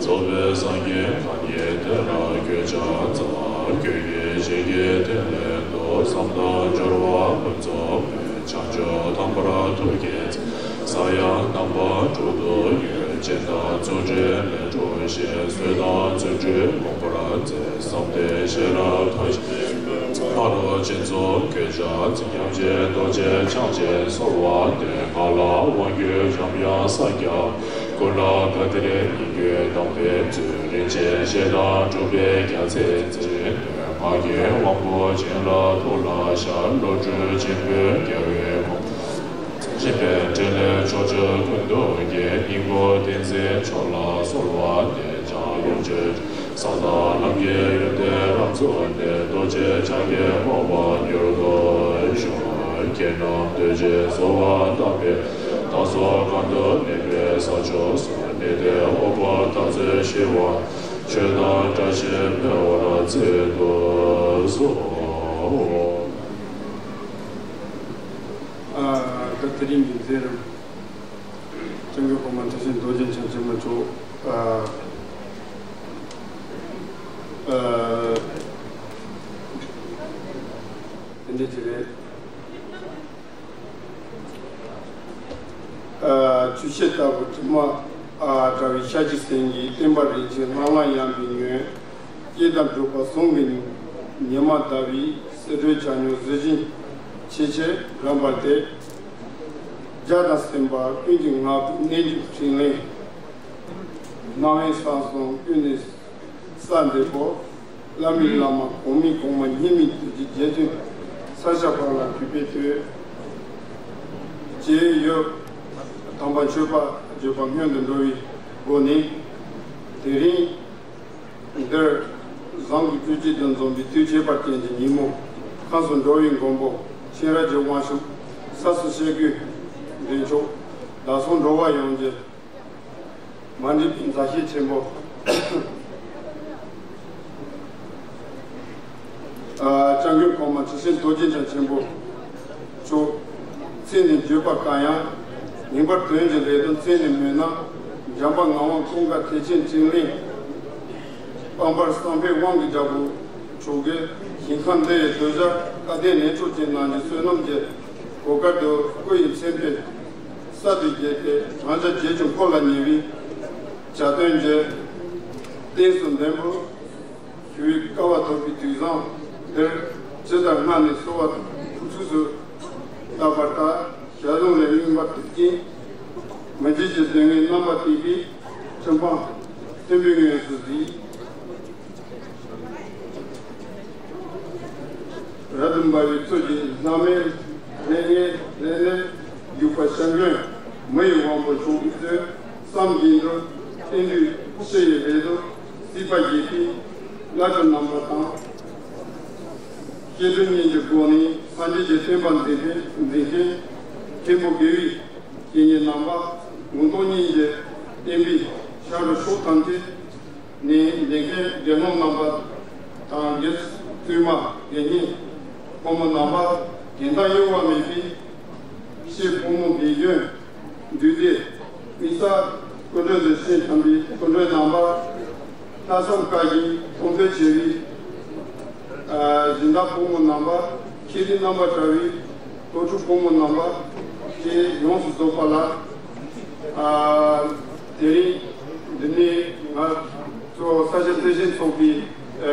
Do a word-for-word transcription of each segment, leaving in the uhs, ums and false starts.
རྫོགས་པའི་སངས་རྒྱས་ཐ་སྙད་དེ་ལ་གོས་ཆ་བཙལ། གོས་ཀྱི་རྗེས་ཀྱི་ཐིག་ལེ་དུ་བསམ་དང་སྦྱོར་བ་ཀུན་རྫོགས་པའི་བྱང་ཆུབ་ཐོབ་པར་ཐུགས་བསྐྱེད་མཛད། ས་ཡ་རྣམ་པ་དྲུག་ཏུ་ཡོད། སྤྱན་དང་མཛུབ་སྤྲིན་ལས་གྲུབ་ཞིང་། གསོལ་དང་རྫུ་འཕྲུལ་བསྒོམ་པར་མཛད། བསམ་གཏན་ཤེས་རབ་མཐའ་ཡས། ཕ་རོལ་ཕྱིན་མཚུངས་གོས་ཆ་མཛད། ཉམས་ཅན་རྡོ་རྗེ་འཆང་ཆེན་གསོལ་བ་འདེབས། ང་ལ་དབང་བསྒྱུར་འཇམ་དབྱངས་ས་སྐྱ། ཀུན་ལ་བཀའ་གཏེར་སྙན་བརྒྱུད་གདམས་པའི་མཛོད། རིན་ཆེན་ཞལ་དང་གྲུབ་པའི་རྒྱ་མཚན་འཛིན། ངག་གི་དབང་པོ་སྦྱིན་ལ་ཐུགས་ལ་ཤར། བློ་གྲོས་ཆེན་པོས་རྒྱལ་བའི་དབང་། སྦྱིན་པའི་འཕྲིན་ལས་ཕྱོགས་བཅུ་ཀུན་ཏུ་རྒྱས། སྙིང་པོ་ཏིང་འཛིན་མཆོག་ལ་གསོལ་བ་འདེབས། བྱང་ལོངས་སྤྱོད་ས་དང་ལམ་གྱི་ཡོན་ཏན་རབ་རྫོགས་ཏེ། རྡོ་རྗེ་འཆང་གི་དབང་པོ་མྱུར་དུ་ཤོག། ཁྱེད་རྣམས་གདུལ་བྱའི་འཚོ་བ་དམ་པའི་བདག་སོགས་གང་དུ་གནས་པའི་ས་ཕྱོགས་སུ། གནས་བརྟན་དབུལ་པོ་དམ་ཚིག་ཞི་བ། ཆོས་དང་བཀྲ་ཤིས་འཕེལ་བར་མཛད་དུ་གསོལ། ཨ། ད་དེ་རིང་གི་མཛད་རིམ། སྐྱབས་མགོན་གོང་མ་ཁྲི་ཆེན་རྡོ་རྗེ་འཆང་ཆེན་པོ་མཆོག་ཨ། ཨ། དེ་འདྲ་ཅིག་རེད། ཨ། ཆུ་ཤེལ་ལྟ་བུ་དྲི་མ་ཨ་བྲལ་བའི་ཤཱཀྱའི་སེང་གེ། བསྟན་པ་རིན་ཆེན་ལྷང་ལྷང་ཡངས་པའི་ངོས། སྐྱེས་དང་འགྲོགས་པ་ཟུང་གི་ཉི་མ་ཟླ་བའི། བསིལ་དྲོད་ཆ་སྙོམས་གཟི་བྱིན་ཆེ་ཆེར་རམ་པར་བལྟས། བརྒྱ་དང་སེམས་དཔའ་ཀུན་གྱིས་བསྔགས་པའི་རྣལ་འབྱོར་ཕྲིན་ལས། སྣང་བས་བསམ་གསུམ་ཀུན་ནས་གསལ་མཛད་པོ། བླ་མའི་བླ་མ་གོང་མའི་གོང་མ་སྙིགས་མའི་དུས་ཀྱི་རྗེ་བཙུན་ས་སྐྱ་པ་ལ་གུས་པས་བསྟོད། ཅེས་ཡོད། དམ་པ་མཆོད་པ་བརྗོད་པ་སྔོན་དུ་འགྲོ་བའི་སྒོ་ནས། དེ་རིང་འདིར་བཟང་གི་སྤྲོས་བཅས་དུ་འཛོམས་པའི་དུས་ཁྱད་པར་ཅན་གྱི་ཉིན་མོ། ཁམས་སུ་འགྲོ་བའི་མགོན་པོ་ཁྱེད་རང་གི་དབང་ཕྱུག་ས་སུ་ཤེས་ཀུན་འདྲེན་མཆོག་བདག་སོགས་འགྲོ་བ་ཡོངས་ཀྱི་མ་འདྲིས་པའི་མཛའ་བཤེས་ཆེན་པོ། ཨ། སྐྱབས་མགོན་གོང་མ་ཁྲི་ཆེན་རྡོ་རྗེ་འཆང་ཆེན་པོ་མཆོག་མཚན་ནས་བརྗོད་པ་དཀའ་ཡང་། ངེས་པར་དོན་གྱི་ལས་དོན་མཚན་ནས་སྨོས་ན། འཇམ་དཔལ་ངག་དབང་ཀུན་དགའ་ཐེག་ཆེན་ཕྲིན་ལས། དཔལ་འབར་བསམ་འཕེལ་དབང་གི་རྒྱལ་པོ་མཆོག་གིས་ཞིང་ཁམས་འདི་ཡི་གདུལ་བྱ་བཀའ་དྲིན་ལེགས་མཆོག་ཅན་རྣམས་ཀྱི་བསོད་ནམས་ཀྱི་གོ་སྐབས་དུ་སྐུ་ཡི་མཚན་དཔེ་གསར་དུ་བརྒྱབ་སྟེ། དྲང་བཞག་རྗེ་བཙུན་འཁོར་ལ་ཉེ་བའི་བྱ་དོན་གྱི་རྟེན་གསུམ་འདོན་པོ་ཞུ་བའི་སྐལ་བ་ཐོབ་པའི་དུས་བཟང་ དེར་ཇི་ལྟར་སྔར་ནས་གསོལ་བ་ཐུགས་ཚུགས་སུ་བཏབ་པ་ལྟར་ཞལ་ལུང་ལས་མངོན་པར་དུ་བསྟན། མི་མཇེད་ཀྱི་སྡུག་བསྔལ་རྣམ་པར་གཏད་པའི་ཁྲིམས་དཔང་བཙུན་པོའི་ངོས་སུ་གཟིགས། རབ་ཏུ་འབར་བའི་ཚུལ་གྱིས་བླ་མའི་ལྷན་ལྷན་ལྷན་ལྷན་བཞུགས་པ་ཤར་འགྲོའི་མི་ཡི་དབང་པོ་མཆོག་གི་ཚུལ་བསམ་བཞིན་དུ་བསྟན་འགྲོའི་ཕྱི་ཡི་རེ་དོགས་སྲིད་པ་འགྱེད་པའི་བླ་མའི་རྣམ་པ་དང་། སྐྱེ་འགྲོ་གཉིས་ཀྱི་སྒོ་ནས་སངས་རྒྱས་ཀྱི་བསྟན་པ་འཛིན་པའི་འཛིན་མཁན་མཁན་པོ་དགེ་བའི་བཤེས་གཉེན་རྣམ་པ། ངོ་ཐོག་གཉིས་ཀྱི་བསྟན་པའི་ཤར་གྲུ་ཕྱོགས་ཐམས་ཅད་ནས་འདེམས་མཁན་དགེ་སློང་རྣམ་པ་དང་། དགེ་བཙུན་མ་དགེ་བསྙེན་ཕོ་མོ་རྣམ་པ། དེ་འདྲ་གཡོ་བ་མེད་པའི་སྐྱེས་ཕོ་མོ་དགེ་སྦྱོང་འདུས་སྡེ་དམིགས་བསལ་སྐུ་མགྲོན་དུ་ཕྱིན་ཐམ་པའི་སྐུ་མགྲོན་རྣམ་པ། ལྷག་བསམ་དཀར་ཞིང་མཐོང་ཐོས་ཆེ་བའི་ཨ་སྦྱིན་བདག་ཕོ་མོ་རྣམ་པ། ཁྱེད་རིགས་རྣམ་པ་བཀྲ་བའི་དོ་ཁྲུ་ཕོ་མོ་རྣམ་པ་བཅས་ཡོངས་སུ་རྫོགས་པ་ལ། ཨ་དེ་རིང་འདི་ནས་ང་ཚོ་ས་སྐྱ་བསྟན་སྦྱིན་ཚོགས་པའི་ཨ་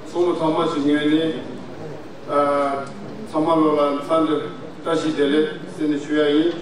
ཚོགས་མི་ཚང་མ་ཞིག་ངོས་ནས་ཨ་ཚང་མ་ལོ་ལ་འཚམས་འདྲི་བཀྲ་ཤིས་བདེ་ལེགས་ཟེར་ནས་ཞུ་ཡ་ཡིན།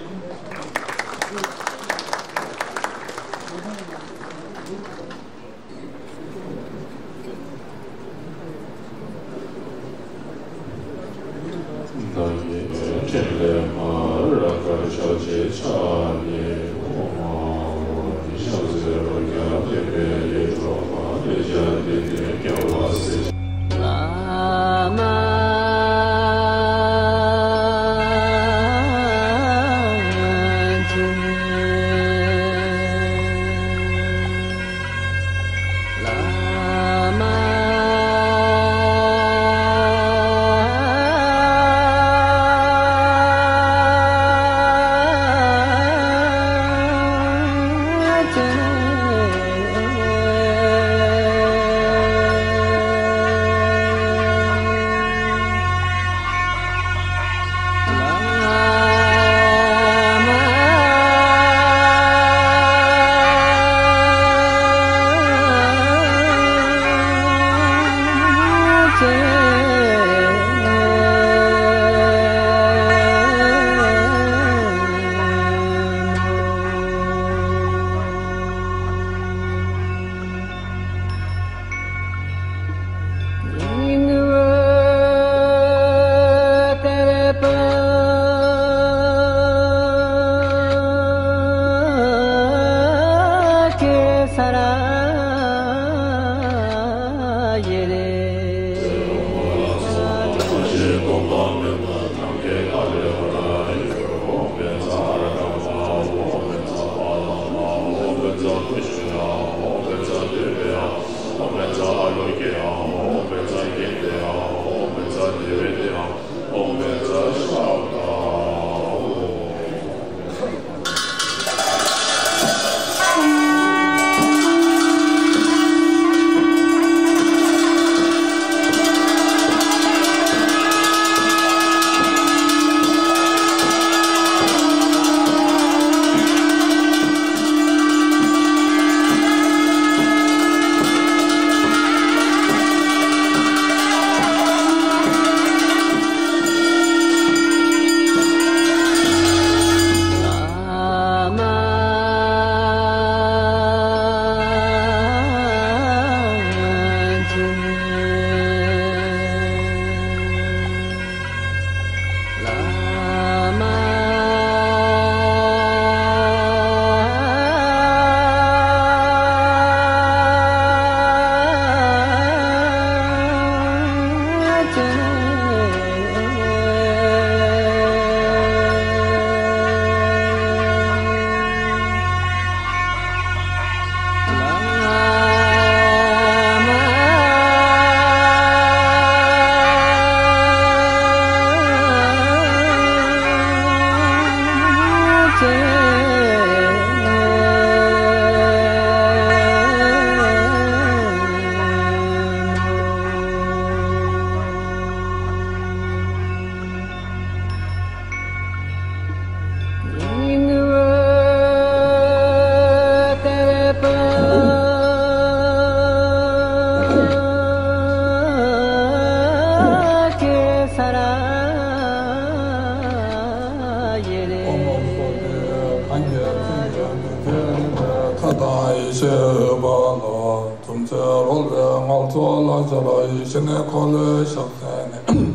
བའི་ངལ་འཚོ་ལ་སྦྱར་ཡིད་བཞིན་འཁོར་ལོའི་ཞབས་སེན་ནས།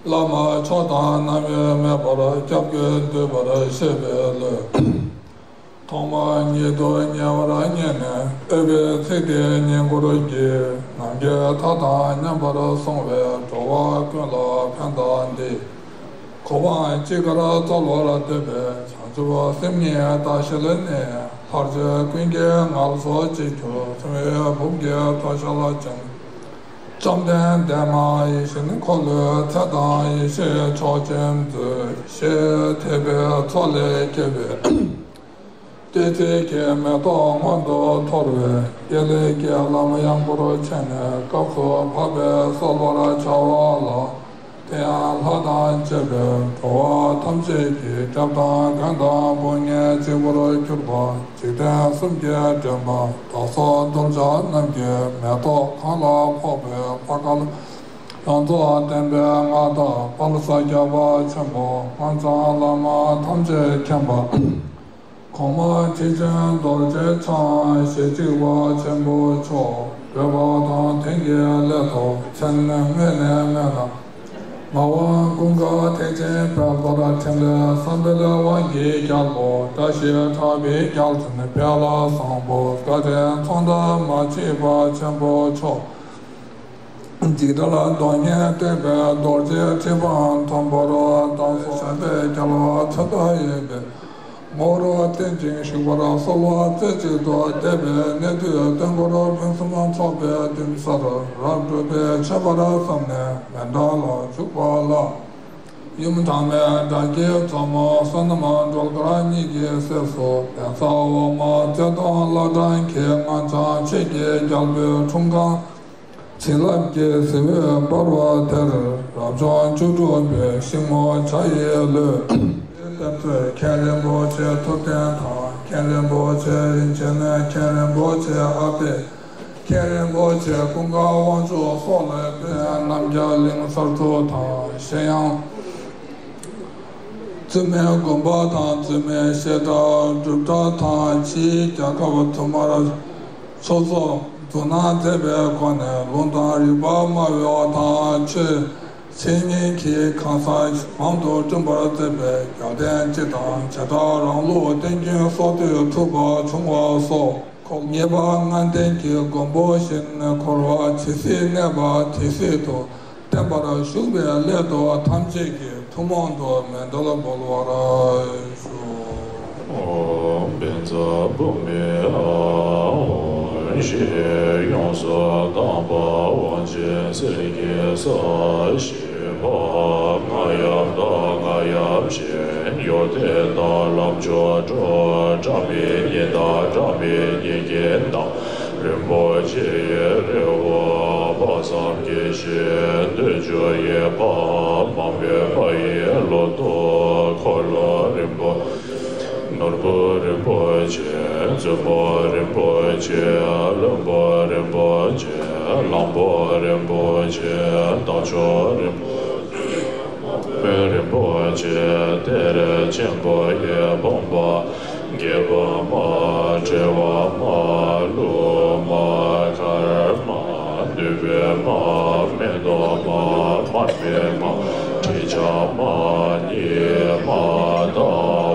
བླ་མ་མཆོག་དང་རྣམ་དབྱེ་མེད་པར་སྐྱབས་ཀྱིས་འདུད་པར་བཞེད་པའི་བློས། ཐོག་མར་ཉིད་དུ་ཉེ་བར་མཉེས་ནས་ཨེ་ཝའི་ཚིག་དེ་བསྙེན་བཀུར་གྱིས། ནམ་མཁའི་མཐའ་དང་མཉམ་པར་སོང་བས་འགྲོ་བ་ཀུན་ལ་ཕན་བཏགས་ཏེ། གོ་འཕང་ཅི་དགར་སྩོལ་བར་འདོད་པའི་བྱང་ཆུབ་སེམས་ཉིད་བདག་བཞེད་ནི། ལྷར་བཅས་ཀུན་གྱི་མངལ་འཚོ་གཅིག་གྱུར་སེམས་དཔའི་བུམ་གྱི་དོ་ཤལ་ཅན། བཅོམ་ལྡན་འདས་མ་ཡིད་བཞིན་འཁོར་ལོའི་ཚེ་དང་ཡེ་ཤེས་མཆོག་ཅན་མཛོད་ཞེས་དད་པའི་ཚོགས་ལས་སྐྱེས་པའི། བདུད་རྩི་གི་མེ་ཏོག་སྔོན་དུ་འཐོར་བས་ཡེ་ལེ་གི་ལམ་ཡངས་པོར་ཕྱེ་ནས་སྐབས་སུ་བབ་པས་གསོལ་བར་བྱ་བ་ལ། དེ་ཡང་ལྷ་དང་བཅས་པའི་འགྲོ་བ་ཐམས་ཅད་ཀྱི་སྐྱབས་དང་མགོན་དང་དཔུང་གཉེན་གཅིག་པུར་གྱུར་པ་འཇིག་རྟེན་གསུམ་གྱི་འདྲེན་པ་བདག་སོགས་གདུལ་བྱ་རྣམས་ཀྱི་མེ་ཏོག་གང་ལ་ཕོག་པའི་ལྷ་སྐལ་ཡོངས་རྫོགས་བསྟན་པའི་མངའ་བདག་དཔལ་ས་སྐྱ་པ་ཆེན་པོ་སྔོ་ལྗང་བླ་མ་ཐམས་ཅད་མཁྱེན་པ། གོང་མ་ཁྲི་ཆེན་རྡོ་རྗེ་འཆང་ཞལ་གཅིག་པ་ཆེན་པོ་མཆོག་འདོད་པ་དང་དོན་གྱི་སླད་དུ་མཚན་དངོས་ནས་སྨོས་ན། ངག་དབང་ཀུན་དགའ་ཐེག་ཆེན་དཔལ་འབར་འཕྲིན་ལས་བསམ་འཕེལ་དབང་གི་རྒྱལ་པོ་བཀྲ་ཤིས་གྲགས་པའི་རྒྱལ་མཚན་དཔལ་བཟང་པོ་བཀའ་དྲིན་མཚོ་མཐའ་མ་མཆིས་པ་ཆེན་པོ་མཆོག་འཇིགས་བྲལ་གདོང་བརྙན་བསྟོད་པའི་རྡོ་རྗེ་ཁྲི་འཕང་མཐོན་པོར་བདག་སོགས་བྱམས་པའི་རྒྱལ་བ་མཚན་རྟགས་ཡོད་པའི་ངོ་བོར་བརྟེན་ཅིང་བཞུགས་པར་གསོལ་བ་རྩེ་གཅིག་ཏུ་འདེབས་པའི་གནས་དུས་སྟོན་འཁོར་ཕུན་སུམ་ཚོགས་པའི་ལྡུམ་རར་རབ་སྒྲུབ་པའི་ཆོས་པར་བསམས་ནས་མཎྜལ་བཞུགས་པ་ལ། ཡུམ་གྲངས་མེད་དགྲ་བགེགས་ཚོགས་མོ་བསོད་ནམས་སྒྲོལ་དཀར་གཉིས་ཀྱི་སྲས་སུ་གདན་ས་འོག་མ་རྩེ་གདོང་བླ་བྲང་གི་སྔགས་འཆང་ཆོས་ཀྱི་རྒྱལ་པོའི་འཁྲུངས་སྐར། བྱིན་རླབས་ཀྱི་གཟི་འོད་འབར་བ་དེར་རབ་བྱུང་བཅུ་དྲུག་པའི་ཤིང་མོ་བྱ་ཡི་ལོས། གཏེར་མཛོད་མཁན་རིན་པོ་ཆེ་ཐུབ་བསྟན་དང་མཁན་རིན་པོ་ཆེ་རིན་ཆེན་མཁན་རིན་པོ་ཆེ་ཨ་ཏི། མཁན་རིན་པོ་ཆེ་ཀུན་དགའ་དབང་ཕྱུག་སོགས་ལས་ཕེབས་རྣམ་རྒྱལ་གླིང་གསར་ཚུགས་དང་གཞན་ཡང་། བཙུན་མའི་དགོན་པ་དང་བཙུན་མའི་བཤད་གྲྭ་སྒྲུབ་གྲྭ་དང་ཕྱིའི་རྒྱལ་ཁབ་དུ་མར་ཕྱོགས་བཞུགས་མཛོད་ནང་མཛད་པའི་སྒོ་ནས་ལུང་དང་རིགས་པ་སྨྲ་བའི་དང་ཆོས་འཆད་ཉན་གྱི་གང་ཟག་མང་དུ་བསྐྲུན་པར་མཛད་པའི་རྒྱལ་བསྟན་སྤྱི་དང་བྱེ་བྲག་རང་ལུགས་བསྟན་རྒྱུན་སྲོལ་གཏོད་ཐུབ་པ་བྱུང་བ་སོགས། ཁོང་ངེས་པ་ལྔ་ལྡན་གྱི་མགོན་པོ་བཞིན་འཁོར་བ་ཇི་སྲིད་གནས་པ་དེ་སྲིད་དུ་བརྟན་པར་བཞུགས་པའི་སླད་དུ་ཐམས་ཅད་ཀྱིས་ཐུན་མོང་དུ་མཎྜལ་འབུལ་བར་ཞུ། ཨོཾ་བཛྲ་བྷཱུ་མི་ཨཱཿཧཱུྃ། ཞེས་ཡོངས་སུ་དག་པ་དབང་ཆེན་གསེར་གྱི་ས་གཞི། ཕ་མ་ཡབ་དང་མངའ་ཡབ་གཞན་ཡོད་དེ་དག་ལམ་མཆོག་འགྲོ། འབྲལ་མེད་ཉི་ཟླ་འབྲལ་མེད་ཉི་གི་མདངས། རིན་པོ་ཆེ་ཡི་རི་བོ་དཔག་བསམ་གྱི་ཞིང་། འདོད་འཇོ་ཡི་ཕ་མ་མོས་པ་ཡི་ལོ་ཏོག་འཁོར་ལོ་རིན་པོ་ནོར་བུ་རིན་པོ་ཆེ། བཙུན་མོ་རིན་པོ་ཆེ། བློན་པོ་རིན་པོ་ཆེ། གླང་པོ་རིན་པོ་ཆེ། དར་ལྕོག་རིན་པོ་ཆེ། མོན་རིན་པོ་ཆེ། གཏེར་ཆེན་པོ་ཡི་བུམ་པ། སྒེག་པ་མ། བྲེ་བ་མ། ལུ་མ། མཁར་མ། ནུས་པའི་མ། མེ་ཏོག་མ། མར་མེ་མ། དྲི་ཆབ་མ། ཉི་མ། ཟླ་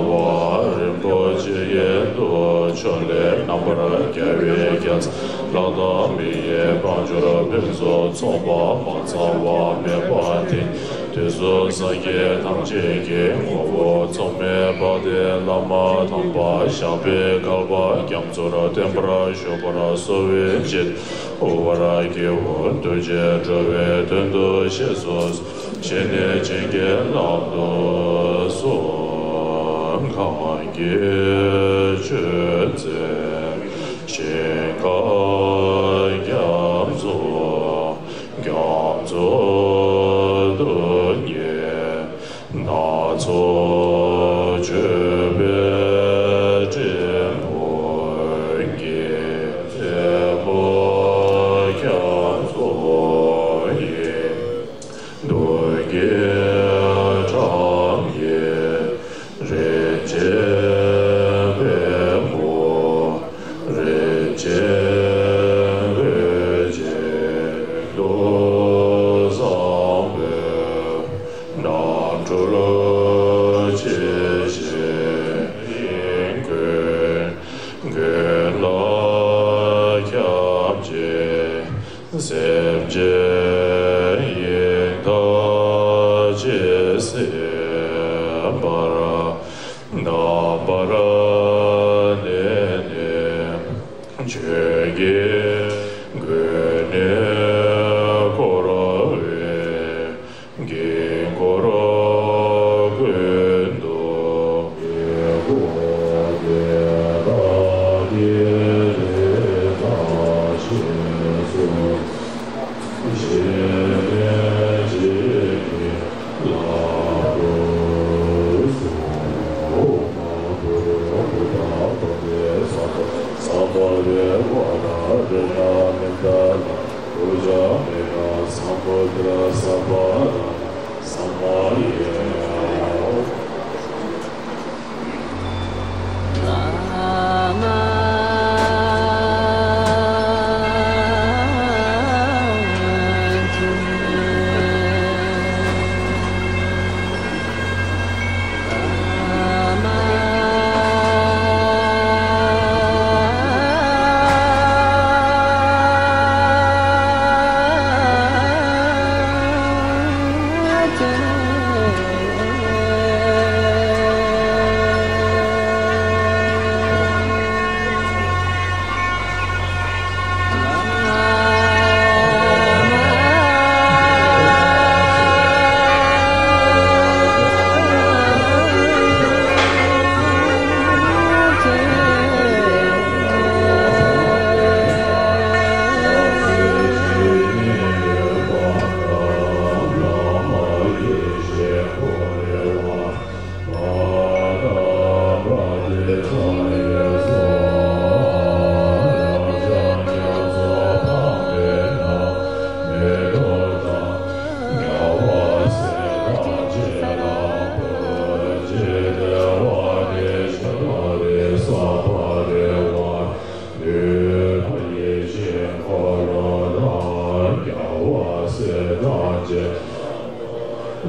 བ་རིན་པོ་ཆེ་ཡི་མདོག་ཕྱོགས་ལས་རྣམ་པར་རྒྱལ་བའི་རྒྱལ་མཚན། ལྷ་དང་མི་ཡི་དཔལ་འབྱོར་ཕུན་སུམ་ཚོགས་པ་མ་ཚང་བ་མེད་པ་དེ། དུས་གསུམ་སངས་རྒྱས་ཐམས་ཅད་ཀྱི་ངོ་བོ་མཚུངས་མེད་པ་སྟེ། བླ་མ་དམ་པ་ཞབས་པད་བསྐལ་པ་རྒྱ་མཚོར་བརྟན་པར་བཞུགས་པར་གསོལ་བའི་ཕྱིར། དབུ་བར་དགེའོ། ཐུགས་རྗེས་འགྲོ་བའི་དོན་དུ་གཤེགས་སུ། ཞལ་ནས་བྱིན་གྱིས་བརླབ་ཏུ་གསོལ། གང་གི་མཆོད་རྫས་ཞིང་ཁམས་རྒྱ་མཚོ། རྒྱ་མཚོ་རྡུལ་སྙེད་སྣ་ཚོགས་མཆོད་པའི་སྤྲིན་ཕུང་གིས། རྩེ་མོ་རྒྱ་མཚོ་ཡི། རྡུལ་གྱི་གྲངས་ཀྱིས་རིན་ཆེན་པདྨོ། རིན་ཆེན་འོད་ པར་རྣམ་པར་གནས་ནས་ཆོས་ཀྱི་སྒོ་ནས་བསྐོར་བའི་དཀྱིལ་འཁོར་ཀུན་ཏུ།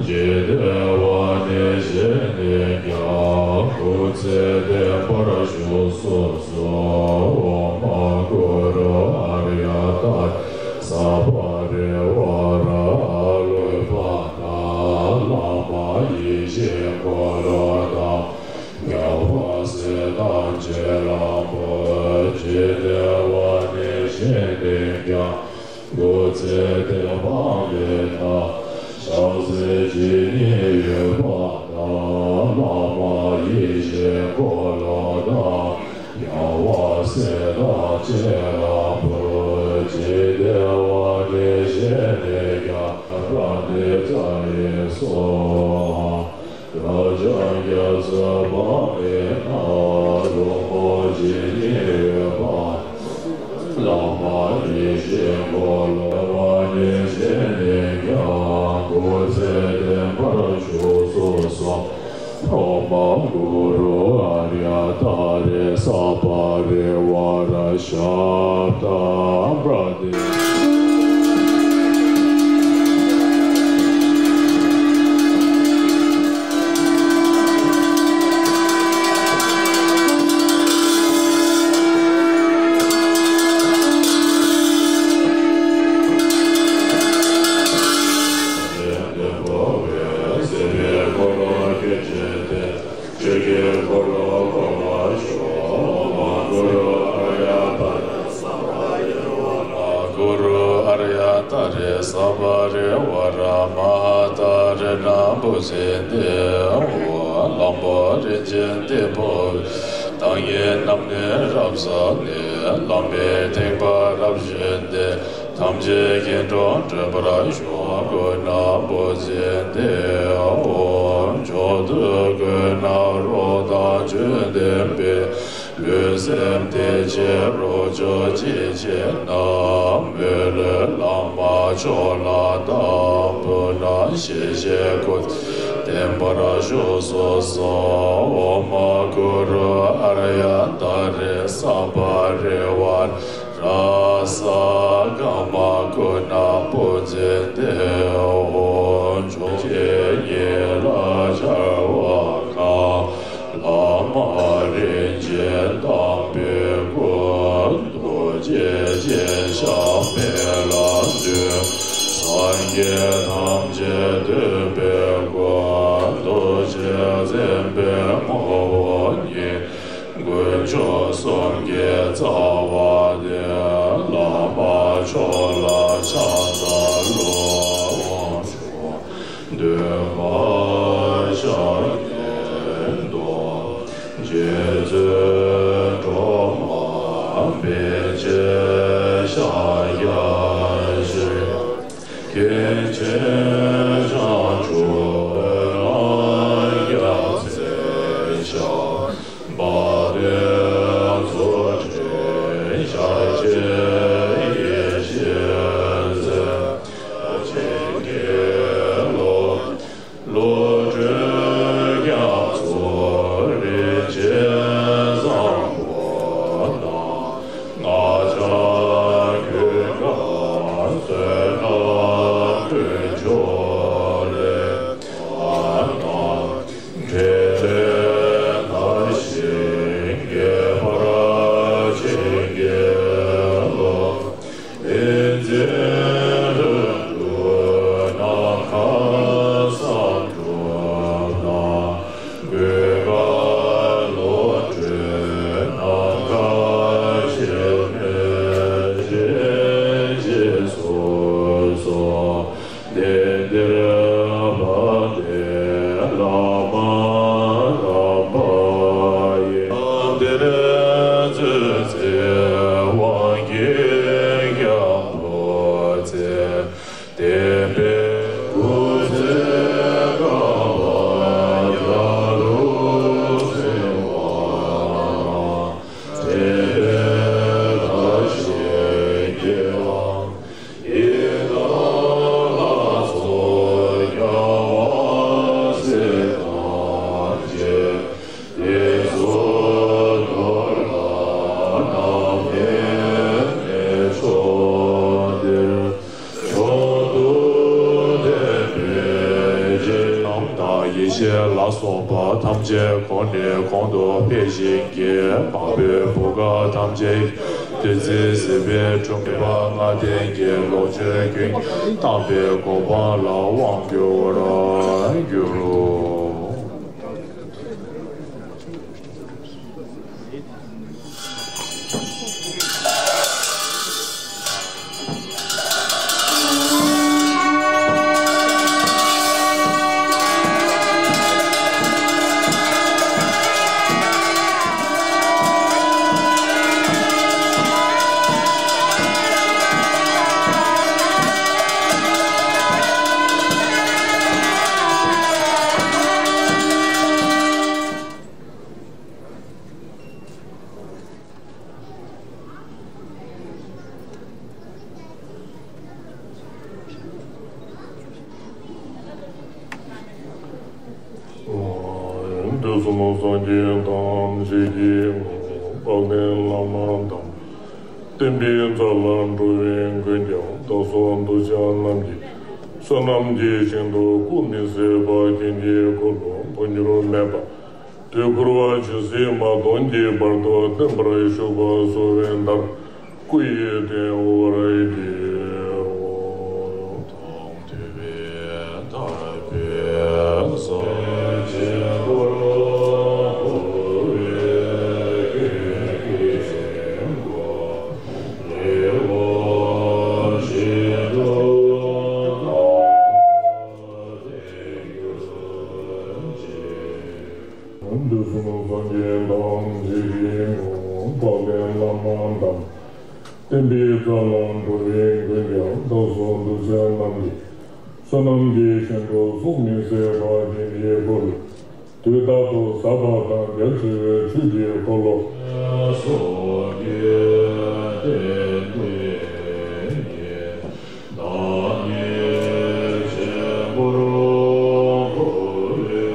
ཇི་ལྟ་བ་ནི་བཞིན་ནས་ཀྱང་སྐུ་ཚེ་བརྟན་པར་བཞུགས་སུ་གསོལ། ཨོཾ་གུ་རུ་ཨཱརྱ་ཏཱ་རེ་སབྷ་རེ་ཝཱ་ར་ཨ་ལོ་ཀ་པ་ཏ་བླ་མ་ཡེ་ཤེས་འཁོར་ལོ་དང་། རྒྱལ་བ་སྲས་དང་བྱེད་ལམ་པོ། ཇི་ལྟ་བ་ནི་བཞིན་ནས་ཀྱང་སྐུ་ཚེ་བརྟན་པའི་མཐར། ཕྱག་འཚལ་ཇི་སྙེད་ཡོད་པ་དང་། བླ་མ་ཡེ་ཤེས་འཁོར་ལོ་དང་། རྒྱལ་བ་སྲས་དང་བྱེད་ལམ་པོ། ཇི་ལྟ་བ་ནི་བཞིན་ནས་ཀྱང་རབ་ཏུ་དབྱེ་སོ། རབ་འབྱམས་རྒྱ་མཚོ་སྤངས་པའི་མཐར། རོལ་མོ་ཇི་སྙེད་ཡོད་པ། བླ་མ་ཡེ་ཤེས་འཁོར་ལོ་བ་ནས་བཞེངས་ནས་ཀྱང་སྐུ་ཚེ་བརྟན་པར་བཞུགས་སུ་གསོལ། ཨོཾ་གུ་རུ་ཨཱརྱ་ཏཱ་རེ་སབྷ་རེ་ཝཱ་ར་ཤབྡ་པྲ་ཏི། ཆོས་ཀྱི་འཁོར་ལོ་བསྐོར་བར་ཤོག་ཨོཾ་གུ་རུ་ཨཱརྱ་ཏཱ་རེ་སབྷ་རེ་ཝཱ་ར་མ་ཧཱ་ཏཱ་རེ་ན་བྷུ་ཛེ་ཏེ། ཨོཾ་ལམ་པོ་རིན་ཆེན་ཏིལ་འབུལ་བའི། བདག་ཉིད་རྣམས་ནི་རབ་བསགས་ནས། ལམ་པའི་ཐེག་པ་རབ་བཞེས་ཏེ། ཐམས་ཅད་སྐྱེ་འགྲོ་སྒྲོལ་བར་ཤོག་ཀུན་ན་བུ་འཛིན་ཏེ་ཨོ། མཆོག་ཏུ་གུས་ན་རོགས་དང་བཅུད་ལྡན་པའི། ལུས་སེམས་བདེ་ཆེན་རོ་ཅོག་ཅི་བྱེད་ན། མི་ལུས་ལྷག་མ་མཆོག་ལ་བཏབ། སྤུ་ན་ཤེས་བྱའི་སྐུ་ཚེ་བརྟན་པར་བཞུགས་སུ་གསོལ། ཨོཾ་གུ་རུ་ཨཱརྱ་ཏཱ་རེ་སབྷ་རེ་ཝཱ་ར་ས་ཀ་མ་ཀུ་ན་བུ་འཛིན་ཏེ་ཨོ། མཆོག་ཕྱིར་ཉེ་ལ་འཆར་བ་གང་། ལྷག་མ་རིན་ཆེན་དམ་པའི་སྐུ། རྡོ་རྗེ་ཅན་ཞབས་པད་ལ་འདུད། སངས་རྒྱས་ཐམས་ཅད་འདུས་པའི་སྐུ། རྡོ་རྗེ་རྩེ་ དཀོན་མཆོག་གསུམ་གྱི་རྩ་བ་སྟེ། བླ་མ་མཆོག་ལ་ཕྱག་འཚལ་ལོ། དབང་ཕྱུག་འདུས་པ་ཤཱཀྱའི་མདོག་རྗེ་བཙུན་སྒྲོལ་མ་དཔེ་བྱད་ཤཱཀྱ་ཤྲཱི། མཁན་ཆེན་བྱང་ཆུབ་ལམ་རྒྱ་མཚན་ཞབས་པད་མཚོ་སྤྲིན་ཞལ་ཆེམས་ཡེ་ཤེས་མཚན། ཕྱིན་གྱི་ལོ་བློ་གྲོས་རྒྱ་མཚོ་རིན་ཆེན་བཟང་པོ་དང་། སྔགས་འཆང་ཀུན་དགའ་བསོད་ནམས་དཀོན་མཆོག་ལས། དང་འབྲེལ་ལས་མཐའ་བཞི་དགེ་བར་ཕྱིན་གྱི་ལོ། ཏིང་འཛིན་ལྷུན་གྲུབ་ནམ་མཁའ་བསམ་གྲུབ་དང་། ཀུན་དགའ་བློ་གྲོས་ནམ་མཁའ་ཞལ་མེ་ཞེས་སོགས་སོ། གནས་འདིར་མ་འདས་བླ་མ་རྣམ་པ་ཡི། འདིར་བརྩོན་འགྲུས་དབང་གི་སྐྱབས་འགྲོ་ཚེ། བསྟན་པའི་སྐུ་ཚེ་གང་བར་རྒྱ་ལུ་སྲིང་བ་དང་། དེ་ལས་ད་ཞིག་གི་ལམ་ཡི་དྭགས་ལ་སོགས་རྒྱལ་བ་སྲས་དང་བཅས། དེ་ཚོ་དོར་ལ་རྣམ་གནོན་གནས་མཆོག་འདིར། མཆོག་ཏུ་དད་པའི་རྗེས། ལམ་དང་ཡེ་ཤེས་ལ་སོགས་པ་ཐམས་ཅད་གོང་ནས་གོང་དུ་འཕེལ་ཞིང་གི། འཕགས་པའི་བུ་ག་ཐམས་ཅད་བདུད་རྩི་བསིལ་བའི་ཁྲོད་ནས་ལྔ་ལྡན་གྱི་ལོངས་སྤྱོད་ཀུན་བཏང་པའི་གོ་འཕང་ལ་དབང་བསྒྱུར་བར་འགྱུར་རོ། དུས་གསུམ་སངས་རྒྱས་ཐམས་ཅད་ཀྱི་དཔལ་ལྡན་བླ་མ་དང་། བསྟན་པའི་རྩ་ལ་འགྲོ་བའི་མགོན་ཀྱང་དག་སོགས་གདུལ་བྱ་རྣམས་ཀྱི་བསོད་ནམས་ཀྱི་ཞིང་དུ་སྐུ་མི་ཟད་པ་རྒྱན་གྱི་འཁོར་ལོ་འཕོ་འགྱུར་མེད་པ། དུས་འཁོར་བ་ཇི་སྲིད་མ་སྟོན་གྱི་བར་དུ་བརྟན་པར་བཞུགས་པ་གསོལ་བའི་བདག་སྐུ་ཡི་སྟེང་འོག་རིགས་ཀྱི་དང་མཐུན་པའི་དར་སྤེལ་ས་ཆེན་པོར་འཁོར་བའི་སྐད་ཀྱིས་མགོ་ལེགས་པོ་ཞིག་ཏུ་དང་དེ་གྱུར་ཅིག་དུས་གསུམ་སངས་རྒྱས་ཐམས་ཅད་ཀྱི་དཔལ་ལྡན་བླ་མ་དང་། བསྟན་པའི་རྩ་ལ་འགྲོ་བའི་མགོན་ཀྱང་དག་སོགས་གདུལ་བྱ་རྣམས་ཀྱི་བསོད་ནམས་ཀྱི་ཞིང་དུ་གཟུགས་མི་ཟད་པ་རྒྱན་གྱི་འཁོར་ལོ། དུས་རྟག་ཏུ་ཟབ་པ་དང་རྒྱ་ཆེ་བའི་ཆོས་ཀྱི་འཁོར་ལོ། སོགས་ཀྱི་རྟེན་འབྲེལ་གྱི་བདག་ཉིད་ཆེན་པོར་འཁོར་བའི་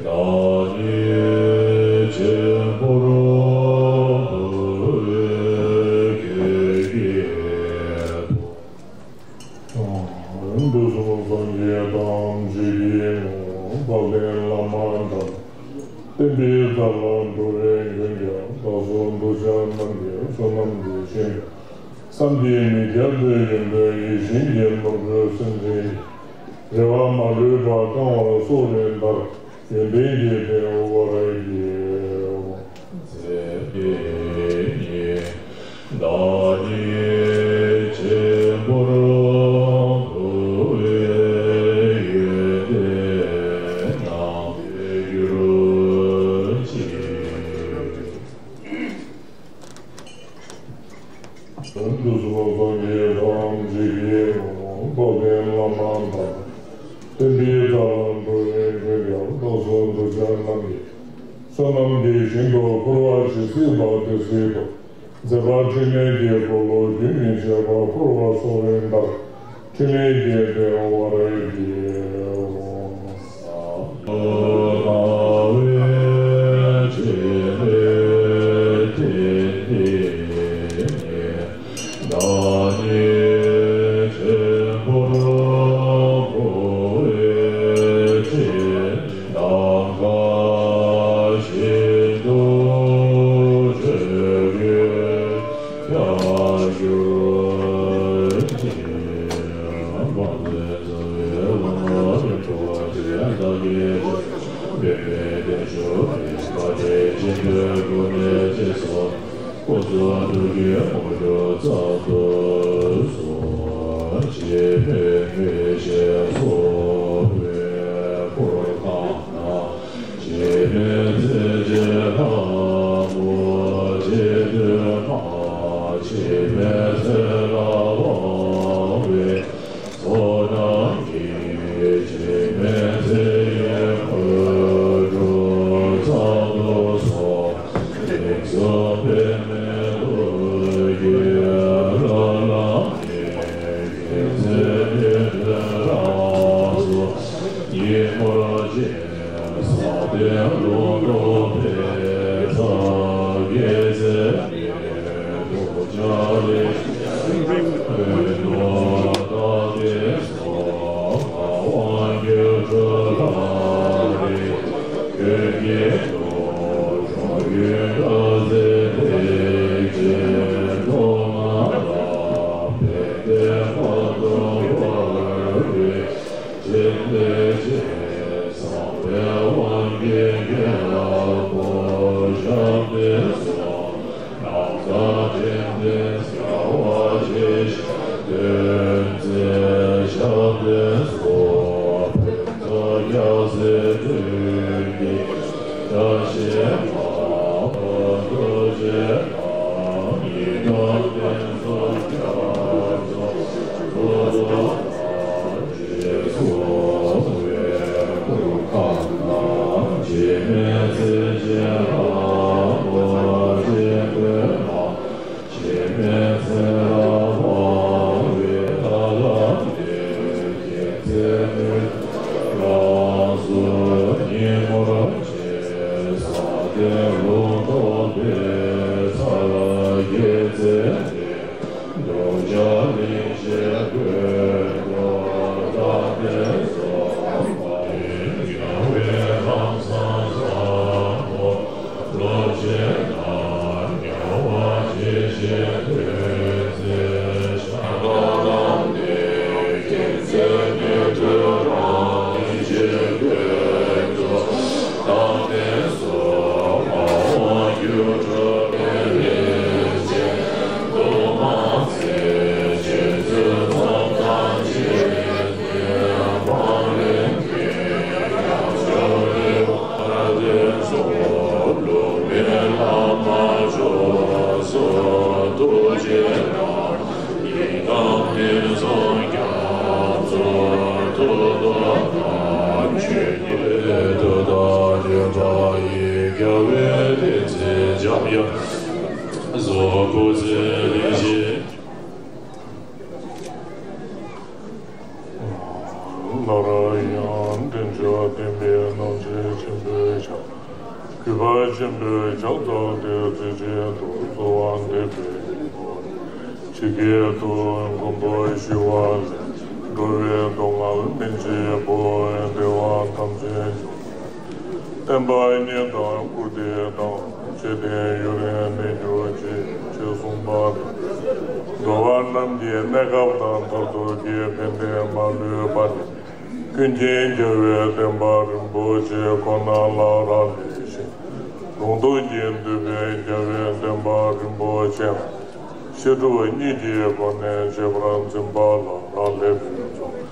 བདག་ཉིད་ཆེན་པོར་འཁོར་བའི་སྐད་ཀྱིས། དུས་གསུམ་སངས་རྒྱས་ཐམས་ཅད་ཀྱི་དཔལ་ལྡན་བླ་མ་དང་། བསྟན་པའི་རྩ་ལ་འགྲོ་བའི་མགོན་ཀྱང་དག་སོགས་གདུལ་བྱ་རྣམས་ཀྱི་བསོད་ནམས་ཀྱི་ཞིང་དུ། བསམ་གྱིས་མི་ཁྱབ་པའི་ཡོན་ཏན་ཡིད་བཞིན་གྱི་ནོར་བུས་སེམས་ཅན་གྱི་རེ་བ་མ་ལུས་པ་བསྐང་བར་གསོལ་བའི་བདག་ཡོན་ཏན་གྱི་སྟེང་འོག་རིགས་ཀྱི། བདག་ཉིད་ཆེན་པོར་གོ་བའི་ཡོན་ཏན་རྣམས་འཕེལ་གྱུར་ཅིག། དུས་གསུམ་སངས་རྒྱས་ཐམས་ཅད་ཀྱི་དབང་པོ་ལྡན་བླ་མ་དང་། སྟོན་པའི་རྩ་བ་འགྲོ་བའི་འདྲེན་པ་སྟོང་གསུམ་ཐུགས་རྗེ་རྣམས་ཀྱི་བསོད་ནམས་ཀྱི་ཞིང་དུ་འཁོར་བ་ཇི་སྲིད་བར་དེ་སྲིད་དུ། མཛད་པ་འཕྲིན་ལས་ཀྱི་འཁོར་ལོ་རྒྱུན་མི་འཆད་པར་བསྐོར་བ་སོགས་ཡང་དག་འཕྲིན་ལས་ཀྱི་ལྡན་པར་བགྱིའོ། བདག་ཉིད་ཆེན་པོར་གོ་བའི་ཕྱིར། ནམ་མཁའ་བཞིན་དུ་ཆོས་ཀྱི་ཕྱག་རྒྱར་བགྱི། སྐུ་གསུང་ཐུགས་ཀྱི་དབང་པོ་རྒྱ་མཚོའི་རྩལ་དུ་གསོལ། འཆི་མེད་མི་ཤེས་སོགས་པའི་འཁོར་དང་ནང་། འཆི་མེད་ཚེ་འཆི་ལྷ་མོ་འཆི་བདུད་དམག་འཆི་མེད་ཚེ་ལ་དབང་བའི་ཚོགས་རྣམས་ཀྱིས། འཆི་མེད་ཚེ་ཡི་འཁོར་གྲོལ་ཚར་དུ་སོང་། གཟུགས་སུ་པདྨའི་ཐུགས་ཀྱི་རལ་གྲིས། མཁྱེན་བརྩེ་ནུས་མཐུ་རང་གཟུགས་ཉིད་ནོར་ཅན། ཟབ་དོན་ལུང་རྟོགས་པའི་ཕྱག་རྒྱའི་རྩེ་ནས། ཐུགས་ཀྱང་ལེགས་བཤད་ཀུན་ཏུ་བརྟགས་ཏེ་སོ། དབང་བསྒྱུར་ཁྲོ་ལྷ་རིགས་ཀུན་གྱི་གཙོ། ཁྲོ་རྒྱུད་དགྲ་བཅོམ་ཐེག་ཆེན་ཐོག་མ་ལ། བརྟེན་ཏེ་བར་དུ་འཁོར་བའི་འཆིང་བྱེད་ཆེ། ཟབ་པའི་དབང་གི་རྒྱལ་པོ་ཞབས་བརྟན་སོགས། ནམ་མཁའ་དྲན་ཅིང་རྒྱལ་བ་ཡེ་ཤེས་སྟོན་མཛད་ཞབས་བརྟན་སོགས། ཕུན་ཚོགས་རྒྱལ་སྲས་བདུན་གྱི་བཀྲ་ཤིས་པ། ཐུགས་རྗེ་རྣམ་གཉིས་དང་ལྡན་སོགས་རྒྱ་མཚོ་ཐུགས་རྡོ་རྗེ་གསུང་བའི་གུར་ཁང་ན། འཆི་མེད་ཚེ་ཆེན་ལྷ་མོ་ཆེན་པོའི་ནང་། འཆི་མེད་ཚེ་ལ་དབང་བའི་ཐབས་ལམ་སྟེ། མཁྱེན་བརྩེ་ནུས་མཐུ་རང་གཟུགས་ཉིད་ནོར་ཅན། ཟབ་དོན་ལུང་རྟོགས་པའི་ཕྱག་རྒྱའི་རྩེ་ནས། བདུད་བཞི་གླིང་བཞི་ཀུན་ཏུ་བརྟགས་ཏེ་སོ། རྒྱལ་བའི་ལམ་བཟང་བཟང་པོ། ལོངས་སྤྱོད་དང་རྒྱལ་བ་ཇི་བཞིན་ཐོས་བརྩེ་ཤ་སྟག་ལམ་སྟེ། མཁྱེན་བརྩེ་ནུས་མཐུ་རང་གཟུགས་ཉིད་ནོར་ཅན། ཟབ་དོན་ལུང་རྟོགས་པའི་ཕྱག་རྒྱའི་རྩེ་ནས། བདུད་བཞི་གླིང་བཞི་ཀུན་ཏུ་བརྟགས་ཏེ་སོ། རྒྱལ་བའི་ལམ་བཟང་བཟང་པོ། ལོངས་སྤྱོད་དང་རྒྱལ་བ་ཇི་བཞིན་ཐོས་བརྩེ་ཤ་སྟག་ལམ་སྟེ། མཁྱེན་བརྩེ་ནུས་མཐུ་རང་གཟུགས་ཉིད་ནོར་ཅན། ཐོག་མ་ཚེ་ཆེད་དུ་ཚོགས་པ་ཡི། རྒྱལ་བའི་ལམ་བཟང་བཟང་པོ། ལོངས་སྤྱོད་དང་རྒྱལ་བ་ཇི་བཞིན་ཐོས་བརྩེ་ཤ་སྟག་ལམ་སྟེ། མཁྱེན་བརྩེ་ནུས་མཐུ་རང་གཟུགས་ཉིད་ནོར་ཅན། ཐོག་མ་ཚེ་ཆེད་དུ་ཚོགས་པ་ཡི། སླར་ཡང་བདེ་མཆོག་ལྡན་པའི་རྣམ་འདྲེན་ཆེན་པོའི་ཞབས། གུས་པ་ཆེན་པོས་ཕྱག་འཚལ་ཏེ་རྩེ་གཅིག་ཏུ་གསོལ་བ་འདེབས་པའི་སྙིང་པོ། ཇི་སྐད་དུ། མགོན་པོ་ཞི་བ་ལྷས། འགྲོ་བའི་སྡུག་བསྔལ་སྨིན་བྱེད་པོ། བདེ་བ་ཐམས་ཅད་འབྱུང་བའི། བརྟན་པ་ཉིད་དང་བཀུར་སྟི་དང་། འཇིག་རྟེན་ཡུན་རིང་གནས་གྱུར་ཅིག་ཅེས་གསུངས་པ་ལྟར། འགྲོ་བ་རྣམས་ཀྱི་གནས་སྐབས་དང་མཐར་ཐུག་གི་ཕན་བདེ་མ་ལུས་པ་ནི། ཀུན་མཁྱེན་རྒྱལ་བའི་བསྟན་པ་རིན་པོ་ཆེ་ཁོ་ན་ལ་རག་ལས་ཤིང་། ལུང་རྟོགས་ཀྱིས་འདུལ་བའི་རྒྱལ་བའི་བསྟན་པ་རིན་པོ་ཆེ། བཤད་སྒྲུབ་གཉིས་ཀྱི་སྒོ་ནས་རྗེ་འབངས་འཛིན་པ་ལ་རག་ལས་པའི་ཚོགས།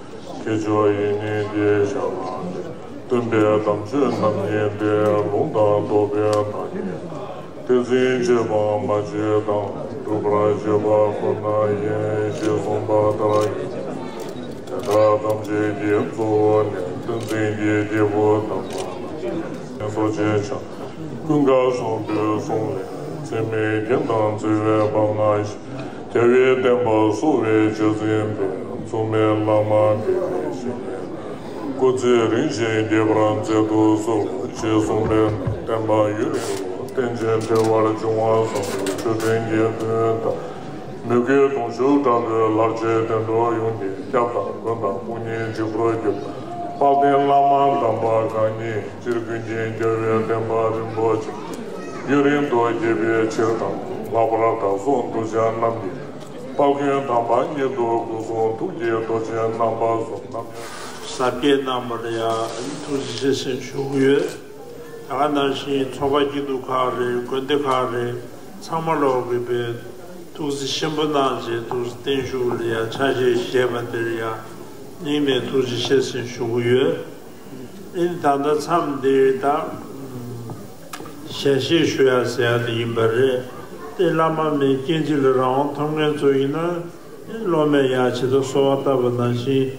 ཁྱེད་མཆོག་ཡིན་ནི་འདི་ཞལ་ལག་ལས། སྟོན་པའི་དམ་ཆོས་རྣམ་གཉིས་ཏེ། ལུང་དང་རྟོགས་པའི་བདག་ཉིད། བསྟན་འཛིན་རྗེ་འབངས་མ་བརྗེད་དང་། སྒྲུབ་པར་བྱེད་པ་ཁོ་ན་ཡིན། ཞེས་གསུངས་པ་ལྟར་ཡིན། དེ་དག་ཐམས་ཅད་ཀྱི་གཙོ་བོ་ནི། བསྟན་འཛིན་གྱི་སྐྱེས་བུ་དམ་པ་ལ། སོ་སྐྱེ་ཆ་ཀུན་དགའ་བཟང་པོའི་གསུང་ལས། འཚེ་མེད་རྒྱན་དང་བརྩེ་བའི་བར་ན་ཞིག་རྒྱལ་བའི་བསྟན་པ་གསོ་བའི་རྗེ་བཙུན་པས། མཚུངས་མེད་བླ་མ་དགེ་བའི་བཤེས་གཉེན། སྐུ་ཚེ་རིང་ཞིང་རྒྱས་པར་མཛད་དུ་གསོལ། ཞེས་གསུངས་པས་བསྟན་པ་ཡུན་རིང་པོ། བསྟན་ཆེན་གྲེ་བར་འབྱུང་བ་གསུམ་གྱི་ཆོས་འབྲེལ་གྱི་དོན་དང་། མོས་གུས་གདུང་ཤུགས་དྲག་པོས་ལར་བཅས་དོན་གྲུབ་ཡོངས་ཀྱི་སྐྱབས་དང་མགོན་དང་དཔུང་གཉེན་གཅིག་པུར་གྱུར། དཔལ་ལྡན་བླ་མ་དམ་པ་གང་ཉིད་སྤྱིར་ཀུན་མཁྱེན་རྒྱལ་བའི་བསྟན་པ་རིན་པོ་ཆེ་ཡུན་རིང་དུ་རྒྱས་པའི་ཕྱིར་དང་། ལྷག་པར་བདག་སོགས་གདུལ་བྱ་རྣམས་ཀྱི་དཔལ་མགོན་དམ་པ་ཉིད་དུ་སྐུ་གསུང་ཐུགས་ཀྱི་རྡོ་རྗེ་རྣམ་པ་གསུམ་རྣམ་གསལ་བསྐྱེད་གནང་བར་ཡང་ཐུགས་རྗེ་ཆེ་ཞེས་ཞུ་གི་ཡོད། ད་ག་ནང་བཞིན་ཚོགས་པ་སྐྱིད་སྡུག་ཁག་རེད། དགོན་སྡེ་ཁག་རེད། ཚང་མ་ལོག་གི་པའི་ཐུགས་རྗེ་ཆེན་པོ་གནང་རྗེས་ཐུགས་རྗེ་བརྟན་བཞུགས་ལ་ཡང་ཕྱག་བཞེས་བཞེས་པ་དེར་ཡང་སྙིང་ནས་ཐུགས་རྗེ་ཆེ་ཞེས་ཞུ་གི་ཡོད། ཨེ་ནི་ད་ལྟ་མཚམས་འདིར་ད་ཞལ་བཞེས་ཞུ་ཡ་ཟེར་ཡ་དེ་ཡིན་པ་རེད། དེ་བླ་མ་མའི་སྐྱེ་འཆི་ལ་རང་དབང་ཐོབ་མཁན་ཚོ་ཡིན་ན། སློབ་མས་ཡང་ཇི་ལྟར་གསོལ་བ་བཏབ་པ་ནང་བཞིན།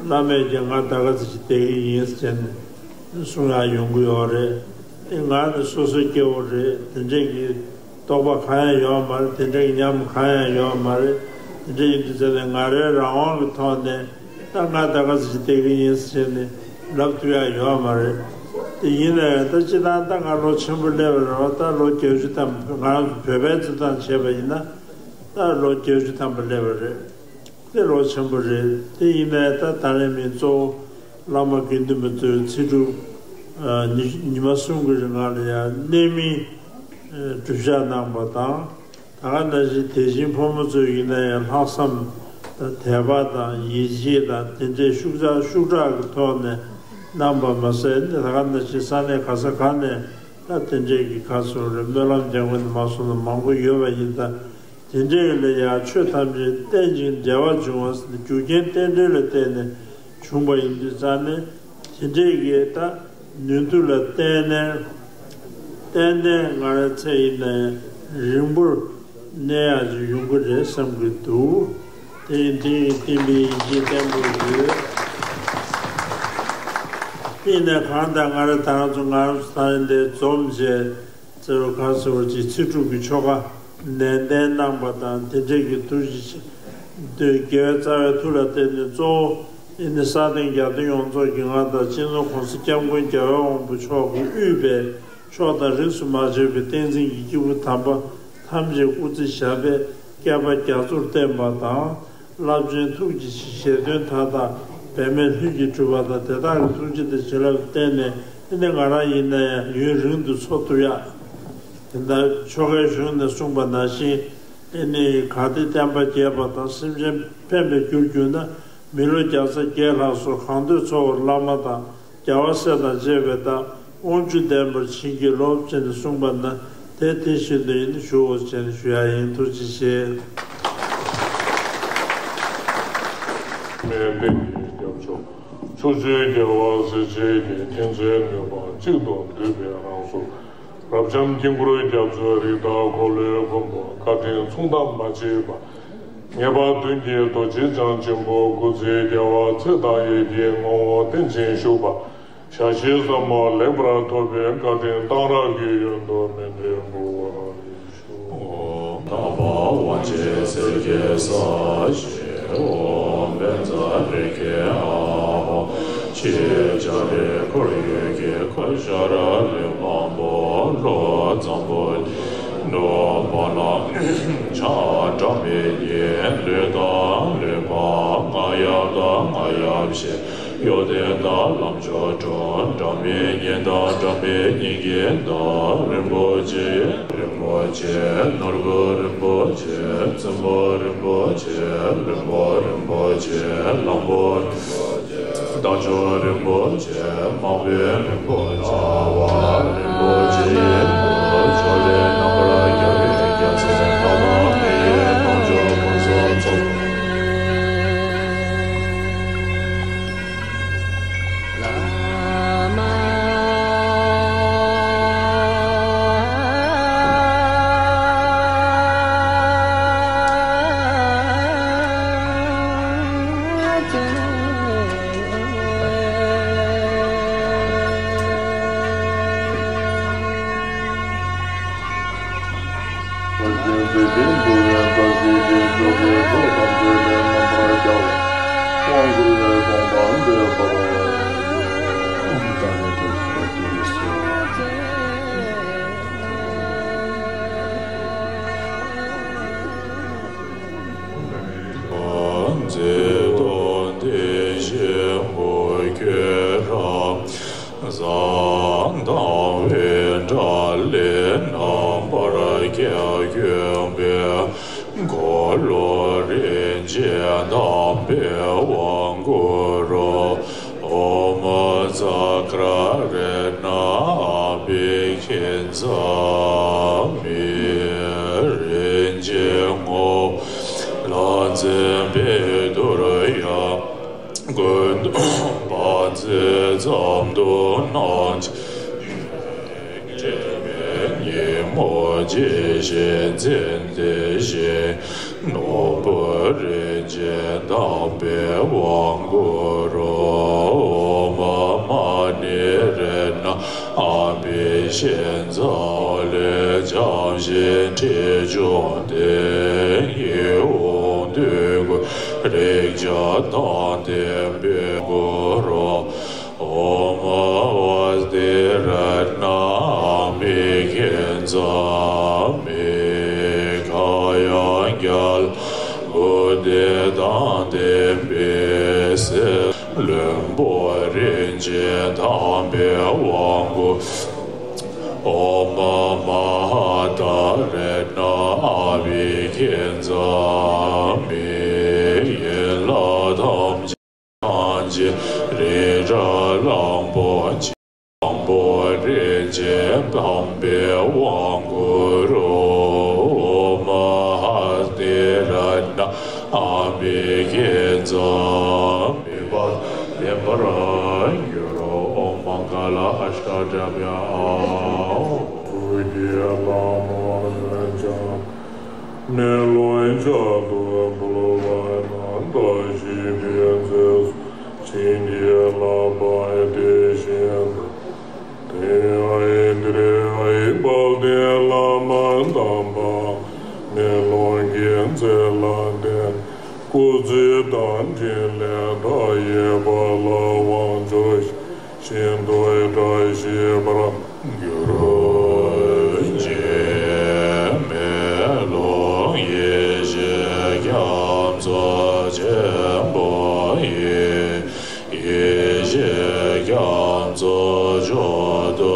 བླ་མས་ཀྱང་ང་ད་ག་ཚོད་ཅིག་བསྡད་ཀྱི་ཡིན་ཟེར་ནས་གསུང་ཡག་ཡོང་གི་ཡོད་རེད། དེ་ང་ནི་སོ་སོའི་སྐྱེ་བོ་རེད། དེ་འདྲས་ཀྱི་རྟོག་པ་གང་ཡང་ཡོད་མ་རེད། དེ་འདྲས་ཀྱི་ཉམས་གང་ཡང་ཡོད་མ་རེད། དེ་འདྲས་ཡིན་དུས་ཙམ་ནས་ང་རའི་རང་དབང་གི་ཐོག་ནས་ད་ང་ད་ག་ཚོད་ཅིག་བསྡད་ཀྱི་ཡིན་ཟེར་ནས་ལབ་ཐུབ་ཡག་ཡོད་མ་རེད། དེ་ཡིན་ན་ཡང་ད་སྤྱིར་བཏང་ད་ང་ལོ་ཆེན་པོ་སླེབས་པ་རེད་བ། ད་ལོ་བརྒྱད་ཅུ་ཐམ་པ་ང་རང་ཚོ་བོད་པའི་རྩིས་ཐང་བྱས་པ་ཡིན་ན། ད་ལོ་བརྒྱད་ཅུ་ཐམ་པ་སླེབས་པ་རེད། དེ་ལོ་ཆེན་པོ་རེད། དེ་ཡིན་ནའི་ད་ད་རེས་མིན་གཙོ་བོ་བླ་མ་དགེ་འདུན་པ་ཚོས་ཚེ་སྒྲུབ་ཉི་ཉི་མ་གསུམ་གྱི་རིང་ལ་ཡང་གནད་སྨིན་སྒྲུབ་ཞག་གནང་བ་དང་། ད་ག་ནང་བཞིན་དེ་བཞིན་ཕོ་མོ་ཚོས་ཡིན་ན་ཡང་ལྷག་བསམ་དང་དད་པ་དང་ཡིད་ཆེས་དང་དེ་འདྲའི་ཤུགས་དྲག་ཤུགས་དྲག་གི་ཐོག་ནས་གནང་བ་མ་ཟད་ནི། ད་ག་ནང་བཞིན་ས་གནས་ག་ས་ག་ནས་ད་དེ་འདྲའི་གི་ཁ་སོ་རེ་སྨོན་ལམ་རྒྱག་མཁན་མ་སོང་ན་མང་པོ་ཡོད་པ་ཡིན། ད་དེ་འདྲའི་ལ་ཡང་ཆོས་ཐམས་ཅད་རྟེན་ཅིང་འབྲེལ་བར་འབྱུང་བ་ཟེར་ནས་རྒྱུ་རྐྱེན་རྟེན་འབྲེལ་ལ་བརྟེན་ནས་བྱུང་བ་ཡིན་དུས་ཙང་ནས། དེ་འདྲའི་གི་ད་ནུས་མཐུ་ལ་བརྟེན་ནས་ཏན་ཏན་ང་རའི་ཚེ་ཡིན་ན་ཡང་རིང་པོར་གནས་ཡག་ཅིག་ཡོང་གི་རེད་བསམ་གྱི་འདུག་དེ་ཡིན་དེ་ཡིན་བསྟན་པའི་ཡིན་གྱི་བརྟན་པོ་ཡོད། དེ་ཡིན་ནའི་གང་ལྟར་ང་ར་ད་རང་ཚོ་ང་རང་ཚོ་ད་རེས་འདིར་འཛོམས་བྱས་ཚེ་རུ་ག་ཟེར་བ་ཅིག་ཚེ་སྒྲུབ་ཀྱི་ཆོ་ག་ནན་ཏན་གནང་པ་དང་། དེ་འདྲས་ཀྱི་ཐུགས་རྗེ་ཆེ། དགེ་བའི་རྩ་བའི་མཐུ་ལ་བརྟེན་ནས་གཙོ་བོ་ཨེ་ནི་ས་སྟེང་རྒྱལ་སྟོན་ཡོངས་རྫོགས་ཀྱི་མངའ་བདག་སྤྱི་ནོར་༸གོང་ས་༸སྐྱབས་མགོན་རྒྱལ་བའི་དབང་པོ་མཆོག་གིས་དབུས་པའི་ཕྱོགས་དང་རིས་སུ་མ་ཆད་པའི་བསྟན་འཛིན་གྱི་སྐྱེས་བུ་དམ་པ་ཐམས་ཅད་སྐུ་ཚེ་ཞབས་པད་བསྐལ་པ་རྒྱ་མཚོར་བརྟན་པ་དང་། རླབས་ཆེན་ཐུགས་ཀྱི་བཞེད་དོན་མཐའ་དག་འབད་མེད་ལྷུན་གྱིས་གྲུབ་པ་དང་། དེ་དག་གི་ཐུགས་རྗེ་དང་བྱིན་རླབས་བརྟེན་ནས་ཨེ་ནི་ང་རང་ཡིན་ན་ཡང་ཡུན་རིང་དུ་འཚོ་ཐུབ་ཡག་དེ་ལྟར་ཆོ་གའི་གཞུང་ནས་གསུངས་པ་ནང་བཞིན། ཨེ་ནི་གལ་ཏེ་བསྟན་པ་རྒྱས་པ་དང་སེམས་ཅན་ཕན་པའི་རྒྱུར་གྱུར་ན། མི་ལོ་བརྒྱ་རྩ་བརྒྱད་ལྷག་སོགས་གང་འདོད་འཚོ་བར་བླ་མ་དང་རྒྱལ་བ་སྲས་དང་བཅས་པའི་བདག་དབང་ཕྱུག་ལྡན་པར་བྱིན་གྱིས་རློབས་ཅེས་ནས་གསུངས་པ་ན། དེ་དེ་བཞིན་དུ་ཡིན་ཞུའོ་ཅེས་ནས་ཞུ་ཡ་ཡིན། ཐུགས་རྗེ་ཆེ། མེད་པའི་རྒྱབ་ཕྱོགས། ཕྱོགས་བཅུའི་རྒྱལ་བ་སྲས་བཅས་ཀྱི། མཁྱེན་བརྩེ་ནུས་པ་གཅིག་ཏུ་བསྡུས་པའི་རང་གཟུགས། རབ་འབྱམས་དཀྱིལ་འཁོར་རྒྱ་མཚོའི་རི་དྭགས་འཁོར་ལོའི་མགོན་པོ། བཀའ་དྲིན་མཚུངས་ཟླ་མ་མཆིས་པ། ངེས་པར་དོན་གྱི་རྡོ་རྗེ་འཆང་ཆེན་པོ། སྐུ་ཚེ་རྒྱལ་བ་ཚེ་དང་ཡི་གེའི་ངོ་བོར་བརྟན་ཅིང་བཞུགས་པ། ཞལ་བཞེས་ཟབ་མོ་ལེགས་པར་ཐོབ་པའི་བཀའ་དྲིན་གཏང་རག་གི་ཡོན་དུ་སྨོན་འདུན་འབུལ་བར་ཞུ། ཨོཾ་དམ་པ་དབང་ཆེན་སྲས་ཀྱི་ས་གཞི། ཨོཾ་བཛྲ་རེ་ཁེ་ཨཱཿཧཱུྃ། ཕྱི་ལྕགས་རི་ཁོར་ཡུག་གི་ཁ་ཤར་ལུས་འཕགས་པོ། ལྷོ་འཛམ་བུ་གླིང་ནུབ་བ་ལང་། བྱང་སྒྲ་མི་སྙན་ལུས་དང་ལུས་འཕགས། རྔ་ཡབ་དང་རྔ་ཡབ་ཞེས། གཡོ་ལྡན་དང་ལམ་མཆོག་སྒྲོན། སྒྲ་མི་སྙན་དང་སྒྲ་མི་སྙན་གྱི་བདག་རིན་པོ་ཆེ། རིན་པོ་ཆེ། ནོར་བུ་རིན་པོ་ཆེ། བཙུན་མོ་རིན་པོ་ཆེ། བློན་པོ་རིན་པོ་ཆེ། གླང་པོ་རིན་པོ་ཆེ། རྟ་མཆོག་རིན་པོ་ཆེ། དམག་དཔོན་རིན་པོ་ཆེ། རྩ་བ་རིན་པོ་ཆེ། མཛད་དང་དེ་བཞིན་མོས་གུས་རབ། བཟང་དང་བའི་འབྲས་ལེགས་རྣམ་པར་ཁྱབ་གྱུར་པའི། འཁོར་ལོ་རིན་ཆེན་དམ་པའི་དབང་བསྐུར་རོ། ཨོཾ་ཛ་ཀྲ་རཏྣ་ཨ་བྷི་ཥིཉྫ་མི། རིན་ཆེན་སྔོ་ལ་འཛིན་པའི་ཏུ་རེ་ཡ། ཀུན་ཏུ་བཛྲ་ཙམ་དུ་སྣང་། ཉིན་མོ་ཇི་བཞིན་འཛིན་དེ་བཞིན། ནོར་བུ་རིན་ཆེན་དམ་པའི་དབང་བསྐུར་རོ། ཨོཾ་མ་ཎི་རཏྣ་ཨ་བྷི་ཥིཉྫ་ལས་བྱང་ཞིང་ཁྲི་བྱུང་དེ་ཡི་འོག་ཏུ་ཀུན་རིགས་བརྒྱ་དང་ལྡན་པའི་བསྐུར་རོ། ཨོཾ་ཨ་ཏི་རཏྣ་ཨ་བྷི་ཥིཉྫ་མི། ཁ་ཡང་བརྒྱ་ལ་དགུ་སྟེ་དང་ལྡན་པའི་སྲིན་ལྷུན་པོ་རིན་ཆེན་དམ་པའི་དབང་བསྐུར། ཨོཾ་མ་ཧཱ་ཏ་རཏྣ་ཨ་བྷི་ཥིཉྫ་མི། ཡན་ལག་ཐམས་ཅད་ཐམས་ཅད་རི་བྲག་གླང་པོ་ཆེ་དབང་པོ་རིན་ཆེན་དམ་པའི་དབང་བསྐུར་རོ། ཨོཾ་མ་ཧཱ་ཏི་རཏྣ་ཨ་བྷི་ཥིཉྫ་མི་བ་ལྡན་པར་འགྱུར་རོ། ཨོཾ་མངྒ་ལ་ཨཥྚ་ཏྱ་པྱ་ཨཱཿཧཱུྃ། ཐུགས་ཀྱི་ལྷ་མོ་རིན་ཆེན་མེ་ལོང་ལྗགས་སུ་འབུལ་བ་ན། བཀྲ་ཤིས་པའི་རྫས་སུ་བྱིན་གྱིས་བརླབས་པ་དེ་བཞིན་དུ། ཏདྱ་ཨཱཿཧཱུྃ་ཏེ་ཨཱཿཧཱུྃ་དཔལ་ལྡན་བླ་མ་དམ་པ་མེ་ལོང་གི་རྫས་ལ་བརྟེན། སྐུ་ཚེ་དང་འཕྲིན་ལས་མཐའ་ཡས་པ་ལ་དབང་བསྒྱུར་ཞིང་། ཤིན་ཏུ་བཀྲ་ཤིས་པར་གྱུར་ཅིག། མེ་ལོང་ཡེ་ཤེས་རྒྱ་མཚོ་ཆེན་པོ་ཡི། ཡེ་ཤེས་རྒྱ་མཚོ་མཆོག་ཏུ་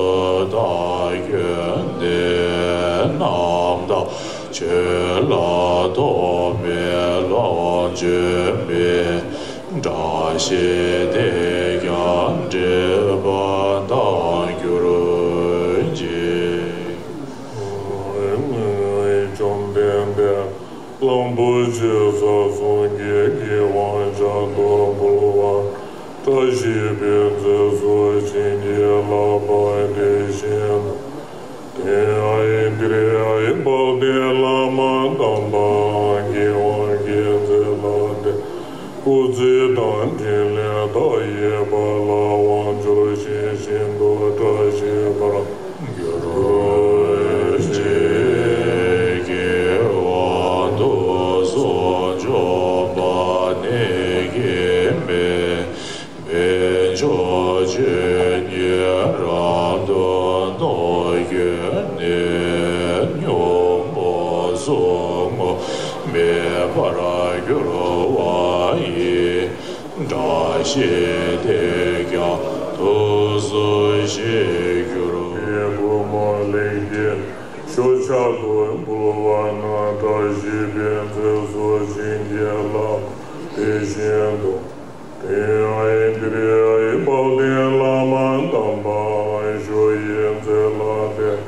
བདག་བསྐྱོད་དེ། རྣམ་དག་ཆོས་ལ་ཐོགས་མེད་ལོངས་སྤྱོད་པའི། བཀྲ་ཤིས་དེས་ཀྱང་སྤྲས་པ་དང་གྱུར་ཅིག། བཅོམ་ལྡན་འདས་གླང་པོ་ཆེ་ས་སྲུང་གི་དབང་ཕྱག་ཏུ་འབུལ་བ། བཀྲ་ཤིས་པའི་རྫས་སུ་བྱིན་གྱིས་བརླབས་པ་དེ་བཞིན་དུ། ཏདྱ་ཨཱཿཧཱུྃ་ཏེ་ཨཱཿཧཱུྃ་དཔལ་ལྡན་བླ་མ་དམ་པ་ཨང་ཀི་དབང་གི་རྫས་ལ་བརྟེན། སྐུ་ཚེ་དང་འཕྲིན་ལས་མཐའ་ཡས་པ་ལ་དབང་བསྒྱུར་ཞིང་ཤིན་ཏུ་བཀྲ་ཤིས་པར་གྱུར་ཅིག། དབང་དུ་སོང་འབྱོན་པ་ནི་སྐྱེ་མེད་པའི་མཆོག་ཆོས་ཉིད་རབ་ཏུ་རྟོགས་གྱུར་ནས། ཉོན་མོངས་ཟུག་རྔུ་མེད་པར་གྱུར་པ་ཡི། བཀྲ་ཤིས་དེས་ཀྱང་ཐུགས་སུ་ཆུད་གྱུར། བུ་མོ་ལེགས་སྐྱེས་ཞུ་ཕྱག་ཏུ་འབུལ་བ་ན། བཀྲ་ཤིས་པའི་རྫས་སུ་བྱིན་གྱིས་བརླབས་དེ་བཞིན་དུ། ཏདྱ་ཨཱཿཧཱུྃ་ཏེ་ཨཱཿཧཱུྃ་དཔལ་ལྡན་བླ་མ་དམ་པ་ཞུ་ཡི་རྫས་ལ་བརྟེན།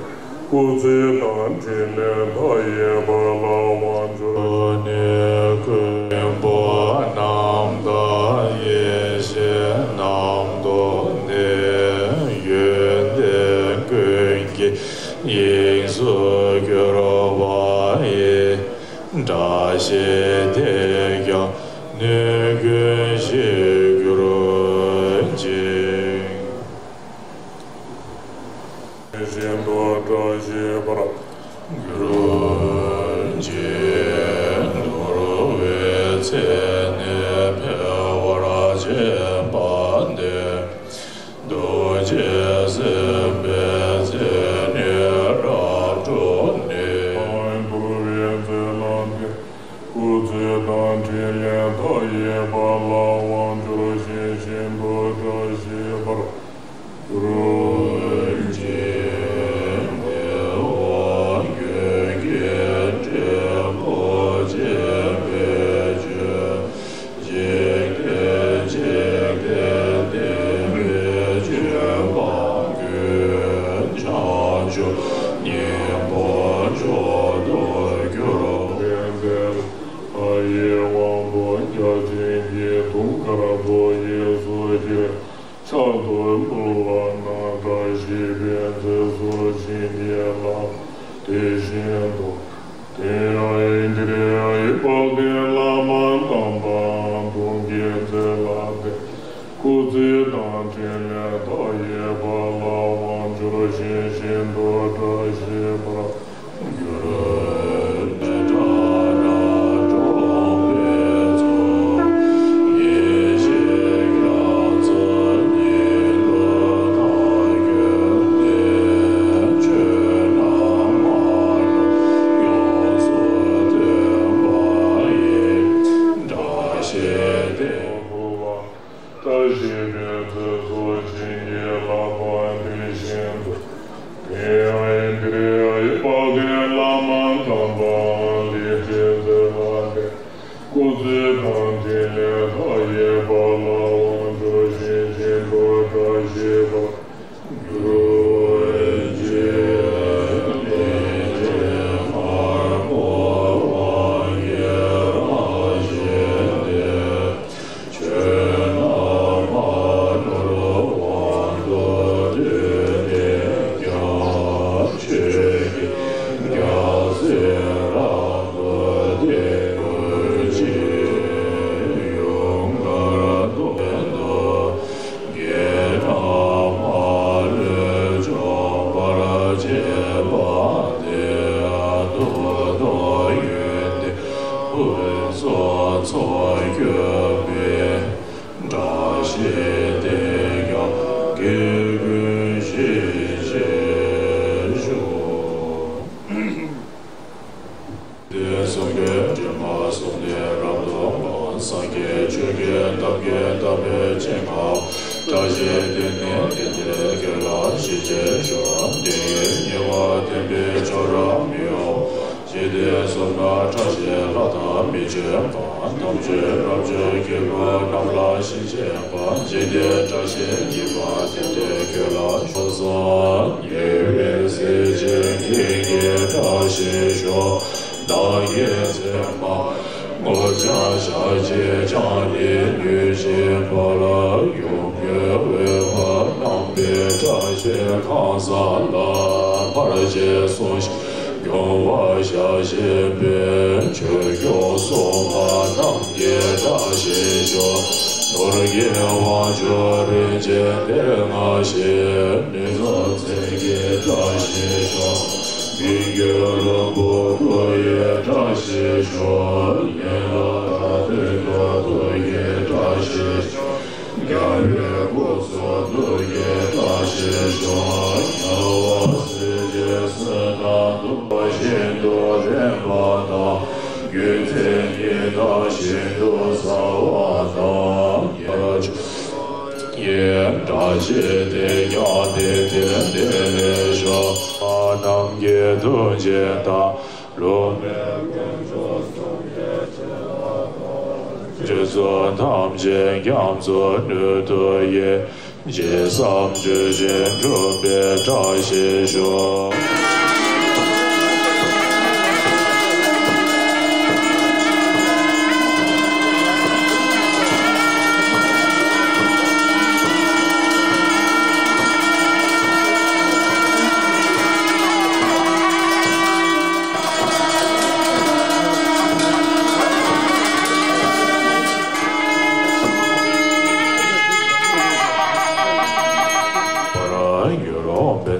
སྐུ་ཚེ་དང་འཕྲིན་ལས་མཐའ་ཡས་པ་ལ་དབང་འབྱོར། ནི་ཀུན་པོ་རྣམ་དག་ཡེ་ཤེས་རྣམ་རྟོག་ལྡན། ཡོན་ཏན་ཀུན་གྱི་དབྱིངས་སུ་གྱུར་པ་ཡི། བཀྲ་ཤིས་དེས་ཀྱང་ནི་ཀུན་ཞིག་གྱུར་ཅིག་བཞིན་དུ་བཀྲ་ཤིས་པར་གྱུར་ཅིག་འདུལ་བའི་ཚེ་ནི་འཕེལ་བར་བྱེད་པ་སྟེ། རྡོ་རྗེ་སེམས་དཔའི་མཚན་ཉིད་རབ་འཕྲོག་ནས། འདུལ་བའི་མཛད་ལ་བརྟེན། སྐུ་ཚེ་དང་འཕྲིན་ལས་མཐའ་ཡས་པ་ལ་དབང་འབྱོར་ཞིང་བཞིན་དུ་བཀྲ་ཤིས་པར་གྱུར་ཅིག་འདི་ནི་བོད་ཀྱི་འབྲས་བུ་ཆེན་པོའི་ཆོས། འཇིག་རྟེན་འཇིག་རྟེན་བདེན་པའི་ཆོས་འབངས་ཀུན། བྱང་ཆུབ་སྙིང་པོ་མཆོག་ཏུ་གྱུར། ལྷ་ཡི་དབང་པོ་བརྒྱ་བྱིན་གྱིས་དུང་དཀར་པོ་གཡས་སུ་བཞེས། ཕྱག་ཏུ་འབུལ་བ་ན་བཀྲ་ཤིས་པའི་རྫས་སུ་བྱིན་གྱིས་བརླབས། དེ་བཞིན་དུ། དེ་ཡང་ཨིནྡྲ་ཡིག་དཔལ་ལྡན་བླ་མ་དམ་པའང་དུང་གི་རྫས་ལ་བརྟེན། སྐུ་ཚེ་དང་འཕྲིན་ལས་མཐའ་ཡས་པ་ལ་དབང་འབྱོར་ཞིང་བཞིན་དུ་བཀྲ་ཤིས་པར་གྱུར་ཅིག་བཀྲ་ཤིས་པའི་རྫས་སུ་བྱིན་གྱིས་བརླབས་པ་དེ་བཞིན་དུ། དེ་ཡང་ཨིནྡྲ་ཡིག་དཔལ་ལྡན་བླ་མ་དམ་པའང་ལི་ཀྲི་རྫས་ལ་བརྟེན། སྐུ་ཚེ་དང་འཕྲིན་ལས་མཐའ་ཡས་པ་ལ་དབང་འབྱོར་ཞིང་བཞིན་དུ་བཀྲ་ཤིས་པར་གྱུར་ཅིག་ལས་ཀྱི་དམར་པོ་དབང་གི་རང་བཞིན་ཏེ། ཆོས་རྣམས་མ་དོར་དབང་དུ་བསྡུས་ནས་ཀྱང་། ཆོས་ཀྱི་རྒྱལ་སྲས་རབ་ཏུ་བསྟན། ཀུན་གྱི་ཡུངས་ཀར་སྟོན་ཏོ། བགེགས་རྣམས་མ་ལུས་འཇོམས་པར་བྱེད་པ་སྟེ། ཏུ་ཏོ་ཡོན་ཏན་ཕུན་སུམ་ཚོགས་གྱུར་པའི། བཀྲ་ཤིས་དེས་ཀྱང་བགེགས་ཀུན་ཞི་བྱེད་ཤོག་དེ་གསུང་གི་དྲི་མ་གསུམ་ནི་རབ་ཏུ་སྤངས། སངས་རྒྱས་ཆོས་ཀྱི་ཐབས་ཀྱིས་བརྟག་པའི་ཕྱིར་ང་བཀྲ་ཤིས་དེ་ནི་དེ་འདྲའི་རྒྱུད་ལ་ཞི་བྱེད་ཤོག་དེ་ཡི་ཉེ་བར་ཐིམ་པས་ཆོག་རབ་མི་གཡོ། ཞི་བདེ་སོགས་ལ་བཀྲ་ཤིས་ལྷ་དང་མི་མཆོད་པ། དམ་ཆོས་རབ་མཆོག་གི་སྐུ་རྣམས་ལ་ཞི་བྱེད། བྱེད་པ། ཞི་བདེའི་བཀྲ་ཤིས་ཉེ་བར་ཐིམ་སྟེ་ཁྱོད་ལ་ཕྱག་འཚལ། ཉེ་བའི་སྲས་ཆེན་ཀུན་གྱི་བཀྲ་ཤིས་ཤོག་བདག་གི་མཚན་མ་ངོ་ཅན་ཞལ་གཅིག་ཀྱང་ནི་ནུས་བྱེད་པར། ཡུམ་གྱི་འོད་ཕུང་རྣམ་པའི་བཀྲ་ཤིས་ཁང་བཟང་ལ། ཕར་ཕྱིན་སྲུང་ཞིང་སྐྱོང་བར་ཞལ་བཞེས་པའི། ཆོས་སྐྱོང་སྲུང་མ་རྣམས་ཀྱི་བཀྲ་ཤིས་ཤོག་ནོར་གྱི་དབང་ཕྱུག་རིན་ཆེན་གཏེར་མངའ་ཞིང་། མི་བཟང་མཚན་གྱི་བཀྲ་ཤིས་ཤོག་མི་འགྱུར་ལྷུན་པོ་སྐུ་ཡི་བཀྲ་ཤིས་ཤོག་ཡན་ལག་དགྲ་གདོན་དུག་གི་བཀྲ་ཤིས་ཤོག་རྒྱལ་བའི་སྐུ་གསུང་ཐུགས་ཀྱི་བཀྲ་ཤིས་ཤོག་རྒྱལ་བ་སྲས་ཀྱི་གསུང་དང་ཐུགས་བཞིན་དུ་ལྡན་པ་དང་། རྒྱུད་མཚན་ཉིད་དང་ཤིན་ཏུ་གསལ་བ་དང་། རྒྱལ་བ་ཡི་བཀྲ་ཤིས་དེས་ཀྱང་དེང་འདིར་བདེ་ལེགས་ཤོག་རྣམས་ཀྱི་དོན་ཆེན་དང་། ལུང་པའི་དཀོན་མཆོག་གསུམ་གྱི་ཆེ་བ་དང་། རྒྱུ་ཚོགས་ཐམས་ཅད་རྒྱ་མཚོའི་སྣོད་དུ་དབྱེ། ཇི་བསམ་ཇི་བཞིན་འགྲུབ་པའི་བཀྲ་ཤིས་ཤོག་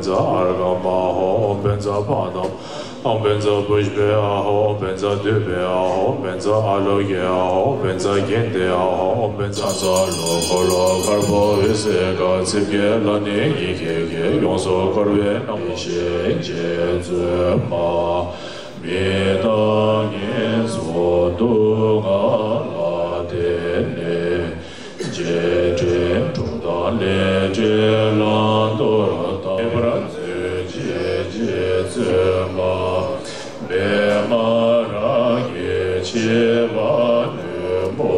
ཨོཾ་བཛྲ་ཨརྒྷཾ་ཨཱཿཧཱུྃ། ཨོཾ་བཛྲ་པཱདཾ། ཨོཾ་བཛྲ་པུཥྤེ་ཨཱཿཧཱུྃ། ཨོཾ་བཛྲ་དཱུརྦེ་ཨཱཿཧཱུྃ། ཨོཾ་བཛྲ་ཨཱ་ལོ་ཀེ་ཨཱཿཧཱུྃ། ཨོཾ་བཛྲ་གནྡྷེ་ཨཱཿཧཱུྃ། ཨོཾ་བཛྲ་ཚ་ལུ་འཁོར་ལོ་དཀར་པོ་འོད་ཟེར་དཀར། རྩིབས་བརྒྱད་ལ་ནི་ཡི་གེ་བརྒྱད། ཡོངས་སུ་བསྐོར་བའི་རྣམ་པར་ཤེས་བྱའི་བཙུན་མ། མི་རྟག་ངན་སོང་སྡུག་བསྔལ་ལ་བརྟེན་ནས། རྗེས་དྲན་གྲུབ་དང་ལས་འབྲས་བླང་དོར་དང་། མེད་པར་མཛོད་བྱེད་རྗེ་བཙུན་མ། པདྨ་རཱ་གའི་མཆེ་བ་རྣོན་པོ་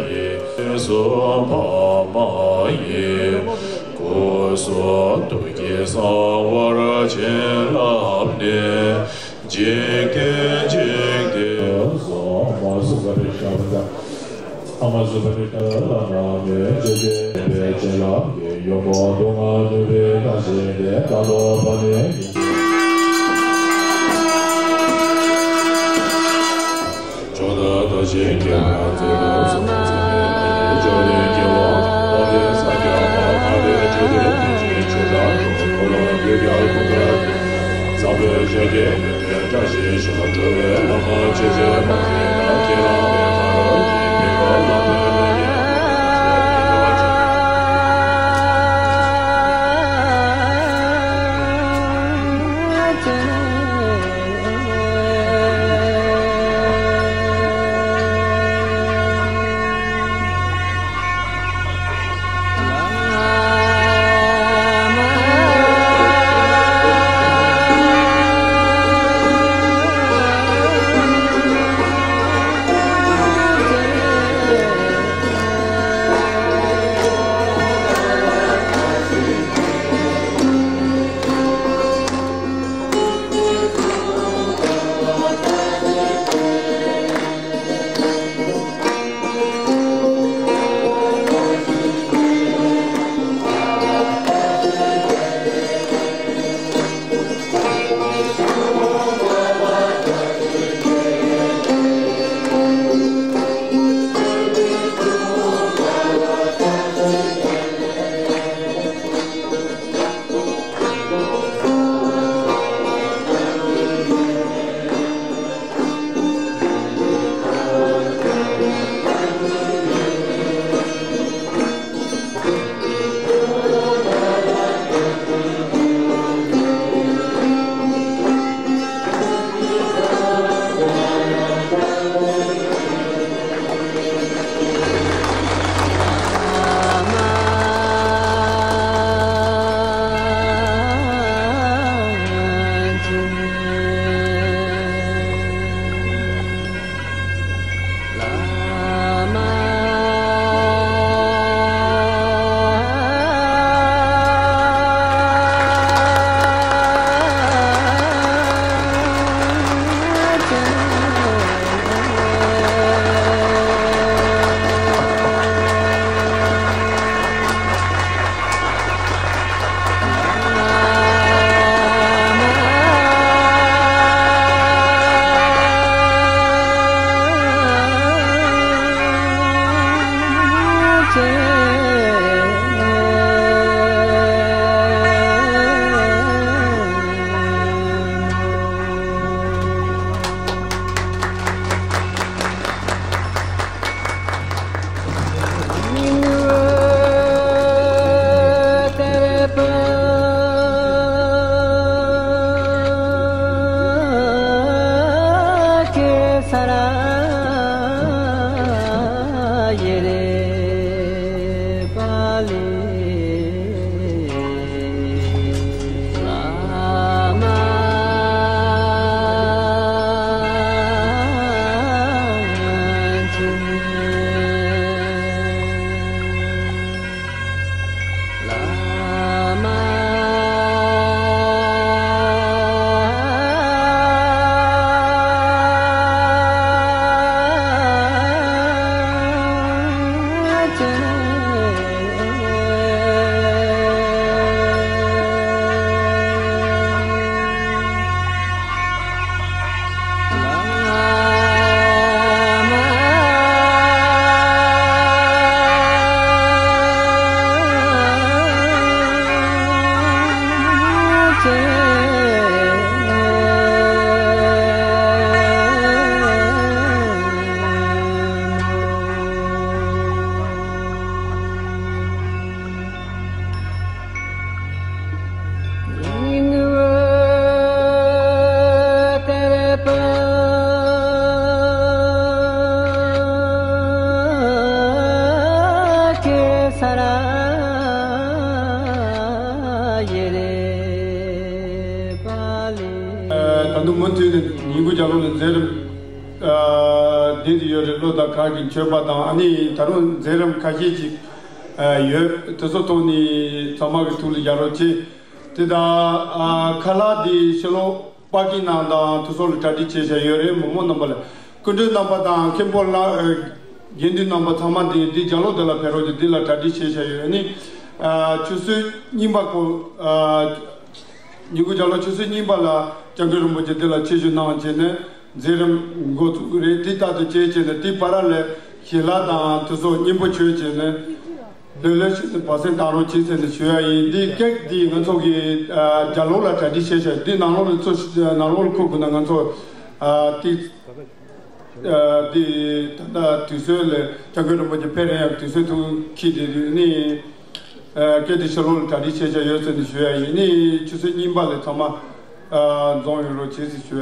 ཡིས། སྲོག་འཕགས་མ་ཡི་སྐུ་གསུང་ཐུགས་ཀྱི་གསང་བར་བྱིན་བརླབས་ནས། འཇིག་རྟེན་འཇིག་རྟེན་སོགས་མ་བཟོད་པར་བཤགས་པ་དང་། ཨ་མ་བཟོད་པར་བཤགས་པ་དང་། ནམ་མཁའི་མཛོད་ཅན་པའི་བྱིན་རླབས་ཀྱིས། ཡུམ་འོད་སྡུག་བསྔལ་འདུལ་བའི་བཀྲ་ཤིས་ལྡན། ད་ལྟོ་བར་དུ་ཡང་། ཇོ་བདག་བདག་ཆེན་རྒྱལ་བ་ཙོ་བོ་ཚང་མས་ཇོ་རིན་གྱི་ཝང་དབང་ལྡན་ས་སྐྱ་པ་ཁ་བའི་ཇོ་བདག་ཐུགས་རྗེ་ཆེ། དྲག་འགྲོ་འཁོར་ལོ་འདུལ་བའི་སྐུ་དྲག་གི་བཟང་པོའི་ཆོས་ཀྱི་བཀྲ་ཤིས་ཤོག། འགྲོ་བའི་བླ་མ་ཆོས་རྗེ་མ་ཐེ་ན་ཁྱེད་རང་བའི་ཁ་རོག་གི་ཕི་ཁ་ལ་ཐོན་ནས། ད་དུང་མུ་མཐུད་ནས་ཉིན་གུང་རྒྱབ་ལོགས་ལ་མཛད་རིམ་ལྡན་དུ་ཡོད་རེད། བློ་དང་གང་གི་མཆོད་པ་དང་ཨ་ནི་ད་རུང་མཛད་རིམ་ཁ་ཤས་ཅིག་ཡོད། དེ་ཚོ་ཐོག་ནས་ཚང་མ་གི་ཐུགས་ལ་བཞག་རོགས་གྱིས། དེ་དང་ཁ་ལག་འདི་ཕྱི་ལོགས་པར་ཀིང་ནང་དང་དེ་ཚོ་ལ་གྲ་སྒྲིག་བྱས་བཞག་ཡོད་རེད། མོག་མོག་རྣམ་པ་ལ། སྐུ་མགྲོན་རྣམ་པ་དང་མཁན་པོ་ལ་ཨ་དགེ་འདུན་རྣམ་པ་ཚང་མ་འདི་འདི་རྒྱབ་ལོགས་འདི་ལ་ཕེབས་རོགས་གྱིས། འདི་ལ་གྲ་སྒྲིག་བྱས་བཞག་ཡོད། ཨ་ནི་ཨ་ཆུ་ཚོད་གཉིས་པ་ཁོ་ཨ་ཉིན་གུང་རྒྱབ་ལོགས་ཆུ་ཚོད་གཉིས་པ་ལ་སྐྱབས་མགོན་རིན་པོ་ཆེ་འདི་ལ་ཆིབས་བསྒྱུར་གནང་བྱས་ནས་མཛད་རིམ་འགོ་ཚུགས་ཀྱི་རེད། དེ་ལྟར་དུ་བྱས་བྱས་ནས་དེ་བར་ལ་ཞལ་ལག་དང་དེ་ཚོ་སྙིང་པོ་མཆོད་བྱས་ནས། ལོས་ལོས་ཤིག་ཏུ་བར་གསེང་བཏང་རོགས་གྱིས་ཟེར་ནས་ཞུ་ཡ་ཡིན། འདི་ཀེག་འདི་ང་ཚོ་གི་ཨ་རྒྱབ་ལོགས་ལ་གྲ་སྒྲིག་བྱས་ཤག་འདི་ནང་ལོགས་ལ་ཚུར་ནང་ལོགས་ལ་ཁུར་དགོས་ན་ང་ཚོ་ཨ་ཏིག་ཨ་འདི་ད་ལྟ་དུས་ཚོད་ལ་སྐྱབས་མགོན་རིན་པོ་ཆེ་ཕེབས་རན་ཡག་དུས་ཚོད་ཐུག་འཁྱེར་བསྡད་དུས་ནི་ཨ་ཀེག་འདི་ཕྱི་ལོགས་ལ་གྲ་སྒྲིག་བྱས་ཤག་ཡོད་ཟེར་ནས་ཞུ་ཡ་ཡིན། ནི་ཆུ་ཚོད་གཉིས་པ་ལ་ཚང་མ་ཨ་འཛོམས་ཡོང་རོགས་གྱིས་ཟེར་ཞུ་ཡ་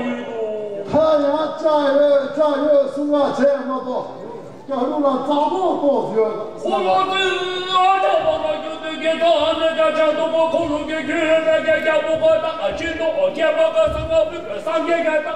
ཡིན། ད་ཡང་ལྕགས་ཡོད་ལྕགས་ཡོད་གསུང་བ་བྱས་མ་གཏོགས། སྐྱ་རུ་ལ་རྩ་མོ་ཏོག་ཡོད། ཨོ་ལོ་ཏི་ཨ་ཅག་པ་ལ་རྒྱུ་དུས་ཀྱི་ད་ནི་སྐད་ཆ་སྡུག་པོ་ཁོ་ལུ་གི་རྒྱུད་ལ་སྐད་རྒྱག་པོ་ཁོ་ད་ཨ་ཅི་འདུག་ཨོ་སྐད་པ་ཁ་སང་ང་བུ་གི་སང་སྐད་རྒྱག་ད་ཨ།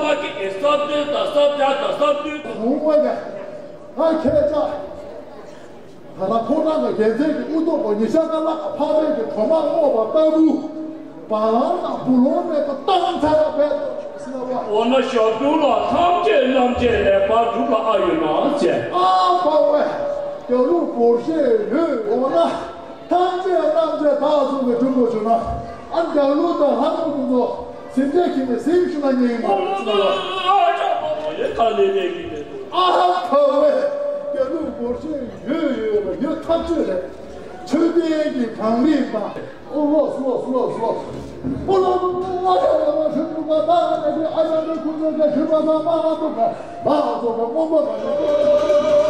ཕ་གི་གི་ས་བདུན་དང་ས་བརྒྱ་དང་ས་བདུན། གོང་བ་ཡ། ང་ཁྱེད་ཅག་ད་ལྟ་ཁོང་རང་གི་རྒྱལ་མཚན་གྱི་དབུ་ཐོག་གི་ཉི་ཤར་ཀ་ལ་ཕ་རོལ་གྱི་གྲོ་མ་རྔོག་པ་ལྟ་བུ། བ་ལང་དང་བུ་ལོང་མེད་པར་བཏང་ཚར་བས་ཟེར་བ། འོ་ན་ཞབས་དྲུང་ལ་ཐམས་ཅད་རྣམ་འབྱེད་ལེགས་པར་གྲུབ་ལ་ཨ་ཡོད་ན་ཅེས། ཨ་ཕ་བས་རྒྱ་ལུགས་བོར་ཤེས་ཡོད། འོ་ན་ཐམས་ཅད་རྣམ་འབྱེད་བདག་སོགས་ཀྱི་སྒྲུབ་དགོས་བྱུང་ན། ཨ་རྒྱ་ལུགས་དང་ལྷ་ལུགས་ཀུན་ཚོ་སེམས་ཅན་ཁྱེར་ནས་སེམས་ཤུགས་ན་ཉེ་ཡིན་པར་ཟེར་བ། ཨ་ཕ་བས་རྒྱ་ལུགས་བོར་ཤེས་ཡོད་ཡོད་ལ་ཡོད་ཐག་ཆོད་རེད། ཆོས་ལྡན་གྱི་གངས་རི་དང་། ཨོ་ལོ་སུ་ལོ་སུ་ལོ་སུ་ལོ། ཨོ་ལོ་ཨ་ཡ་ཡ་མ་ཧྲི་ཀུ་ག་ད་ཨ་ཡ་ཡ་ཁུ་ནོ་ག་ཧྲི་མ་ད་མ་ཧ་ཏུ་ག་མ་ཧ་ཏུ་ག་མོ་མོ་ག་ནི།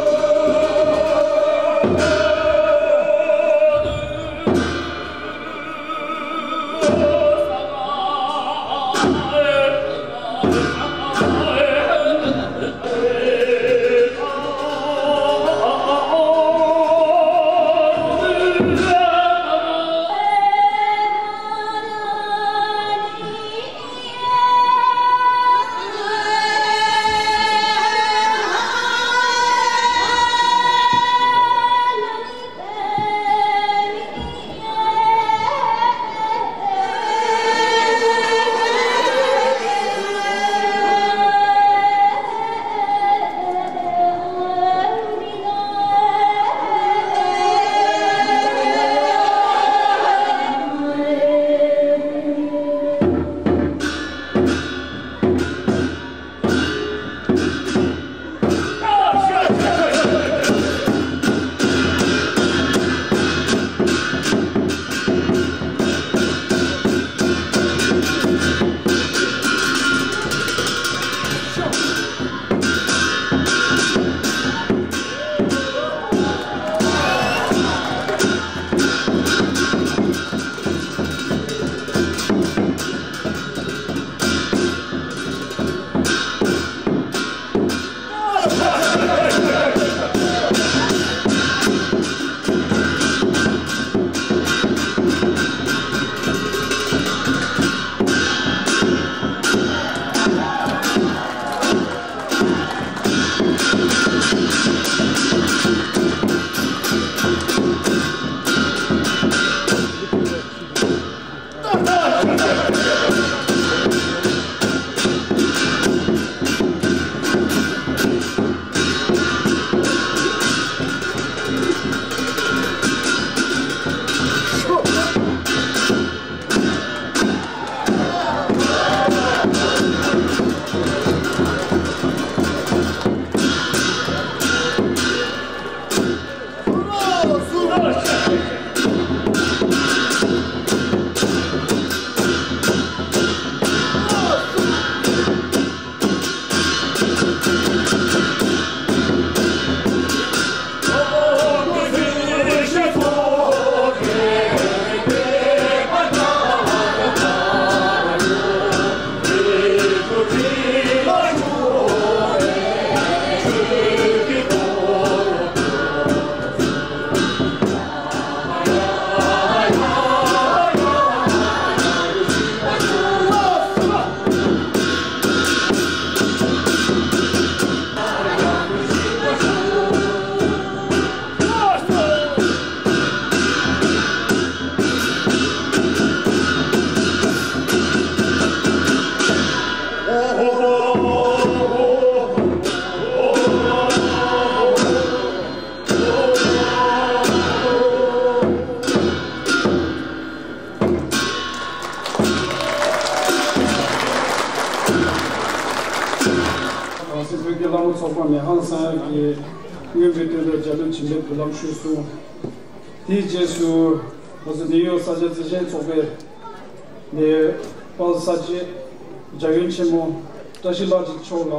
གངས་སེང་བོད་ཀྱི་བླ་མ་ཚོགས་པ་ནས་ཧང་སང་གི་མངོན་པའི་དོན་དུ་རྒྱ་ལོ་བྱིན་པའི་འབུལ་ལམ་ཞུས་སོང་། དེའི་རྗེས་སུ་ང་ཚོ་ནིའུ་ཡོག་ས་ཆ་བརྩི་ཆེན་ཚོགས་པའི་ནས་དཔལ་ས་སྐྱ་འཇའ་ཡོན་ཆེན་མོ་བཀྲ་ཤིས་ལྷ་རྗེ་མཆོག་ལ་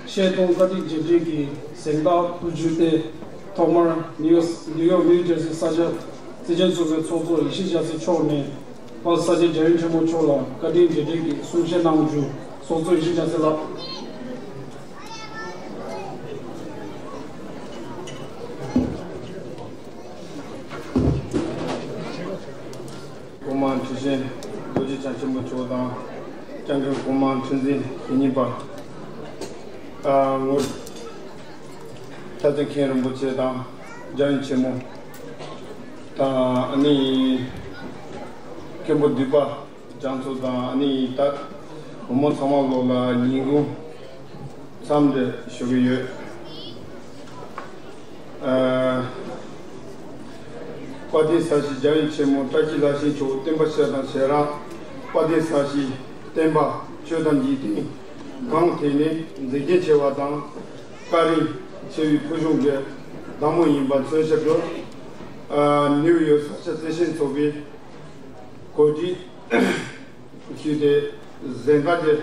ཆེ་མཐོང་བཀའ་དྲིན་རྗེས་དྲན་གྱི་གཟེངས་རྟགས་ཕུལ་རྒྱུ་སྟེ། ཐོག་མར་ནིའུ་ཡོག་ནིའུ་ཡོག་ནིའུ་ཇར་སི་ས་ཆ་བརྩི་ཆེན་ཚོགས་པའི་ཚོགས་གཙོ་ཡེ་ཤེས་རྒྱ་མཚོ་མཆོག་ནས་དཔལ་ས་སྐྱ་འཇའ་ཡོན་ཆེན་མོ་མཆོག་ལ་བཀའ་དྲིན་རྗེས་དྲན་གྱི་གསུང་བཤད་གནང་རྒྱུ། ཚོགས་གཙོ་ཡེ་ཤེས་རྒྱ་མཚོ་ལགས། སྐུ་མང་ཁྲི་ཆེན་རྡོ་རྗེ་འཆང་ཆེན་པོ་མཆོག་དང་། སྐྱབས་མགོན་གོང་མ་ཁྲི་འཛིན་ཞེ་གཉིས་པ། ཨ་ངོ་། ལྷ་རྩེ་མཁན་རིན་པོ་ཆེ་དང་། འཇམ་དབྱངས་ཆེན་མོ་དང་། ཨ་ནི་མཁན་པོ་འདུས་པ་རྒྱ་མཚོ་དང་། ཨ་ནི་ད་བུ་མོ་ཚང་མ་ལོག་ལ་ཉིན་གུང་འཚམས་འདྲི་ཞུ་གི་ཡོད། ཨ། དཔལ་ལྡན་ས་གཞི་འཇམ་དབྱངས་ཆེན་མོ། བཀྲ་ཤིས་ལྷ་སྲིན་མཆོག། བསྟན་པ་ཤེས་དང་བྱེ་བྲག། དཔལ་ལྡན་ས་གཞི་བསྟན་པ་ཆོས་དང་འཇིག་རྟེན་གང་ཐད་ནས་མཛེས་རྒྱན་ཆེ་བ་དང་། བཀའ་དྲིན་ཆེ་བའི་ཕུལ་བྱུང་གི་བདག་མོ་ཡིན་པ་མཚོན་བྱེད་དུ། ཨ། ནིའུ་ཡོག་ས་སྐྱ་རྩེ་ཞིང་ཚོགས་པའི་གོ་སྒྲིག་ཞུས་ཏེ། གཟེངས་རྟགས་ཀྱི་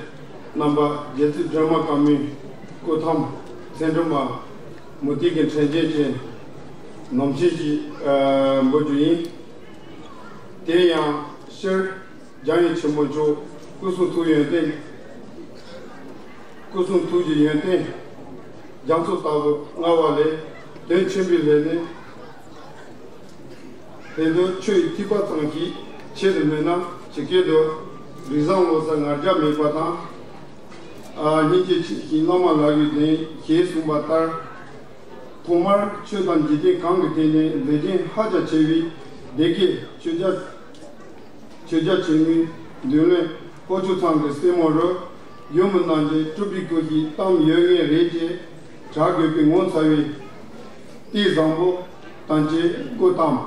རྣམ་པ་རྒྱལ་རྩེ་སྒྲོལ་མ་དཀར་མོའི་སྐུ་ཐང་མཚན་སྒྲོལ་མ་མུ་ཏིག་གི་ཕྲེང་ཅན་གྱི་ནོམ་ཆེན་ཞིག་ཨ། འབུལ་རྒྱུ་ཡིན། དེ་ཡང་སྤྱིར་འཇམ་དབྱངས་ཆེན་པོ་མཆོག་སྐུ་གསུང་ཐུགས་ཡོན་ཏན། སྐུ་གསུང་ཐུགས་ཀྱི་ཡོན་ཏན་རྒྱ་མཚོ་ལྟ་བུ་མངའ་བ་ལས། དོན་ཆེན་པོའི་ལས་ནི་དེ་དུས་ཆུ་ཡི་ཐིགས་པ་ཙམ་ཞིག་ཆེད་དུ་མེད་ན། ཇི་སྐད་དུ། རིགས་བཟང་བློ་གསལ་ང་རྒྱལ་མེད་པ་དང་། ཨ། སྙིང་རྗེ་ཆེ་ཞིང་བླ་མ་ལག་ལེན་ལྡན་ཞེས་གསུངས་པ་ལྟར། ཐོག་མར་ཆོས་དང་འཇིག་རྟེན་གང་གི་ཐད་ནས་མཛེས་རྒྱན་ཧ་ཅང་ཆེ་བའི་སྡེ་དགེ་ཆོས་རྒྱལ། ཆོས་རྒྱལ་ཆེན་མོའི་མདུན་ལས་ཕོ་ཆོས་ཚང་གི་སྲས་མོ་རུ་ཡུམ་རྣམས་ཀྱིས་སྤྲུལ་པའི་སྐུ་ཞིག་བལྟམས་ཡོད་ངེས་རེད་ཅེས་གྲགས་དགོས་པའི་ངོ་མཚར་བའི་གཏེར་བཟང་པོ་དང་བཅས་སྐུ་བལྟམས།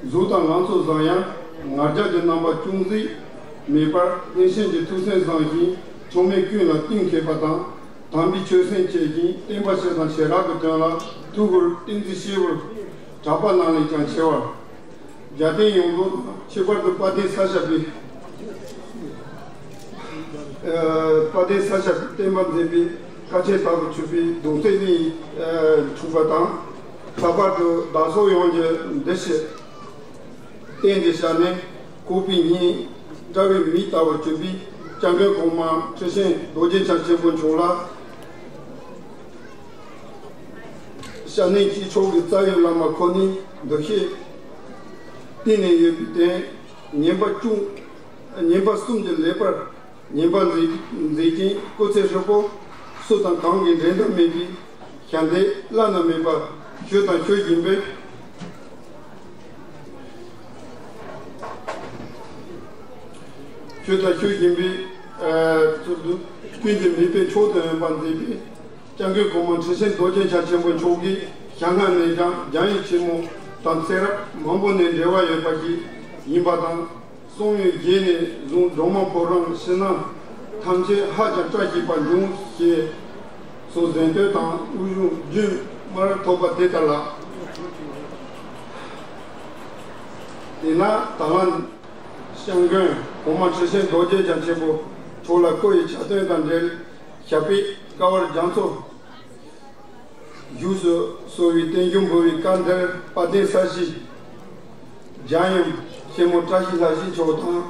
གཟུགས་དང་ལང་ཚོ་བཟང་ཡང་ང་རྒྱལ་གྱི་རྣམ་པ་ཅུང་ཟད་མེད་པར། བློན་ཆེན་གྱི་ཐུགས་སེམས་བཟང་ཞིང་གྲོགས་མེད་ཀུན་ལ་བསྟུན་མཁས་པ་དང་། དམ་པའི་ཆོས་སེམས་བསྐྱེད་ཅིང་བསྟན་པ་ཆོས་དང་བྱེ་བྲག་གི་དོན་ལ་ཐུགས་ཁུར་གཏིང་ཚུལ་ཞེ་པོར་གྲགས་པ་རྣམས་ལས་ཀྱང་ཆེ་བར། རྒྱལ་བསྟན་ཡོངས་རྫོགས་དང་ཁྱད་པར་དུ་དཔལ་ལྡན་ས་སྐྱ་པའི། ཨ། དཔལ་ལྡན་ས་སྐྱ་པའི་བསྟན་པ་འཛིན་པའི་དཀའ་སྤྱད་ལྟ་བུར་གྱུར་པའི་གདུང་སྲས་གཉིས། ཨ། འཁྲུངས་པ་དང་། ལྷག་པར་དུ་བདག་སོགས་ཡོངས་ཀྱི་འདུ་ཤེས་གཏན་གྱི་ཞལ་ནས་ཁོག་པའི་སྙིང་དཔྲལ་བའི་མིག་ལྟ་བུར་གྱུར་པའི་སྐྱབས་མགོན་གོང་མ་ཁྲི་ཆེན་རྡོ་རྗེ་འཆང་ཆེན་པོ་མཆོག་ལ། ཞབས་གནས་ཀྱི་མཆོག་གི་རྩ་བའི་བླ་མ་ཁོ་ནའི་འདུ་ཤེས་གཏིང་ནས་ཡོད་པའི་སྟེང་། ཉན་པ་ཅུང་། ཉན་པ་གསུམ་གྱིས་ལེགས་པར་ཉན་པ་མཛེས་མཛེས་ཅིང་སྐུ་ཚེ་ཧྲིལ་པོ་སུ་དང་གང་གིས་འགྲན་ཟླ་མེད་པའི་ཞབས་འདེགས་བླ་ན་མེད་པ་ཞུས་དང་ཞུ་བཞིན་པའི། ཞུས་དང་ཞུ་བཞིན་པའི། ཨ། ཚུལ་དུ་ཀུན་གྱིས་མིག་དཔེ་མཆོག་ཏུ་འོས་པ་མཛད་པའི་སྐྱབས་མགོན་གོང་མ་ཁྲི་ཆེན་རྡོ་རྗེ་འཆང་ཆེན་པོ་མཆོག་གིས་ཞལ་སྔ་ནས་ཀྱང་འཇམ་དབྱངས་ཆེན་མོ་དང་ཚེ་རབས་མང་པོ་ནས་འབྲེལ་བ་ཡོད་པ་ཞིག་ཡིན་པ་དང་། གསུང་ཡུལ་རྗེས་ནས་བཟུང་སྒྲོལ་མ་ཕོ་བྲང་ཕྱི་ནང་ཐམས་ཅད་ཧ་ཅང་བཀྲ་ཤིས་པ་འབྱུང་ཞེས་སོགས་གཟེངས་བསྟོད་དང་དབུགས་དབྱུང་རྒྱུན་མར་ཐོབ་པ་དེ་ལྟར་ལགས། དེས་ན་ད་ལན་སྐྱབས་མགོན་གོང་མ་ཁྲི་ཆེན་རྡོ་རྗེ་འཆང་ཆེན་པོ་མཆོག་ལ་སྐུ་ཡི་ཕྱག་སྟོན་དང་འབྲེལ། ཞབས་པད་དཀའ་བར་རྒྱ་མཚོ་བཞུགས་སུ་གསོལ་བའི་བརྟན་བཞུགས་འབུལ་བའི་སྐབས་འདིར། དཔལ་ལྡན་ས་གཞི་འཇམ་དབྱངས་ཆེན་མོ་བཀྲ་ཤིས་ལྷ་སྲས་མཆོག་དང་།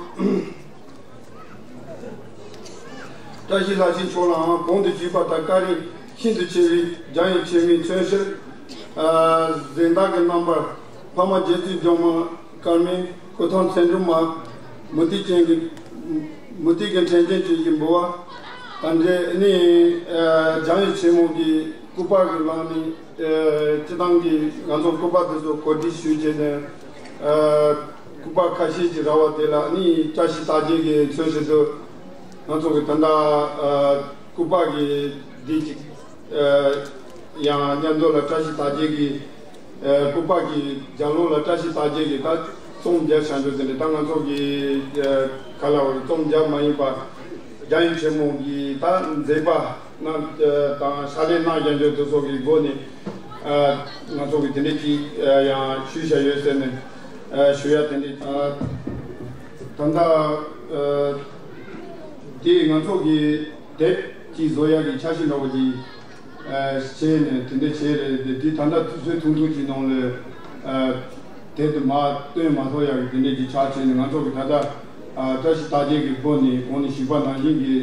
བཀྲ་ཤིས་ལྷ་སྲས་མཆོག་ལའང་གོང་དུ་ཞུས་པ་ལྟར་བཀའ་དྲིན་ཤིན་ཏུ་ཆེ་བའི་འཇམ་དབྱངས་ཆེན་མོའི་མཚོན་བྱེད། ཨ། གཟེངས་རྟགས་ཀྱི་རྣམ་པར་འཕགས་མ་རྒྱལ་རྩེ་སྒྲོལ་མ་དཀར་མོའི་སྐུ་ཐང་མཚན་སྒྲོལ་མ་མུ་ཏིག་ཅན་གྱི། མུ་ཏིག་གི་ཕྲེང་ཅན་ཅན་གྱི་འབུལ་བ་དང་འབྲེལ་ནི། ཨ། འཇམ་དབྱངས་ཆེན་མོ་གི་སྐུ་པར་གྱི་ལམ་ནས། ཨ། སྤྱི་བཏང་གི་ང་ཚོ་སྐུ་པར་དེ་ཚོ་གོ་སྒྲིག་ཞུས་བྱས་ནས། ཨ། སྐུ་པར་ཁ་ཤས་ཀྱི་ར་བ་དེ་ལ་ནི་བཀྲ་ཤིས་རྟགས་བརྒྱད་ཀྱི་མཚོན་བྱེད་དུ་ང་ཚོ་གི་ད་ལྟ། ཨ། སྐུ་པར་གྱི་འདི་གཅིག་ཨ། ཡང་མཉམ་དུ་ལ་བཀྲ་ཤིས་རྟགས་བརྒྱད་ཀྱི། ཨ། སྐུ་པར་གྱི་ལྗགས་ཀློག་ལ་བཀྲ་ཤིས་རྟགས་བརྒྱད་ཀྱི་ད་རྩོམ་རྒྱག་བྱ་འདུག་དེ་འདྲ་ད་ང་ཚོ་གི། ཨ། ག་ལ་བར་རྩོམ་རྒྱག་མ་ཡིན་པ་འཇམ་དབྱངས་ཆེན་མོ་གི་ད་མཛད་པ་གནང་། ཨ། དང་ཕྱག་ལས་གནང་རྒྱ་འཇོག་དེ་སོགས་ཀྱི་སྒོ་ནས། ཨ། ང་ཚོ་གི་དེ་འདྲ་ཅིག་ཨ། ཡང་ཞུ་བྱ་ཡོད་ཟེར་ནས། ཨ། ཞུ་ཡ་དེ་འདྲ། ཨ། ད་ལྟ། ཨ། དེ་ང་ཚོ་གི་དེབ་ཅིག་བཟོ་ཡག་གི་འཆར་གཞི་འདྲ་བོ་ཅིག་ཨ། བྱས་ནས་དེ་འདྲ་བྱས་རེད་དེ། དེ་ད་ལྟ་དུས་ཚོད་ཐུང་ཐུང་ཅིག་ནང་ལ། ཨ། དེབ་དེ་མར་བཏོན་མ་ཐུབ་ཡག་གི་དེ་འདྲ་ཅིག་ཆགས་བྱས་ནས། ང་ཚོ་གི་ད་ལྟ། ཨ། བཀྲ་ཤིས་རྟགས་བརྒྱད་ཀྱི་སྒོ་ནས་གོང་ནས་ཞུས་པ་ནང་བཞིན་གྱི་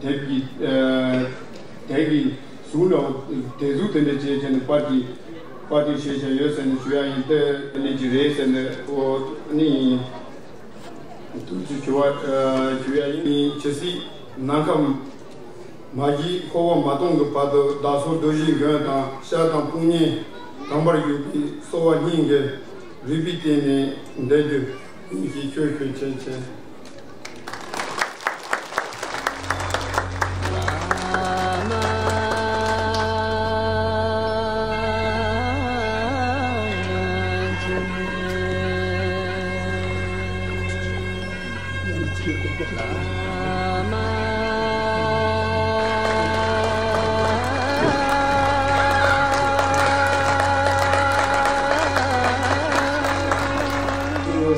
དེབ་ཀྱི། ཨ། དེབ་ཀྱི་ཟུར་འདྲ་བོ་དེབ་གཟུགས་དེ་འདྲ་བྱས་བྱས་ནས་པར་ཅིག་པར་ཅིག་བྱས་བྱས་ཡོད་ཟེར་ནས་ཞུ་ཡག་ཡིན། དེ་འདྲ་ཅིག་རེད་ཟེར་ནས། འོ་ནི། ཐུགས་རྗེ་ཆེ་ཞུ་བ་ཞུ་ཡ་ཡིན། ཇི་སྲིད་ནམ་མཁའ་མ་བརྗིད་འཁོར་བ་མ་སྟོངས་ཀྱི་བར་དུ་བདག་སོགས་རྡོ་རྗེའི་མགོན་དང་ཤར་དང་དཔུང་གཉེན་དམ་པར་གྱུར་པའི་གསོལ་བ་སྙིང་གི་རུས་པའི་གཏིང་ནས་འདེབས་རྒྱུ་ཡིན་ཞེས་ཆོས་ཞུ་ཆེན་ཆེན།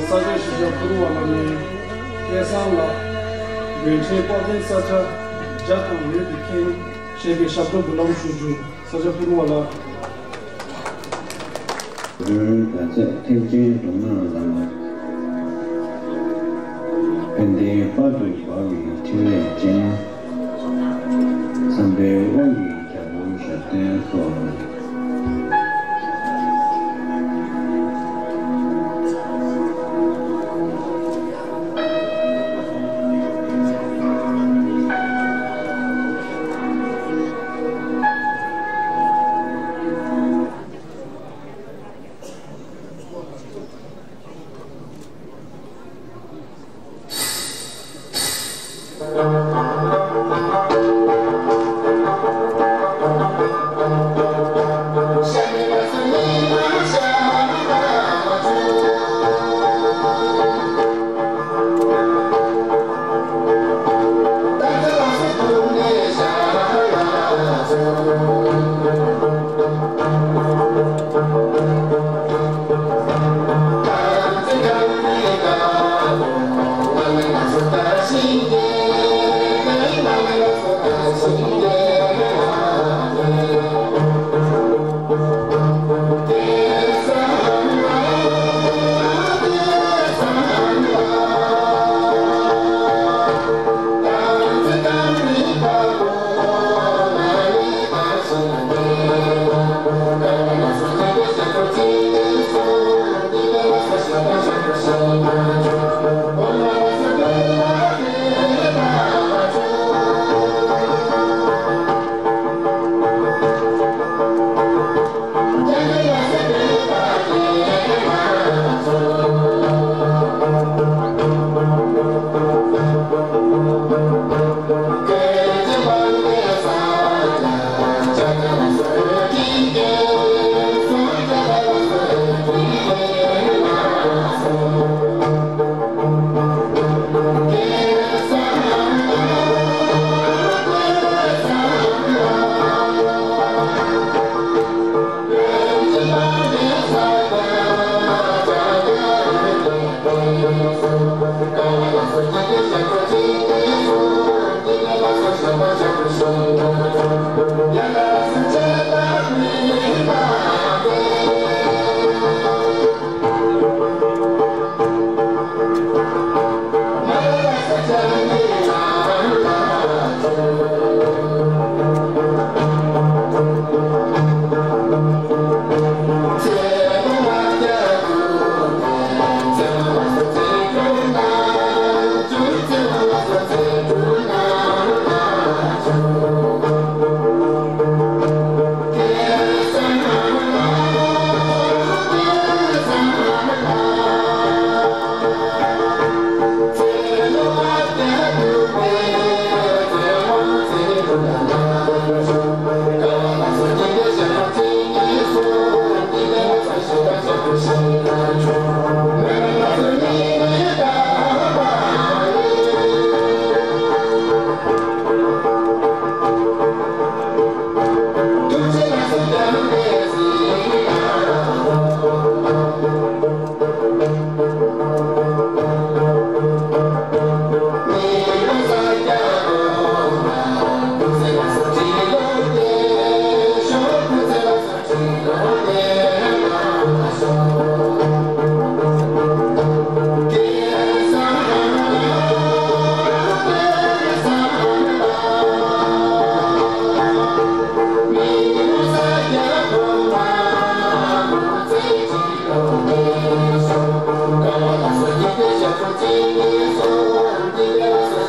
ས་སྐྱ་ཤེས་བྱ་ཕུར་བུ་བ་ལགས་ནས་སྐལ་བཟང་ལགས། དགོན་ཆེན་དཔལ་ལྡན་ས་སྐྱ་རྒྱ་དང་ཡུལ་དུ་མཁྱེན་ཞེས་པའི་ཞབས་བྲོ་འབུལ་ལམ་ཞུ་རྒྱུ། ས་སྐྱ་ཕུར་བུ་བ་ལགས། གྲྭ་ཚབ་ཐེག་ཆེན་གྲུབ་སྣང་ལགས། ཕན་བདེའི་དཔལ་དུ་འབར་བའི་ཕྲིན་ལས་ཅན། འཚམས་པའི་དབང་གིས་རྒྱལ་པོ་ཞབས་བརྟན་སོགས།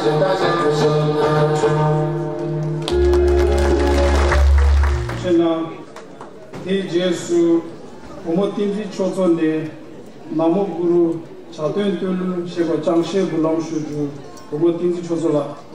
ཁྱེད་རྣམས། དེའི་རྗེས་སུ་བུ་མོ་བསྟན་འཛིན་ཆོས་མཚོ་ནས་ན་མོ་གུ་རུ་ཇ་སྟོན་སྟོན་ལུགས་ཞེས་པ་ཅང་ཤེས་འབུལ་ལམ་ཞུ་རྒྱུ། བུ་མོ་བསྟན་འཛིན་ཆོས་མཚོ་ལགས།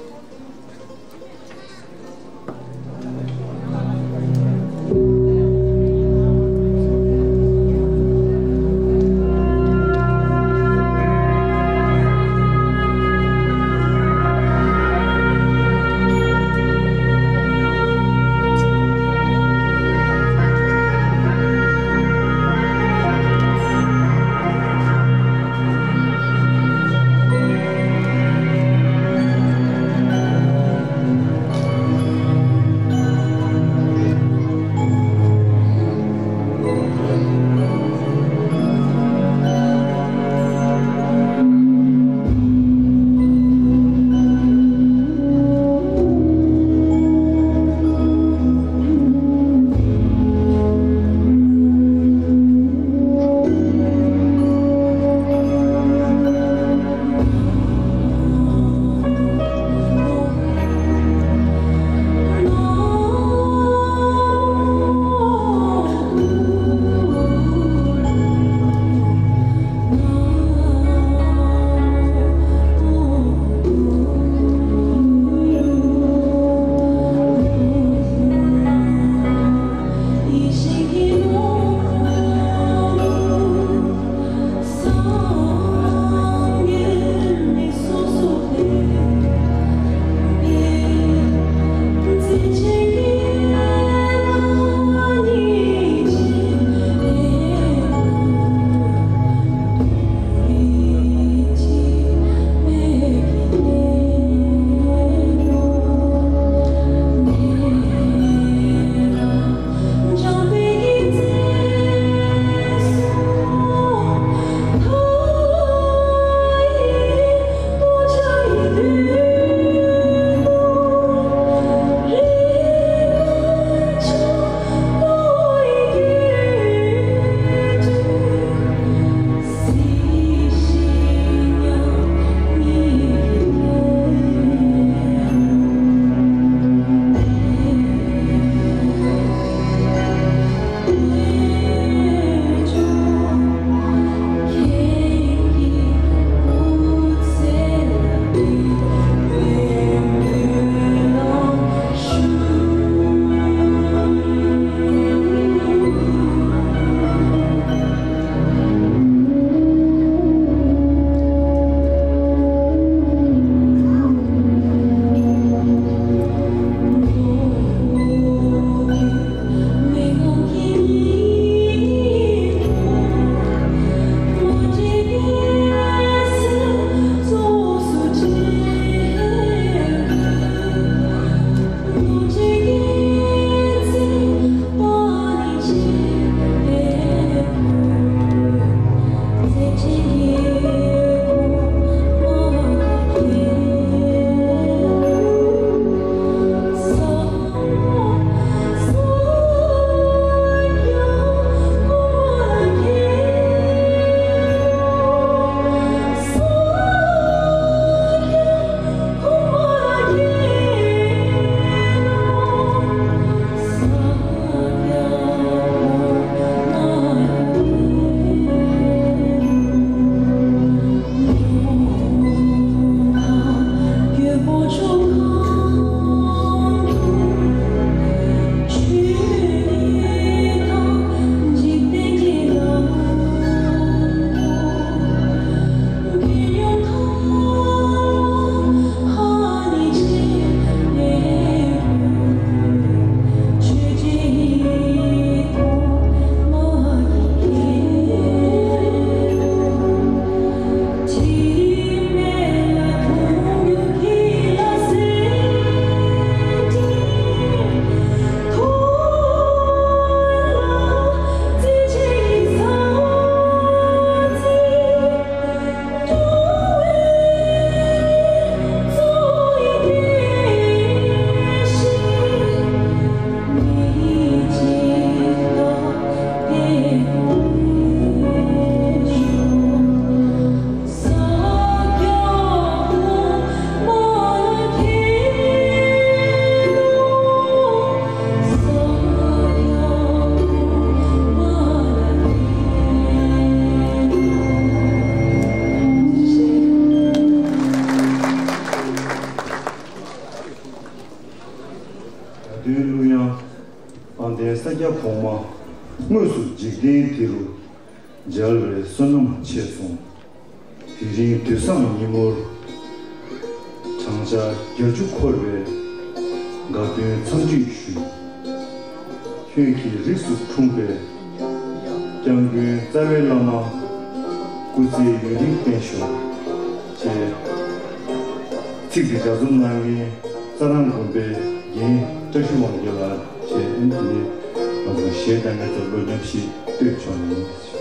དོན་གླུ་དབྱངས། དཔལ་ལྡན་ས་སྐྱ་གོང་མ། དངོས་སུ་འཇིག་རྟེན་འདི་རུ་མཇལ་བའི་བསོད་ནམས་ཆེ་སོང་། དེ་རིང་དུས་བཟང་ཉིན་མོར། བགྲང་བྱ་བརྒྱད་ཅུ་འཁོར་བའི་དགའ་སྟོན་མཚམས་གཅོད་ཞུ། ཁྱོད་ཀྱི་རིགས་སུ་འཁྲུངས་པའི་སྐྱབས་མགོན་རྩ་བའི་བླ་མ་སྐུ་ཚེ་ཡུན་རིང་བརྟན་ཤོག་ཅེས། ཚིག་འདི་ལྗགས་རྩོམ་གནང་མཁན་རྩ་རང་དགོན་པའི་རྒན་བཀྲ་ཤིས་དབང་རྒྱལ་ལགས་བཅས། ཨ་ནི་དེ་ནས་ང་ཚོ་གཞས་བཏང་མཁན་ཚོ་སློབ་སྦྱོང་ཞིག་སྟོན་ཆོག་ནས།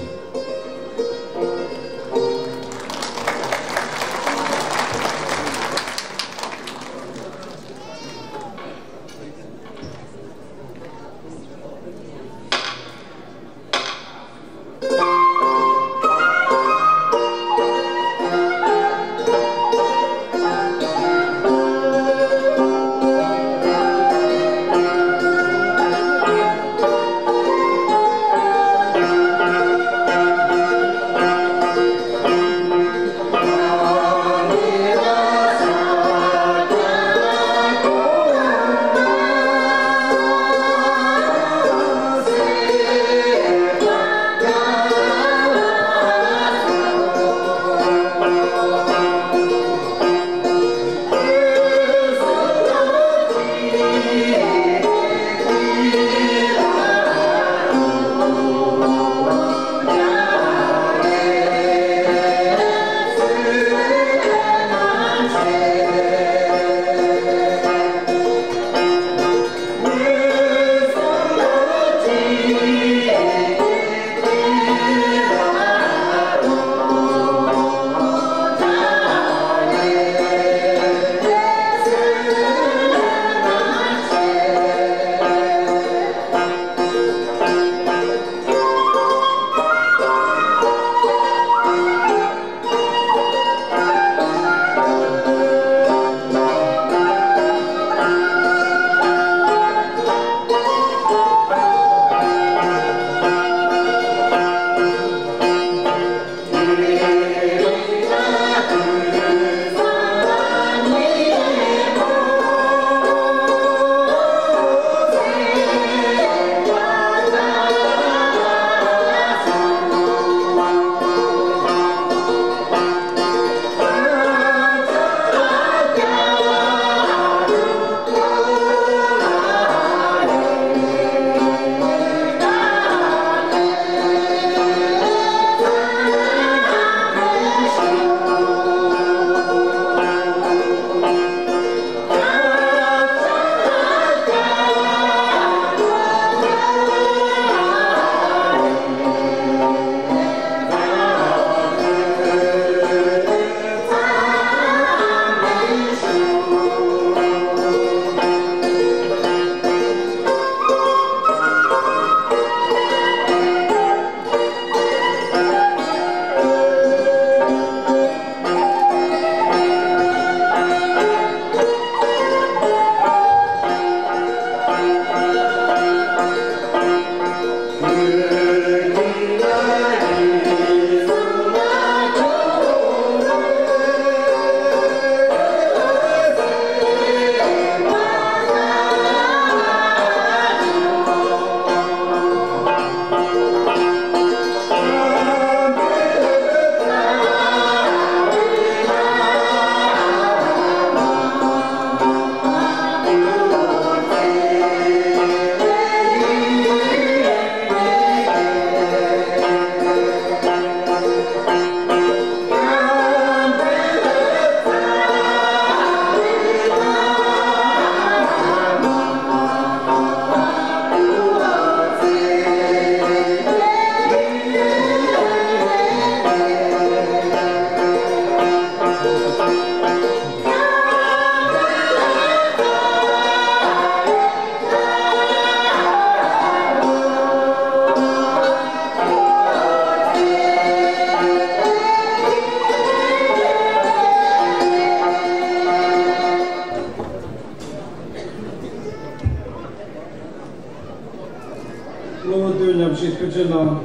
གློ་བོ་སྟོན་ཉམས་ཞིབ་ཐུགས་རྗེ་གནང་།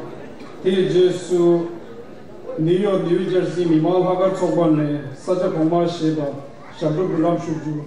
དེའི་རྗེས་སུ། ནིའུ་ཡོག་ནིའུ་ཇར་སི་མི་མང་ལྷག་དཀར་ཚོགས་པ་ནས་ས་སྐྱ་གོང་མ་ཞེས་པ་ཞབས་བྲོ་འབུལ་ལམ་ཞུ་རྒྱུ།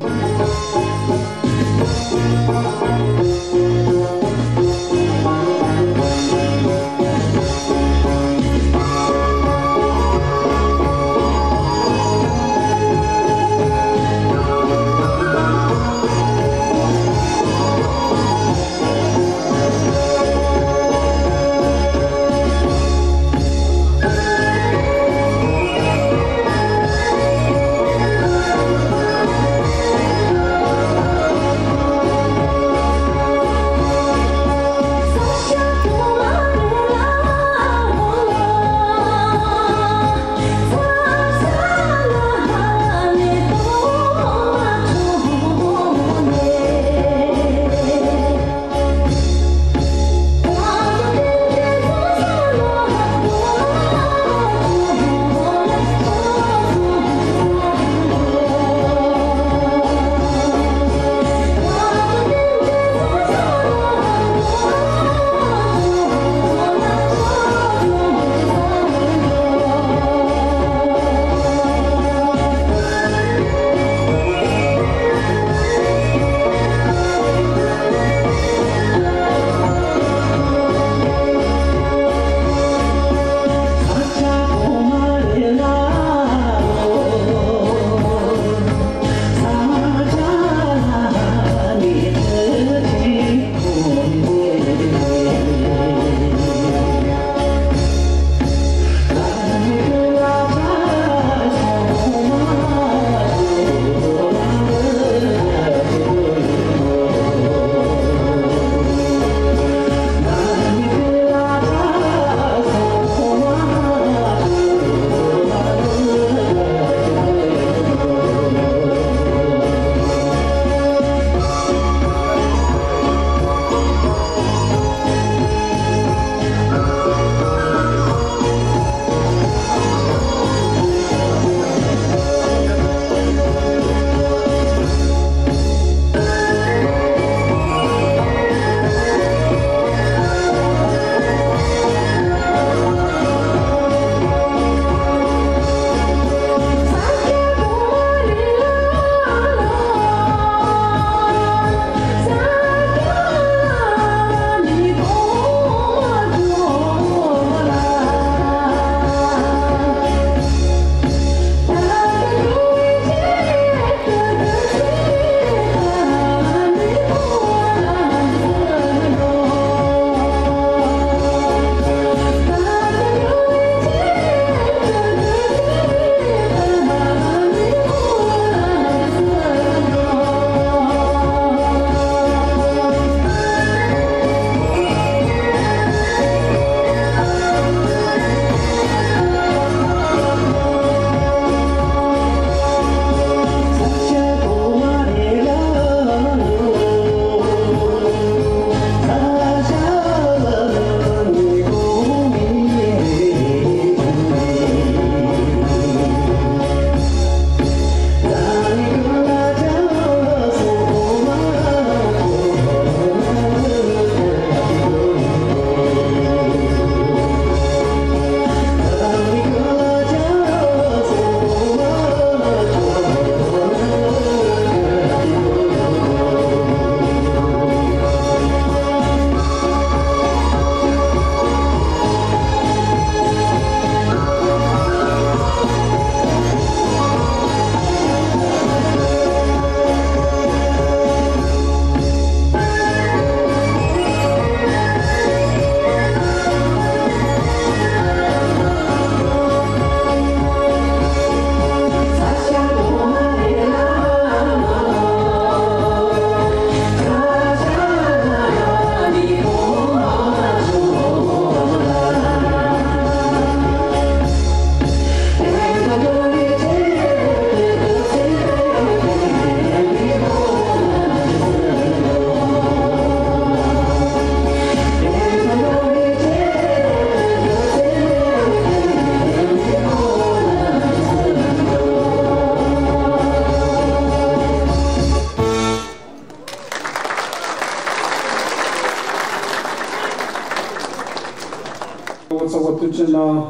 ཚོགས་པ་ཐུགས་རྗེ་གནང་།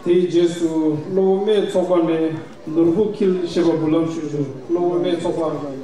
དེའི་རྗེས་སུ་གློ་བོ་སྨད་ཚོགས་པ་ནས་ནོར་བུ་འཁྱིལ་ཞེས་པ་འབུལ་ལམ་ཞུ་རྒྱུ། གློ་བོ་སྨད་ཚོགས་པ།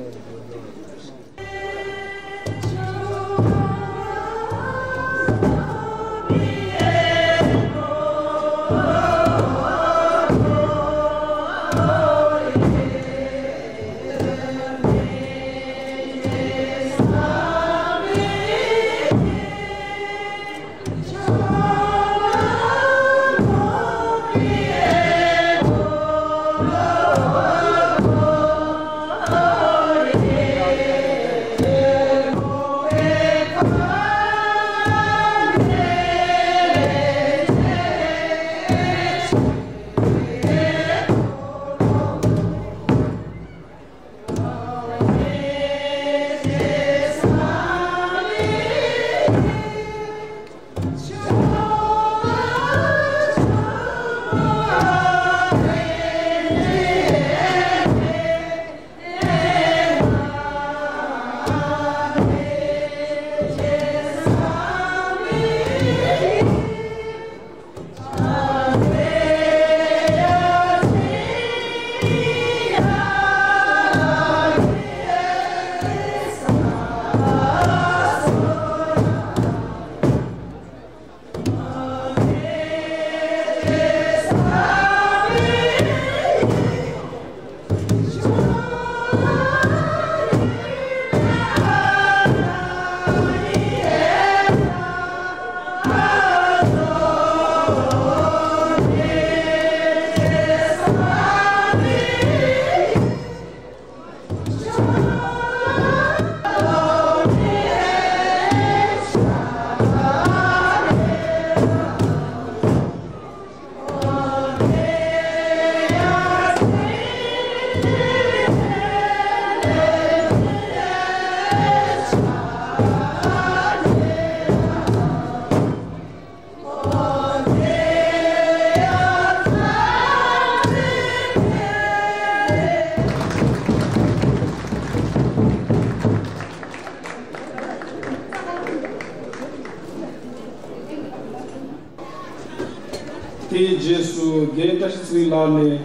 དེའི་རྗེས་སུ་རྒན་བཀྲ་ཤིས་ཚེ་རིང་ལགས་ནས་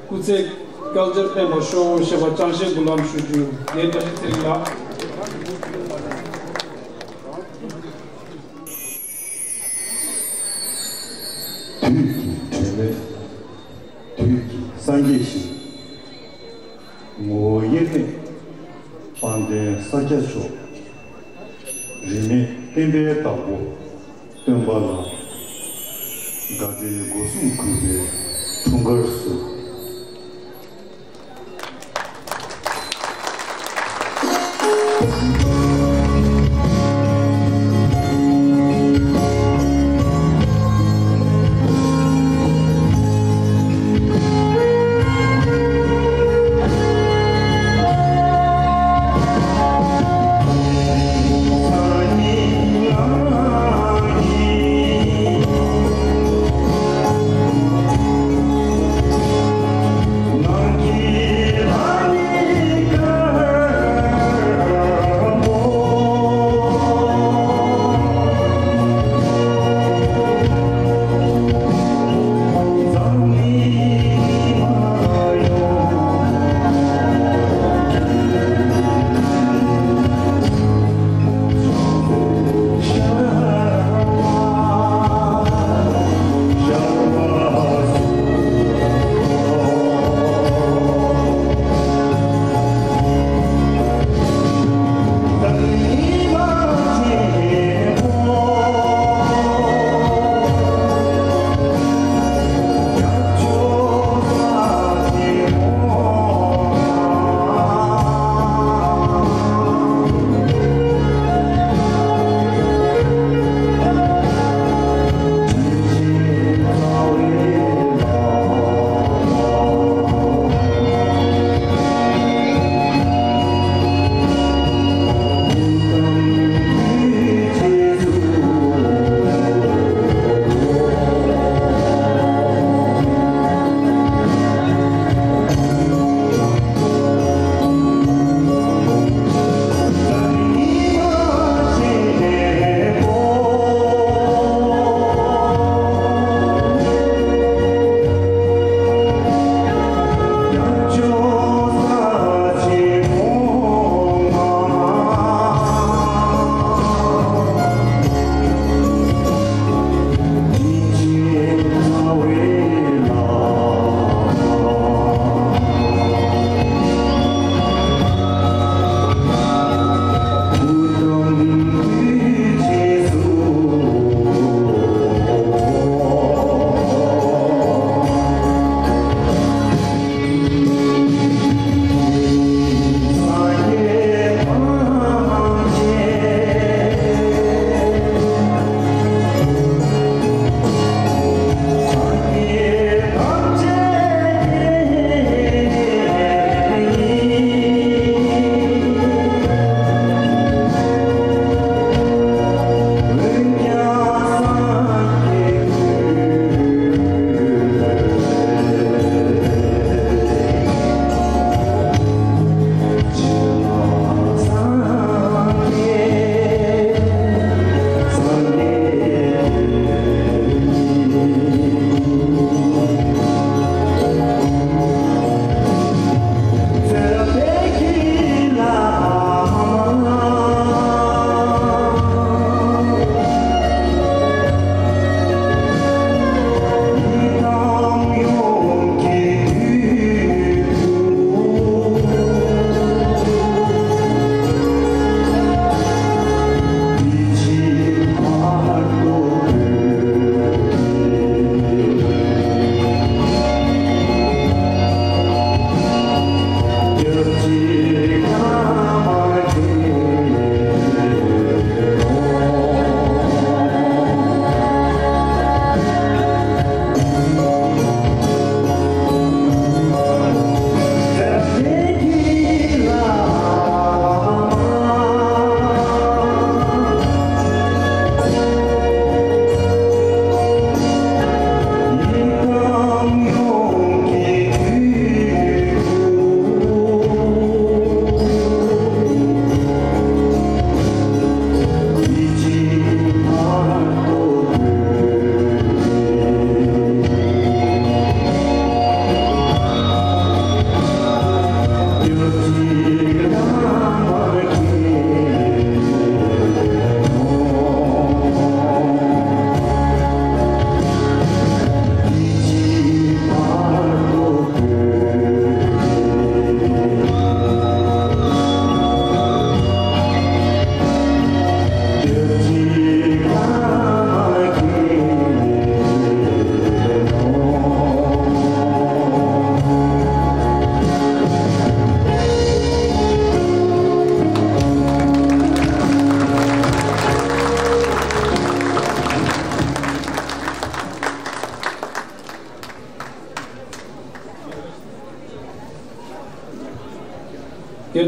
སྐུ་ཚེ་བསྐལ་བརྒྱར་བརྟན་པར་ཤོག་ཞེས་པ་ཅང་ཤེས་འབུལ་ལམ་ཞུ་རྒྱུ། རྒན་བཀྲ་ཤིས་ཚེ་རིང་ལགས། དུས་ཀྱི་དྲན་མེད། དུས་ཀྱི་སངས་རྒྱས་ཤིག། ངོ་བོ་དབྱེར་མེད་དཔལ་ལྡན་ས་སྐྱ་མཆོག། རིས་མེད་བསྟན་པའི་བདག་པོ་སྟོན་པ་ལ། དགའ་བདེའི་སྒོ་གསུམ་གུས་པས་འཁྲུངས་སྐར་བསུ།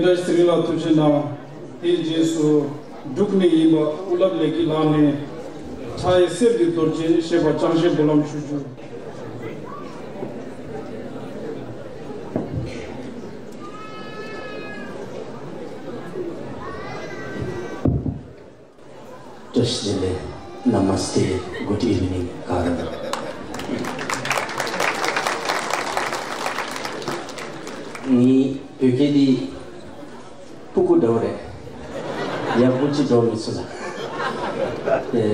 བཀྲ་ཤིས་ཚེ་རིང་ལགས་ཐུགས་རྗེ་གནང་། དེའི་རྗེས་སུ་འབྲུག་ནས་ཡིན་པ་ཨུ་ལབ་ལེགས་སྐྱིད་ལགས་ནས་ཕྲ་ཡི་གསེར་གྱི་རྡོ་རྗེ་ཞེས་པ་ཅང་ཤེས་སྦོ་ལམ་ཞུ་རྒྱུ། བཀྲ་ཤིས་བདེ་ལེགས། Namaste, good evening, ཀ་ར་ད། ངའི་བོད་སྐད་འདི་སྤུ་གུ་འདྲ་བོ་རེད། ཡག་པོ་ཅིག་འགྲོ་མི་ཚུགས་ལ། དེ་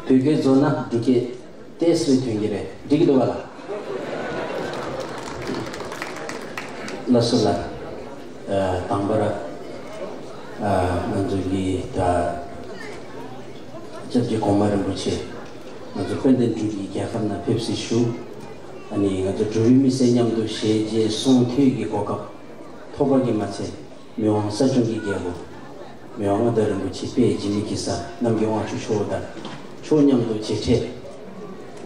བོད་སྐད་རྫོགས་ན་འབྲུག་སྐད་ཏོག་ཙམ་ཐོན་གྱི་རེད། འགྲིག་གི་འདུག་བ་ལ། ལགས་སོ་ལགས། ཨ། དང་པོ་ར། ཨ། ང་ཚོ་གི་ད་སྐྱབས་རྗེ་གོང་མ་རིན་པོ་ཆེ་ང་ཚོ་དཔལ་ལྡན་འབྲུག་གི་རྒྱལ་ཁབ་ནང་ཕེབས་བསུ་ཞུ། ཨ་ནི་ང་ཚོ་འབྲུག་པའི་མི་སེར་མཉམ་དུ་ཞལ་མཇལ་གསུང་ཐོས་ཀྱི་གོ་སྐབས་ཐོབ་པ་གིས་མ་ཚད། མི་དབང་ས་སྐྱོང་གི་རྒྱལ་པོ། མི་དབང་མངའ་བདག་རིན་པོ་ཆེ་དཔལ་འཇིགས་མེད་ཀྱི་ས་གནམ་གྱི་དབང་ཕྱུག་མཆོག་དང་། མཆོག་མཉམ་དུ་མཇལ་འཕྲད་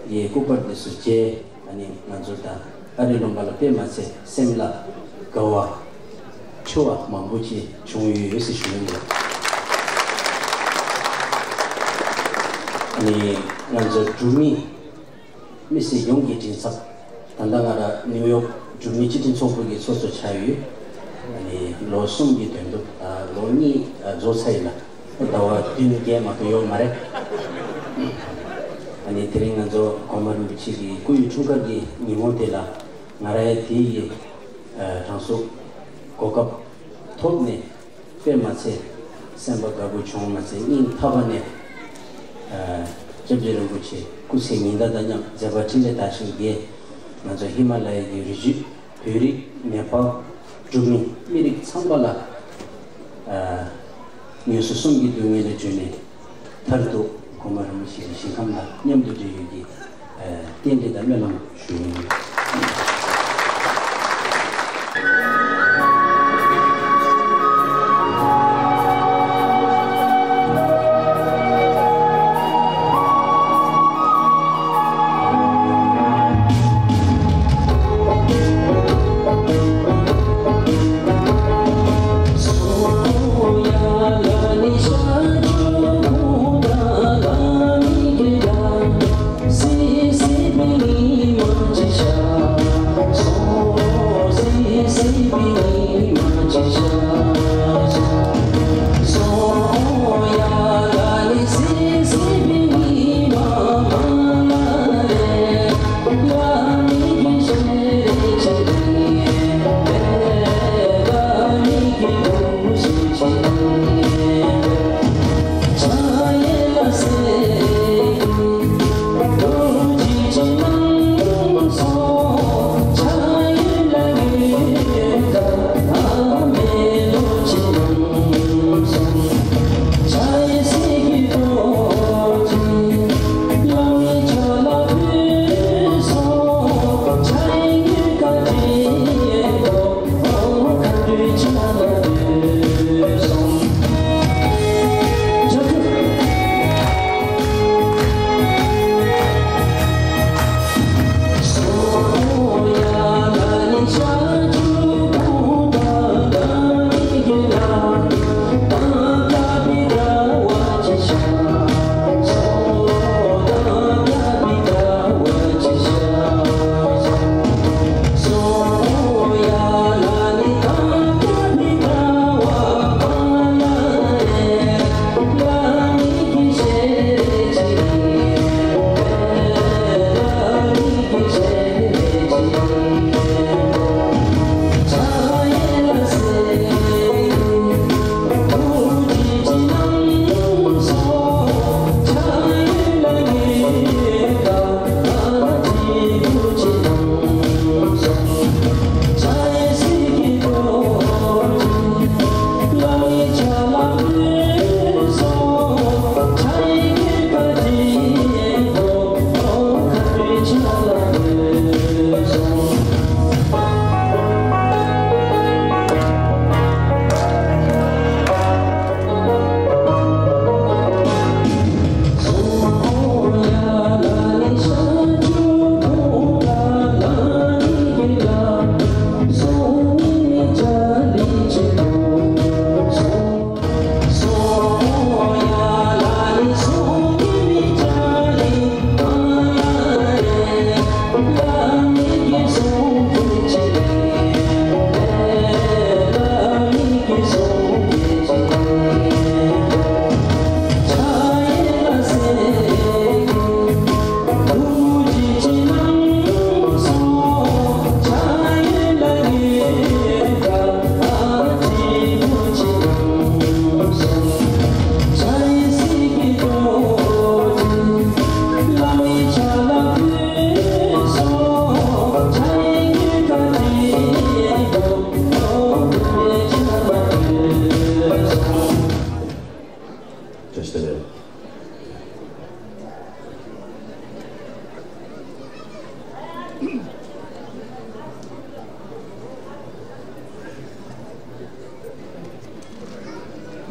ཀྱི་སྐུ་པར་འདི་ཚོ་མཇལ། ཨ་ནི་ང་ཚོ་དང་ཨ་རི་ལུང་པ་ལ་དཔེ་མ་ཚད་སེམས་ལ་དགའ་བ། འཁྲི་བ་མང་པོ་ཅིག་བྱུང་ཡོད་ཟེར་ཞུ་ཡིན་འདུག་ཨ་ནི་ང་ཚོ་འབྲུག་མི། མི་སེར་ཡོངས་ཀྱི་མགྲིན་ཚབ། ད་ལྟ་ང་རང་ནིའུ་ཡོག་འབྲུག་མི་སྤྱི་མཐུན་ཚོགས་པ་གི་ཚོགས་གཙོ་ཆགས་ཡོད། ཨ་ནི་ལོ་གསུམ་གྱི་དོན་དུ། ཨ། ལོ་གཉིས། ཨ། རྫོགས་ཚར་ཡིན་ལ། ཟླ་བ་བདུན་བརྒྱད་མ་གཏོགས་ཡོད་མ་རེད། ཨ་ནི་དེ་རིང་ང་ཚོ་གོང་མ་རིན་པོ་ཆེ་གི་སྐུ་ཡི་འཁྲུངས་སྐར་གྱི་ཉིན་མོ་དེ་ལ་ང་རང་ཡང་དེ་ཡི། ཨ། གྲངས་སུ་གོ་སྐབས་ཐོབ་ནས། དཔེ་མ་ཚད་སེམས་པ་དགའ་པོ་བྱུང་། མ་ཚད་སྙིང་ཐག་པ་ནས། ཨ། སྐྱབས་རྗེ་རིན་པོ་ཆེ་སྐུ་ཚེ་ཉི་ཟླ་དང་མཉམ་མཛད་པ་འཕྲིན་ལས་དར་ཞིང་རྒྱས། ང་ཚོ་ཧི་མ་ལ་ཡ་གི་རི་རྒྱུད། བོད་རིགས། ནེ་པཱལ། འབྲུག་མི་མི་རིགས་ཚང་མ་ལ། ཨ། ངན་སོང་གསུམ་གྱི་སྡུག་བསྔལ་ལས་གྲོལ་ནས། མཐར་ཐུག་གོང་མ་རིན་པོ་ཆེ་གི་ཞིང་ཁམས་ལ་མཉམ་དུ་འབྲེལ་ཡོད་ཀྱི། ཨ། རྟེན་འབྲེལ་དང་སྨོན་ལམ་ཞུ་ཡིན།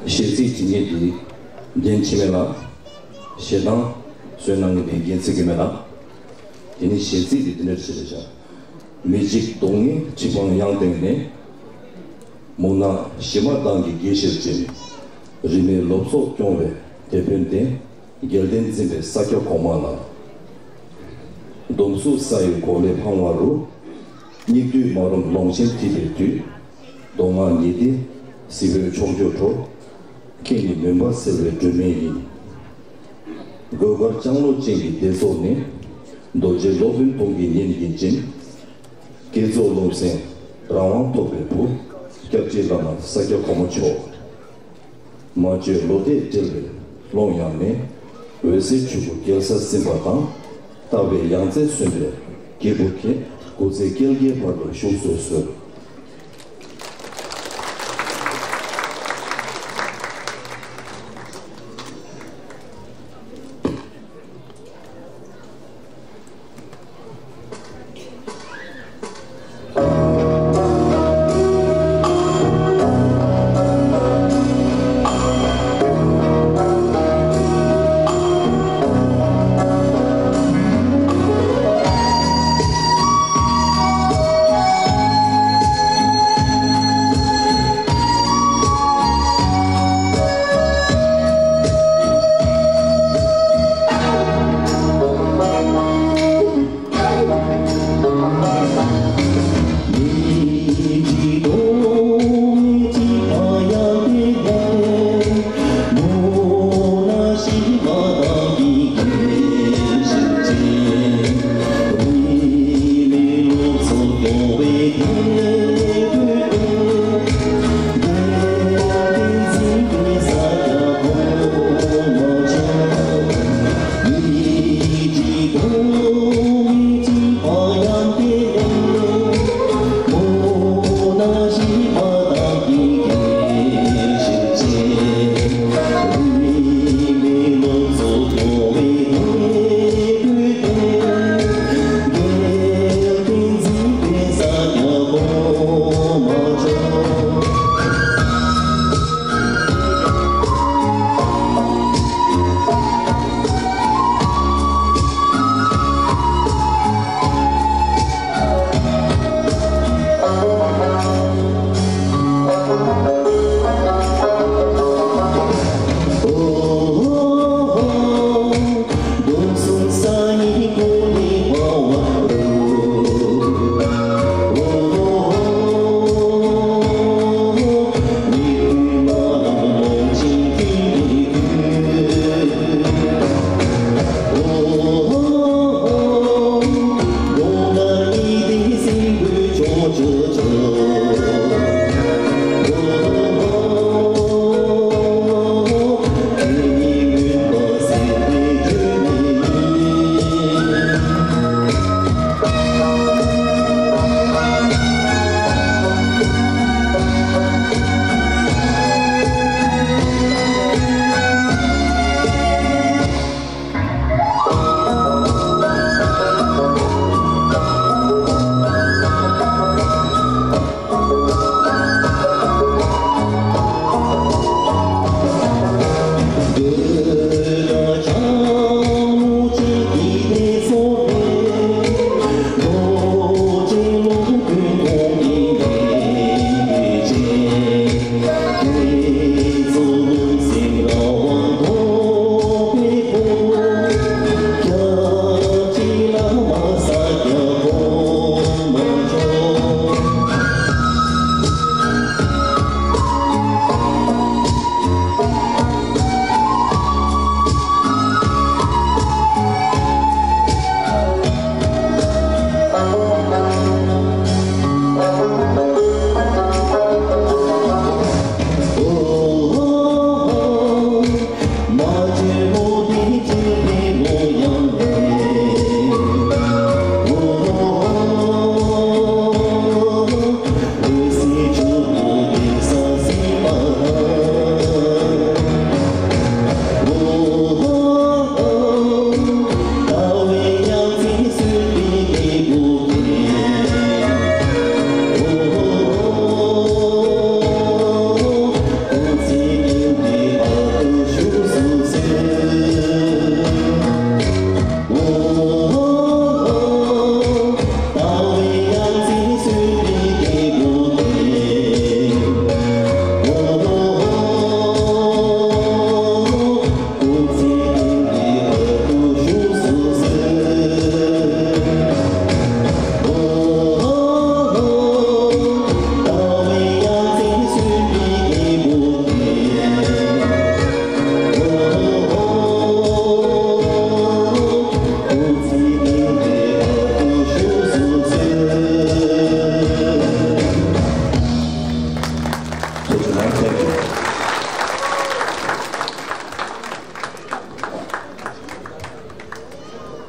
གཞས་ཚིག་དེ་ཉིད་དེ་རྒན་འཆི་མེད་ལགས། གཞས་གཏང་བསོད་ནམས་ངེས་པའི་རྒན་ཚེ་རིང་མེད་ལགས། དེ་ནི་གཞས་ཚིག་དེ་འདི་འདྲར་བྲིས་བཞག་མི་འཇིགས་གདོང་ལྔའི་འཁྲི་འཕང་གཡང་སྟེང་ནས། མུན་ནག་གཞི་མ་མདངས་ཀྱི་དགེ་བཤེས་ཅན། རིས་མེད་སློབ་ཚོགས་སྐྱོང་བའི་དེད་དཔོན་ཏེ། རྒྱལ་བསྟན་འཛིན་པའི་ས་སྐྱ་གོང་མ་ལགས། སྡོམ་གསུམ་ས་ཡི་གོ་ལའི་ཕང་བ་རུ། སྙིགས་དུས་མ་རུངས་ལོངས་སྤྱོད་འཐིབས་པའི་དུས། མདོ་སྔགས་ཉི་ཟླའི་བསིལ་བའི་ཕྱོགས་བཅུར་འགྲོ། ཁྱེད་ནི་མུན་པ་སེལ་བའི་སྒྲོན་མེ་ཡིན། གོས་དཀར་ལྕང་ལོ་ཅན་གྱི་སྡེ་ཚོགས་ནི། རྡོ་རྗེ་སློབ་དཔོན་དཔུང་གི་གཉེན་གྱིས་བཅིངས། བསྐྱེད་རྫོགས་རླུང་སེམས་རང་དབང་ཐོབ་པའི་བུ། སྐྱབས་རྗེ་བླ་མ་ས་སྐྱ་གོང་མ་མཆོག་མ་བཅོས་ལོ་ཟླས་སྦྲེལ་བའི་ཀློང་ཡངས་ནས། འོད་གསལ་ཆོས་སྐུ་རྒྱལ་ས་ཟིན་པ་དང་། ལྟ་བའི་ཡང་རྩེ་སོན་པའི་སྐྱེས་བུ་ཁྱེད། སྐུ་ཚེ་བསྐལ་བརྒྱའི་བར་དུ་བཞུགས་སུ་གསོལ།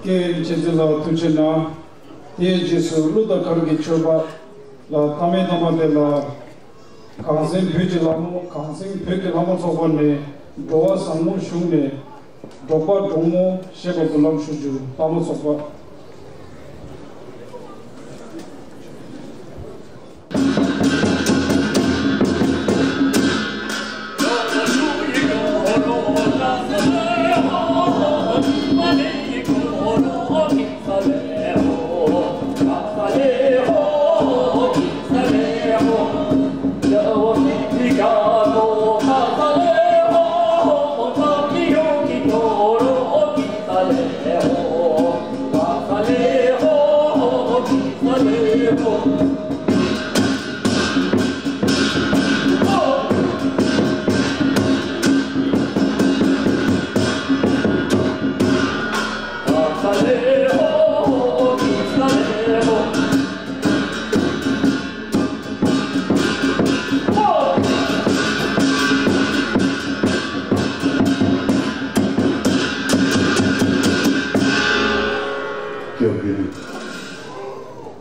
ཀྱེ་མཁྱེན་བརྩེ་ལགས་ཐུགས་རྗེ་གནང་། དེའི་རྗེས་སུ་གླུ་དང་གར་གྱི་མཆོད་པ་ལ་མཐའ་མའི་མཐའ་མ་དེ་ལ། གངས་སེང་བོད་ཀྱི་ལྷ་མོ། གངས་སེང་བོད་ཀྱི་ལྷ་མོ་ཚོགས་པ་ནས་འགྲོ་བ་བཟང་མོ་གཞུང་ནས་འབྲོག་པ་འབྲོག་མོ་ཞེས་པ་འབུལ་ལམ་ཞུ་རྒྱུ། ལྷ་མོ་ཚོགས་པ། སྐྱབས་མགོན་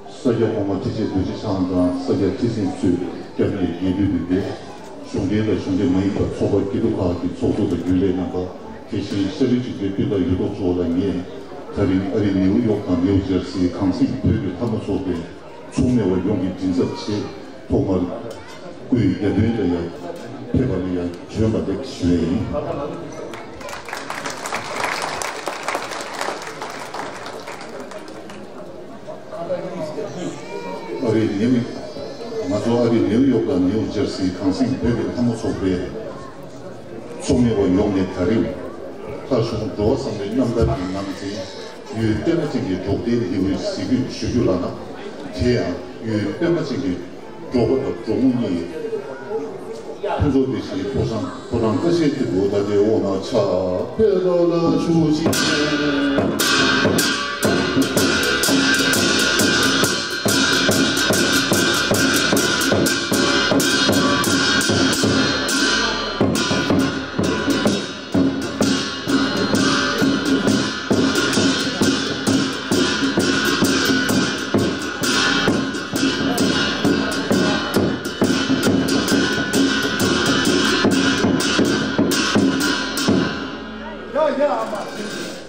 ས་སྐྱ་གོང་མ་ཁྲི་ཆེན་རྡོ་རྗེ་འཆང་དང་ས་སྐྱ་ཁྲི་འཛིན་གཙོས་སྐྱབས་གནས་རྒྱས་འབུལ་འབུལ་བའི་གཞུང་འབྲེལ་དང་གཞུང་འབྲེལ་མ་ཡིན་པ་ཚོགས་པ་སྐྱིད་སྡུག་ཁག་གི་ཚོགས་གཙོ་དང་རྒྱུན་ལས་རྣམ་པ། དེ་བཞིན་ཤར་རིའི་ཆོས་རྗེ་སྤུན་ཟླ་ཡོད་དོ་ཚོ་ལ་ངས་ད་རིང་ཨ་རི་ནེའུ་ཡོག་དང་ནེའུ་ཇར་སིའི་གངས་སེང་བོད་ཀྱི་ལྷ་མོ་ཚོགས་པའི་ཚོགས་མི་བ་ཡོངས་ཀྱི་མགྲིན་ཚབ་ཆེད་ཐོག་མར་སྐུའི་རྒྱ་དཔོན་ལ་ཡང་ཕེབས་པ་ལ་ཡང་བྱོན་པ་ལེགས་ཞུ་བ་ཡིན། ཨ་རི་ནེའུ། ང་ཚོ་ཨ་རི་ནེའུ་ཡོག་དང་ནེའུ་ཇར་སིའི་གངས་སེང་བོད་ཀྱི་ལྷ་མོ་ཚོགས་པའི་ཚོགས་མི་བ་ཡོངས་ནས་ད་རིང་། ལྷ་གཞུང་འགྲོ་བ་བཟང་པོའི་རྣམ་ཐར་གྱི་ནང་ཚན། ཡུལ་པད་མ་ཅན་གྱི་འབྲོག་སྡེའི་ལེའུའི་གཟིགས་འབུལ་ཞུ་རྒྱུ་ལགས་ན། དེ་ཡང་ཡུལ་པད་མ་ཅན་གྱི་འབྲོག་པ་དང་འབྲོག་མོ་གཉིས། ཕུན་ཚོགས་སྡེ་བཞིའི་ཕོ་བྲང་ཕོ་བྲང་ཀ་ཤའི་སྟེགས་བུ་ད་ལྟའི་འོག་ན་ཆགས་པའི་ལོ་ལ་བཞུགས་ཤིང་། ཡ་ཡ་ཨ་མ་ཁྱེད་ཀྱིས།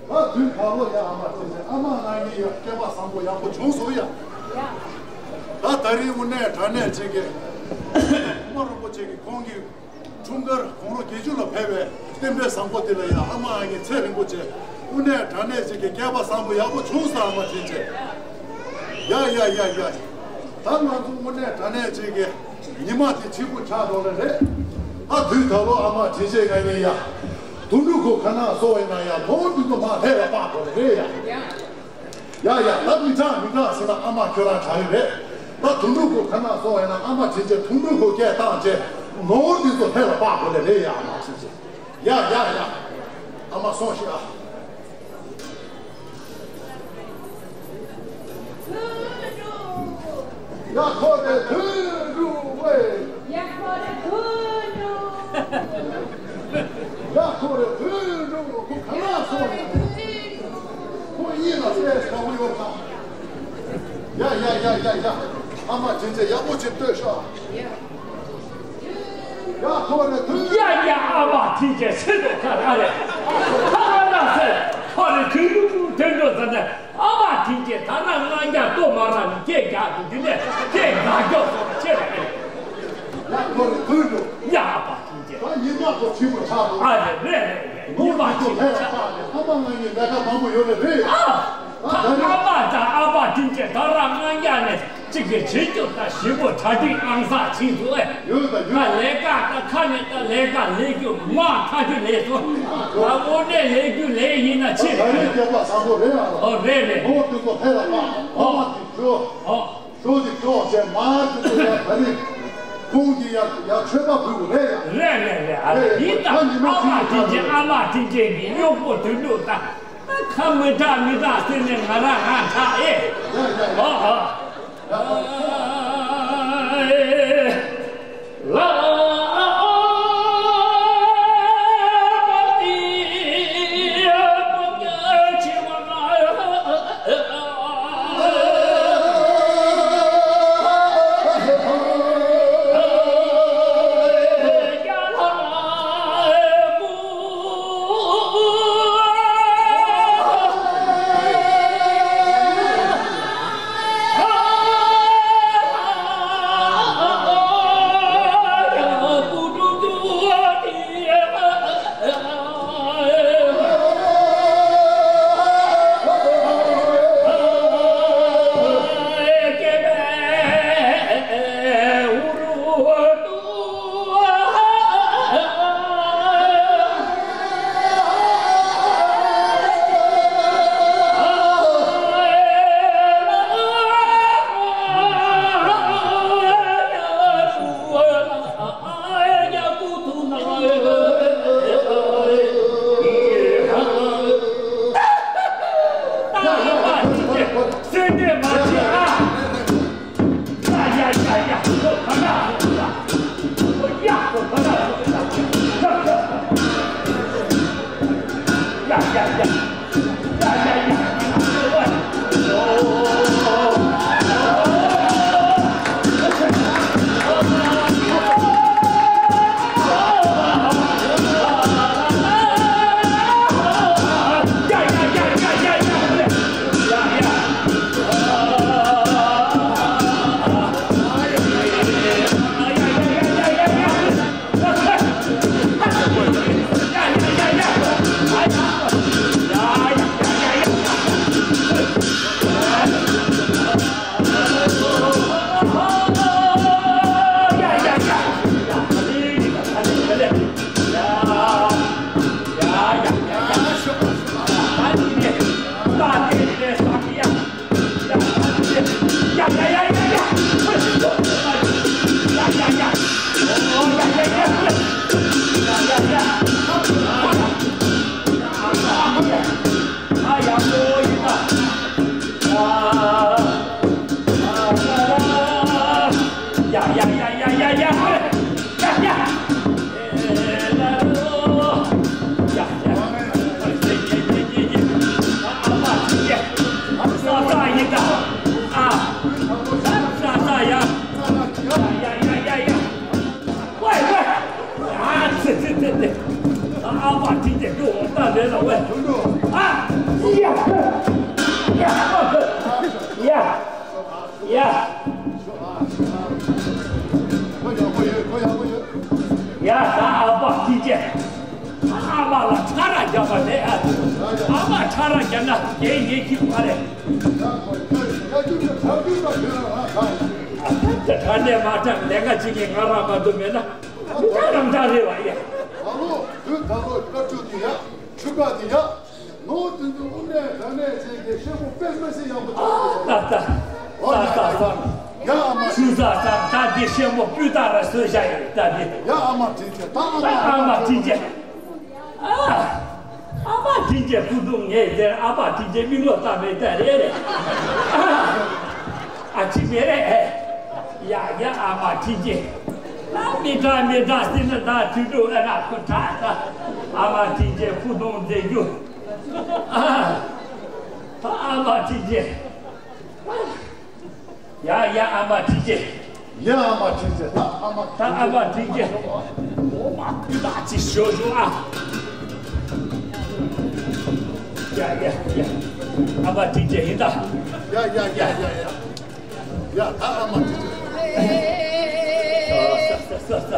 ད་དུས་ད་ལོ་ཡ་ཨ་མ་ཁྱེད་ཀྱིས་ཨ་མ་ང་གཉིས་ཡ་སྐལ་པ་བཟང་པོ་ཡག་པོ་བྱུང་སོང་ཡ། ད་ད་རིང་དངོས་གནས་དྲང་གནས་ཅིག་གི་ཨ་མ་རིན་པོ་ཆེ་གིས་ཁོང་གི་འཁྲུངས་སྐར་དགུང་ལོ་བརྒྱད་ཅུ་ལ་ཕེབས་པའི་རྟེན་འབྲེལ་བཟང་པོ་དེ་ལ་ཡ་ཨ་མ་ང་གཉིས་ཚེ་རིང་པོ་བྱས། དངོས་གནས་དྲང་གནས་ཅིག་གི་སྐལ་པ་བཟང་པོ་ཡག་པོ་བྱུང་སོང་ཨ་མ་ཁྱེད་ཀྱིས། ཡ་ཡ་ཡ་ཡ། ད་ང་ཚོ་དངོས་གནས་དྲང་གནས་ཅིག་གི་ཉི་མ་དེ་གཅིག་པུ་ཆགས་འགྲོ་ལེ་རེད། ཨ་དུས་ད་ལོ་ཨ་མ་དྲིན་ཆེ་ང་གཉིས་ཡ། དུད་འགྲོ་ཁོ་ཁ་ནག་སོ་ཡིན་ན་ཡ་ལོ་འདི་ཚོ་མ་ལྷས་ལ་དཔག་དགོས་ལེ་རེད་ཡ། ཡ་ཡ་ད་མི་དྲག་མི་དྲག་ཟེར་ན་ཨ་མ་ཁྱོད་རང་དྲག་ཡོད་རེད། ད་དུད་འགྲོ་ཁོ་ཁ་ནག་སོ་ཡིན་ན་ཨ་མ་དྲིན་ཆེ་དུད་འགྲོ་ཁོ་སྐད་བཏང་བྱས་ལོ་འདི་ཚོ་ལྷས་ལ་དཔག་དགོས་ལེ་རེད་ཡ་ཨ་མ་དྲིན་ཆེ། ཡ་ཡ་ཡ། ཨ་མ་སོང་ཞིག་ཨ། ཡ་ཁོ་རེ་དུད་འགྲོ་ཝེ། ཡ་ཁོ་རེ་དུད་འགྲོ། ཡ་ཁོ་རེ་དུད་འགྲོ་ཁོ་ག་ལ་སོང་ནས། ཁོ་ཡིད་ལ་སེ་ཁ་བོ་ཡོད་ཁ། ཡ་ཡ་ཡ་ཡ་ཡ། ཨ་མ་དྲིན་ཆེ་ཡག་པོ་ཅིག་ལྟོས་ཤོག་ཡ་ཁོ་རེ་དུད། ཡ་ཡ་ཨ་མ་དྲིན་ཆེ་ཤི་འགྲོ་ཁ་ར་རེ། ཁ་ར་ན་སེ་ཁོ་རེ་དུད་འགྲོ་དུད་འགྲོ་ཟེར་ནས་ཨ་མ་དྲིན་ཆེ་ད་ན་ང་རྒྱ་ལྟོ་མ་ར་ནི་སྐད་རྒྱག་དུ་འདི་ནས་སྐད་རྒྱག་རྒྱོག་སོང་ཆེ་ར་རེ། ཡ་ཁོ་རེ་དུད་འགྲོ། ཡ་ཨ་མ་དྲིན་ཆེ། ད་ཉི་མ་ཁོ་ཆི་མོ་ཆགས་འདུག་ཨ་རེ་རེ་རེ་རེ་ཉི་མ་ཆི་མོ་ཆགས། ཨ་མ་ང་གཉིས་ལས་ཀ་མང་པོ་ཡོད་རེད་རེད། ཨ། ད་ཨ་མ་དང་ཨ་ཕ་དྲིན་ཆེ་ད་ར་ང་རྒྱ་ནས་གཅིག་གི་བྱེད་རྒྱུ་ད་ཞིབ་པོ་གྲ་སྒྲིག་ཨང་གསར་བྱས་སོང་ཨེ། ཡོད་ད་ཡོད། ད་ལས་ཀ་ད་ཁ་ནས་ད་ལས་ཀ་ལས་རྒྱུ་མ་ཁ་རྒྱུ་ལས་སོང་། ད་དངོས་གནས་ལས་རྒྱུ་ལས་ཡིན་ན་ཆེ་ད་རེད། རེད་སྐལ་པ་བཟང་པོ་རེད་ཨ། ཨོ་རེད་རེད། ཨོ་དེ་ཚོ་ཕེ་ལ་པ་ཨོ་མ་དེ་ཤོ་ཨོ་ཤོ་དེ་ཤོ་བྱས་མ་དེ་ཚོ་ཡ་ད་རེད། ཁོང་གི་ཡ་ཡ་མཆོད་པ་ཕུལ་དགོས་རེད་ཡ། རེད་རེད་རེད་ཨ་རེད། ཡིན་ད་ཨ་མ་དྲིན་ཆེ་ཨ་མ་དྲིན་ཆེ་གི་གཡོག་པོ་དུད་འགྲོ་ད། ཁ་མི་གྲག་མི་གྲག་ཟེར་ནས་ང་རང་ང་གྲག་ཨེ། ཨོ་ཨ། ལ་ལ་ ཡ། ད་ཨ་མ་ཁྲི་ཆེན། ཨ་མ་ལ་ཁྲ་ར་རྒྱབ་པ་རེད་ཨ། ཨ་མ་ཁྲ་ར་རྒྱབ་ན་རྒྱལ་ཡིན་གྱི་མ་རེད། ད་ཁྲ་ནས་མ་ཁྲ་ལས་ཀ་བྱེད་མཁན་ང་རང་མ་གཏོགས་མེད་ན་མི་ཁྲ་རང་ཁྲ་རེད་བ་ཡ། ད་ལོ་དུས་ད་ལོ་སྐབས་བཅུ་དེ་ཡ། ཆུ་ཀ་དེ་ཡ། ནོར་དེ་ཚོ་དངོས་གནས་དྲང་གནས་བྱས་ཀྱི་ཤེས་མོ་དཔེ་མི་སྲིད་ཡག་པོ་ཨ། ད་ད་ད་ད་ད། ཡ་ཨ་མ། ཆུ་ཟ་ད་ད་འདི་ཤེས་མོ་སྤུས་དག་ར་བཟོས་བཞག་ཡོད་ད་འདི། ཡ་ཨ་མ་དྲིན་ཆེ། ད་ཨ་མ། ཨ་མ་དྲིན་ཆེ། ཨ། ཨ་མ་དྲིན་ཆེ། ཕུ་ཐུང་ངས་ཟེར། ཨ་མ་དྲིན་ཆེ་མིག་ལོག་ལྟ་མེད་ད་རེད་རེད། ཨ། ཨ་ཅི་མེད་རེད། ཡ་ཡ་ཨ་མ་དྲིན་ཆེ། ད་མི་དྲག་མི་དྲག་ཟེར་ན་ད་དུས་དྲུག་ཨ་ན་ཁོ་དྲག་ད། ཨ་མ་དྲིན་ཆེ། ཕུ་ཐུང་མཛེས་རྒྱུ། ཨ། ད་ཨ་མ་དྲིན་ཆེ། ཡ་ཡ་ཨ་མ་དྲིན་ཆེ། ཡ་ཨ་མ་དྲིན་ཆེ། ད་ཨ་མ། ད་ཨ་མ་དྲིན་ཆེ། འོ་མ་སྤུས་དག་ཅིག་ཞོ་ཞོ་ཨ། ཡ་ཡ་ཡ། ཨ་མ་དྲིན་ཆེ་ཡིན་ད། ཡ་ཡ་ཡ་ཡ་ཡ། ཡ་ད་ཨ་མ་དྲིན་ཆེ། ས་ས་ས་ས།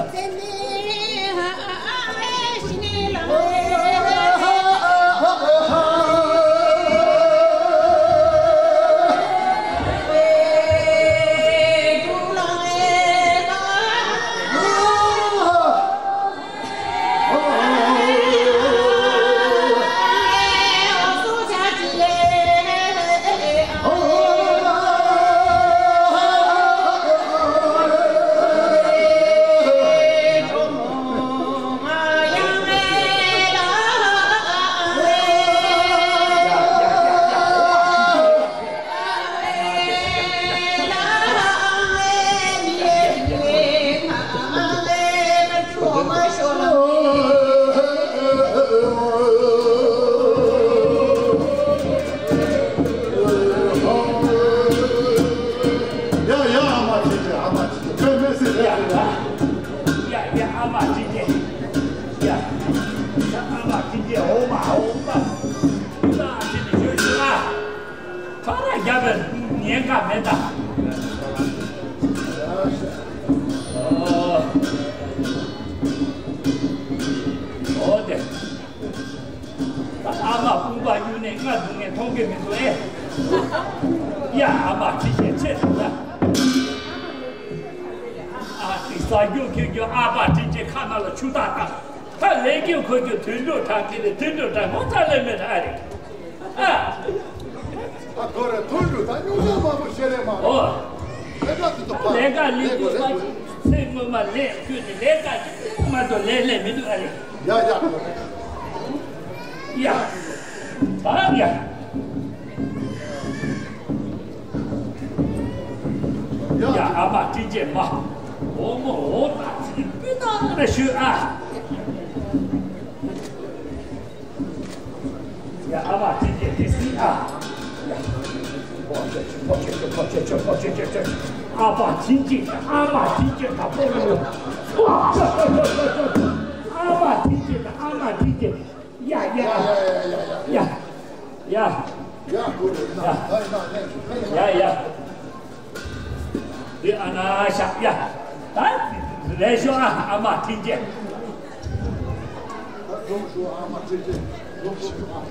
ཡ་ཡ་ཨ་མ་དྲིན་ཆེ། ཨ་མ་དྲིན་ཆེ། ཁྱོད་མི་སྲིད་རེད། ཡ་ཡ་ཨ་མ་དྲིན་ཆེ། ཡ་ཡ་ཨ་མ་དྲིན་ཆེ། འོ་མ་འོ་མ། ད་ཅི་ནས་ཡོད་ཤི་ཨ། ཁ་ར་རྒྱབ་པའི་ཉེན་ཁ་མེད་ད། ཨོ། ཨོ་དེ། ཨ་མ་དཔུང་པ་གཡུག་ནས་ང་སྡུག་བསྔལ་མཐོང་གི་མི་འདུག་ཨེ། ཡ་ཨ་མ་ཁྲི་ཆེན་ཆེ་ཐུབ་ན། ཨ་ཙི་ཟ་རྒྱུ་འཁྱེར་རྒྱུ་ཨ་མ་ཁྲི་ཆེན་ཁ་ནང་ལ་ཆུ་ཐག་བཏང་། ད་ལས་རྒྱུ་འཁོར་རྒྱུ་དུད་འགྲོ་དྲག་གི་རེད། དུད་འགྲོ་དྲག་ངོ་ཚ་ལས་མེད་ད་ཨ་རེད། ཨ། ད་ཁོ་རེ་དུད་འགྲོ་ད་སྙུང་གཞི་མང་པོ་བཤད་རེད་མ་རེད། ཨོ། ལས་ཀ་དེ་ཚོ་ཕར་ལས་ཀ་ལས་རྒྱུ་ལས་དགོས་ལས་དགོས། ཚེ་སྔོན་མ་ལས་བསྐྱོད་ནས་ལས་ཀ་ཅི་མ་གཏོགས་ལས་ལས་མི་འདུག་ཨ་རེད། ཡ་ཡ། ཡ། ད་ཡ། ཡ་ཨ་མ་དྲིན་ཆེན་མ། འོ་མོ་འོ་ད་ཚིག་སྤུས་དག་རེ་ཞུ་ཨ། ཡ་ཨ་མ་དྲིན་ཆེན་དེ་སྲིད་ཨ། ཡ། ཨ་མ་དྲིན་ཆེན་ཨ་མ་དྲིན་ཆེན་ད་པོ་ལོ། ཨ་མ་དྲིན་ཆེན་ད་ཨ་མ་དྲིན་ཆེན། ཡ་ཡ། ཡ་ཡ། ཡ་ཡ། ཡ་ཡ། འདི་ཨ་ན་ཤ་ཡ། ད་ལས་ཤོག་ཨ་ཨ་མ་དྲིན་ཆེན།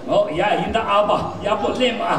ཨོ་ཡ་ཡིན་ད་ཨ་མ་ཡག་པོ་ལེན་ཨ།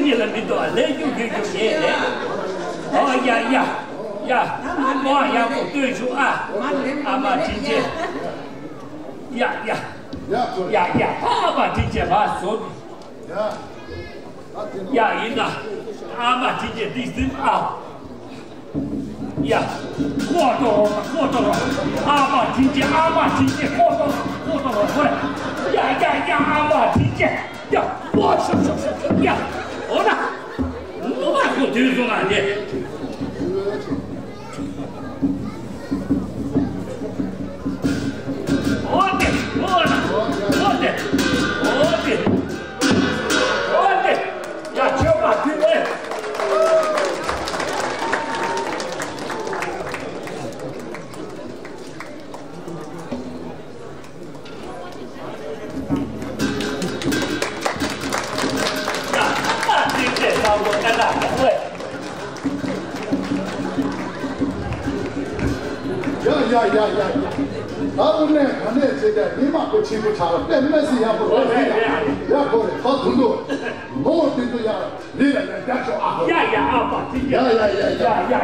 ཉིད་ལ་མི་འདུག་ལས་རྒྱུ་རྒྱུ་རྒྱུ་ངེས་རེད། ཨོ་ཡ་ཡ་ཡ། ཨོ་ཡ་ཁོ་ལྟོས་བྱུང་ཨ། ཨ་མ་དྲིན་ཆེ། ཡ་ཡ་ཡ་ཡ། ཨ་མ་དྲིན་ཆེ་མ་བཟོ། ཡ་ཡིན་ན་ཨ་མ་དྲིན་ཆེ་འདི་ཟིན་ཨ། ཡ། ཁོ་ཏོ་རོ་ཁོ་ཏོ་རོ། ཨ་མ་དྲིན་ཆེ་ཨ་མ་དྲིན་ཆེ་ཁོ་ཏོ་རོ་ཁོ་ཏོ་རོ་ཁོ་རེ། ཡ་ཡ་ཡ་ཨ་མ་དྲིན་ཆེ། ཡ། ཨོ་ཤོ་ཤོ་ཤོ་ཤོ་ཡ། འོ་ན། ཨོ་མ་ཁོ་དུས་སུ་ང་དེ། ཨོ་དེ་ཨོ་ན་ཨོ་དེ་ཨོ་དེ། ཨོ་དེ། ཡ་ཆོས་པ་དུས་ཨེ། ཡ་ཡ་ཡ་ཡ་ཡ། ད་དངོས་གནས་ག་ནས་བྱས་ཏེ་མི་མང་པོ་ཆེན་པོ་ཆགས་ལ་དཔེ་མི་སྲིད་ཡག་པོ་རེད། ཡ་ཁོ་རེ་ད་དུང་དུ་མོ་དེ་ཚོ་ཡ་རེད་ལ་ཡ་རྒྱ་ཆོག་ཨ་ཁོ། ཡ་ཡ་ཨ་པ་ཅི་ཡ་ཡ་ཡ་ཡ་ཡ་ཡ།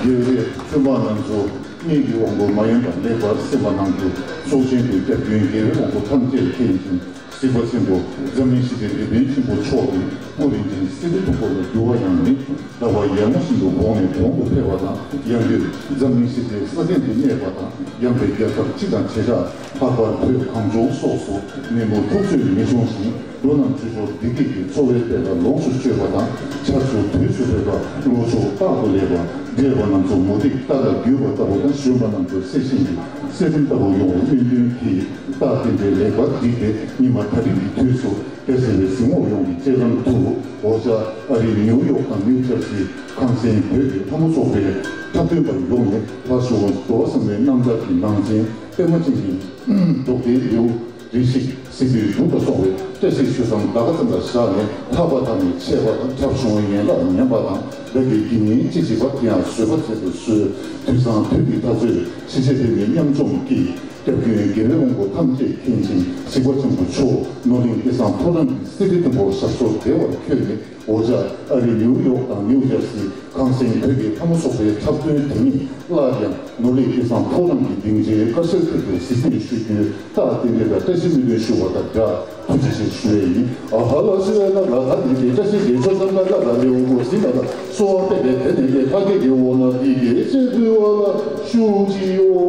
རྒྱལ་བའི་བཙུན་མ་རྣམས་སུ་སྙིང་གི་དབང་པོ་མ་ཡེངས་པར་ལེགས་པར་གསན་པ་གནང་རྒྱུ་ཚོགས་ཆེན་དུ་སྐྱབས་མགོན་རྒྱལ་བའི་དབང་པོ་ཐམས་ཅད་མཁྱེན་ཅིང་གཟིགས་པ་ཆེན་པོ་འཛམ་གླིང་ཞི་བདེའི་དེད་དཔོན་ཆེན་པོ་མཆོག་གི་སྐུ་རིན་ཆེན་སི་ཏཱའི་ཐུ་བོ་ལ་འགྱུར་བ་ཡང་མེད། ཟླ་བ་ཡར་ངོ་བཞིན་དུ་འོངས་ནས་གོང་དུ་འཕེལ་བ་དང་། ཡང་སྒོས་འཛམ་གླིང་ཞི་བདེའི་ས་སྟེང་དུ་གནས་པ་དང་། ཡངས་པའི་རྒྱལ་ཁབ་སྤྱི་དང་བྱེ་བྲག་ལྷག་པར་བོད་གངས་ལྗོངས་སོགས་སུ་ནད་མུག་འཁྲུག་རྩོད་མི་འབྱུང་ཞིང་། འགྲོ་རྣམས་ཆོས་མཆོག་བདེ་སྐྱིད་ཀྱི་འཚོ་བའི་དཔལ་ལ་ལོངས་སུ་སྤྱོད་པ་དང་། ཆར་ཆུ་དུས་སུ་འཕོས་པ། ལོ་ཕྱུགས་རྟག་ཏུ་ལེགས་པ། བགྲེས་པ་རྣམས་ཚོ་མུ་ཏིག་རྟ་ལ་བརྒྱུས་པ་ལྟ་བུ་དང་། གཞོན་པ་རྣམས་ཚོ་གསེར་ཞུན་གྱི་གསེར་སྐྱེམས་ལྟ་བུ་ཡོང་བའི་སྨོན་འདུན་གྱིས། རྟགས་དེ་འདྲའི་ལེགས་པར་བསྒྲིགས་ཏེ། ཉི་མ་དག་རིང་གི་དུས་སུ་སྐྱ་སེར་བའི་གཟིགས་ངོར་ཡོངས་ཀྱི་སྤྱན་ལམ་དུ། འོ་ཅག་ཨ་རི་ནིའུ་ཡོག་དང་ནིའུ་ཇར་སི་ཁང་ཚན་བོད་ཀྱི་ལྷ་མོ་ཚོགས་པའི་འཁྲབ་སྟོན་པར་ཡོང་ནས། ལྷ་ཞུ་བ་འགྲོ་བ་བསམ་པའི་རྣམ་ཐར་གྱི་ནང་ཚན། པད་མ་ཅན་གྱི་འབྲོག་སྡེའི་ལེའུ། རེ་ཞིག་སྲིད་པའི་གདུགས་ལ་སོགས་པའི་བཀྲ་ཤིས་ཆོས་བཟང་ཟླ་ག་ཙམ་ལ་བཞག་ནས། ལྷག་པ་དག་ནི་ཆད་པ་དང་། འཁྲབ་གཞུང་ཡན་ལག་ཉམས་པ་དང་། བདག་གི་དགེ་བསྙེན་ཅི་བྱེད་པ། དེ་ཡང་བཟོད་པ་བྱེད་དུ་གསོལ། དུས་བཟང་དུས་ཀྱི་འཐབ་རྩོད་ཕྱི་བྱེད་དེ་ནི་མཉམ་འཛོམས་ཀྱིས། སྐྱབས་མགོན་རྒྱལ་བའི་དབང་པོ་ཐམས་ཅད་མཁྱེན་ཅིང་གཟིགས་པ་ཆེན་པོ་མཆོག་ནོར་གླིང་སྐལ་བཟང་ཕོ་བྲང་གི་གསེར་ཁྲི་མཐོན་པོར་ཞབས་སོར་བདེ་བར་འཁོད་ནས། འོ་ཅག་ཨ་རི་ནིའུ་ཡོག་དང་ནིའུ་ཇར་སི་ཁང་ཚན་བོད་ཀྱི་ལྷ་མོ་ཚོགས་པའི་འཁྲབ་སྟོན་དེ་ཉིད་སླར་ཡང་ནོར་གླིང་སྐལ་བཟང་ཕོ་བྲང་གི་སྡིངས་ཆའི་དཀར་གསལ་ཐད་དུ་གཟིགས་འབུལ་ཞུ་རྒྱུའི་རྟགས་རྟེན་འབྲེལ་དང་བཀྲ་ཤིས་སྨོན་འདུན་ཞུ་བ་དང་སྦྲགས་ཐུགས་རྗེ་ཆེ་ཞུ་ཡས་ཡིན། ཨ་ཧ་ལ་ཤི་ལ་ལ་ལ་ལ་ནི་ལི་བཀྲ་ཤིས་རྒྱལ་མཆོག་ཙམ་ལ་ལ་ལ་ལེའུ། ཟིན་པ་ལ་གསོལ་བ་འདེབས་པའི་དེ་ནས་ཀྱི་ལྷ་སྐལ་གྱི་འོག་ན་འདི་སྐད་ཅེས་འབུལ་བ་ལ་བཞུགས་ཅིའོ།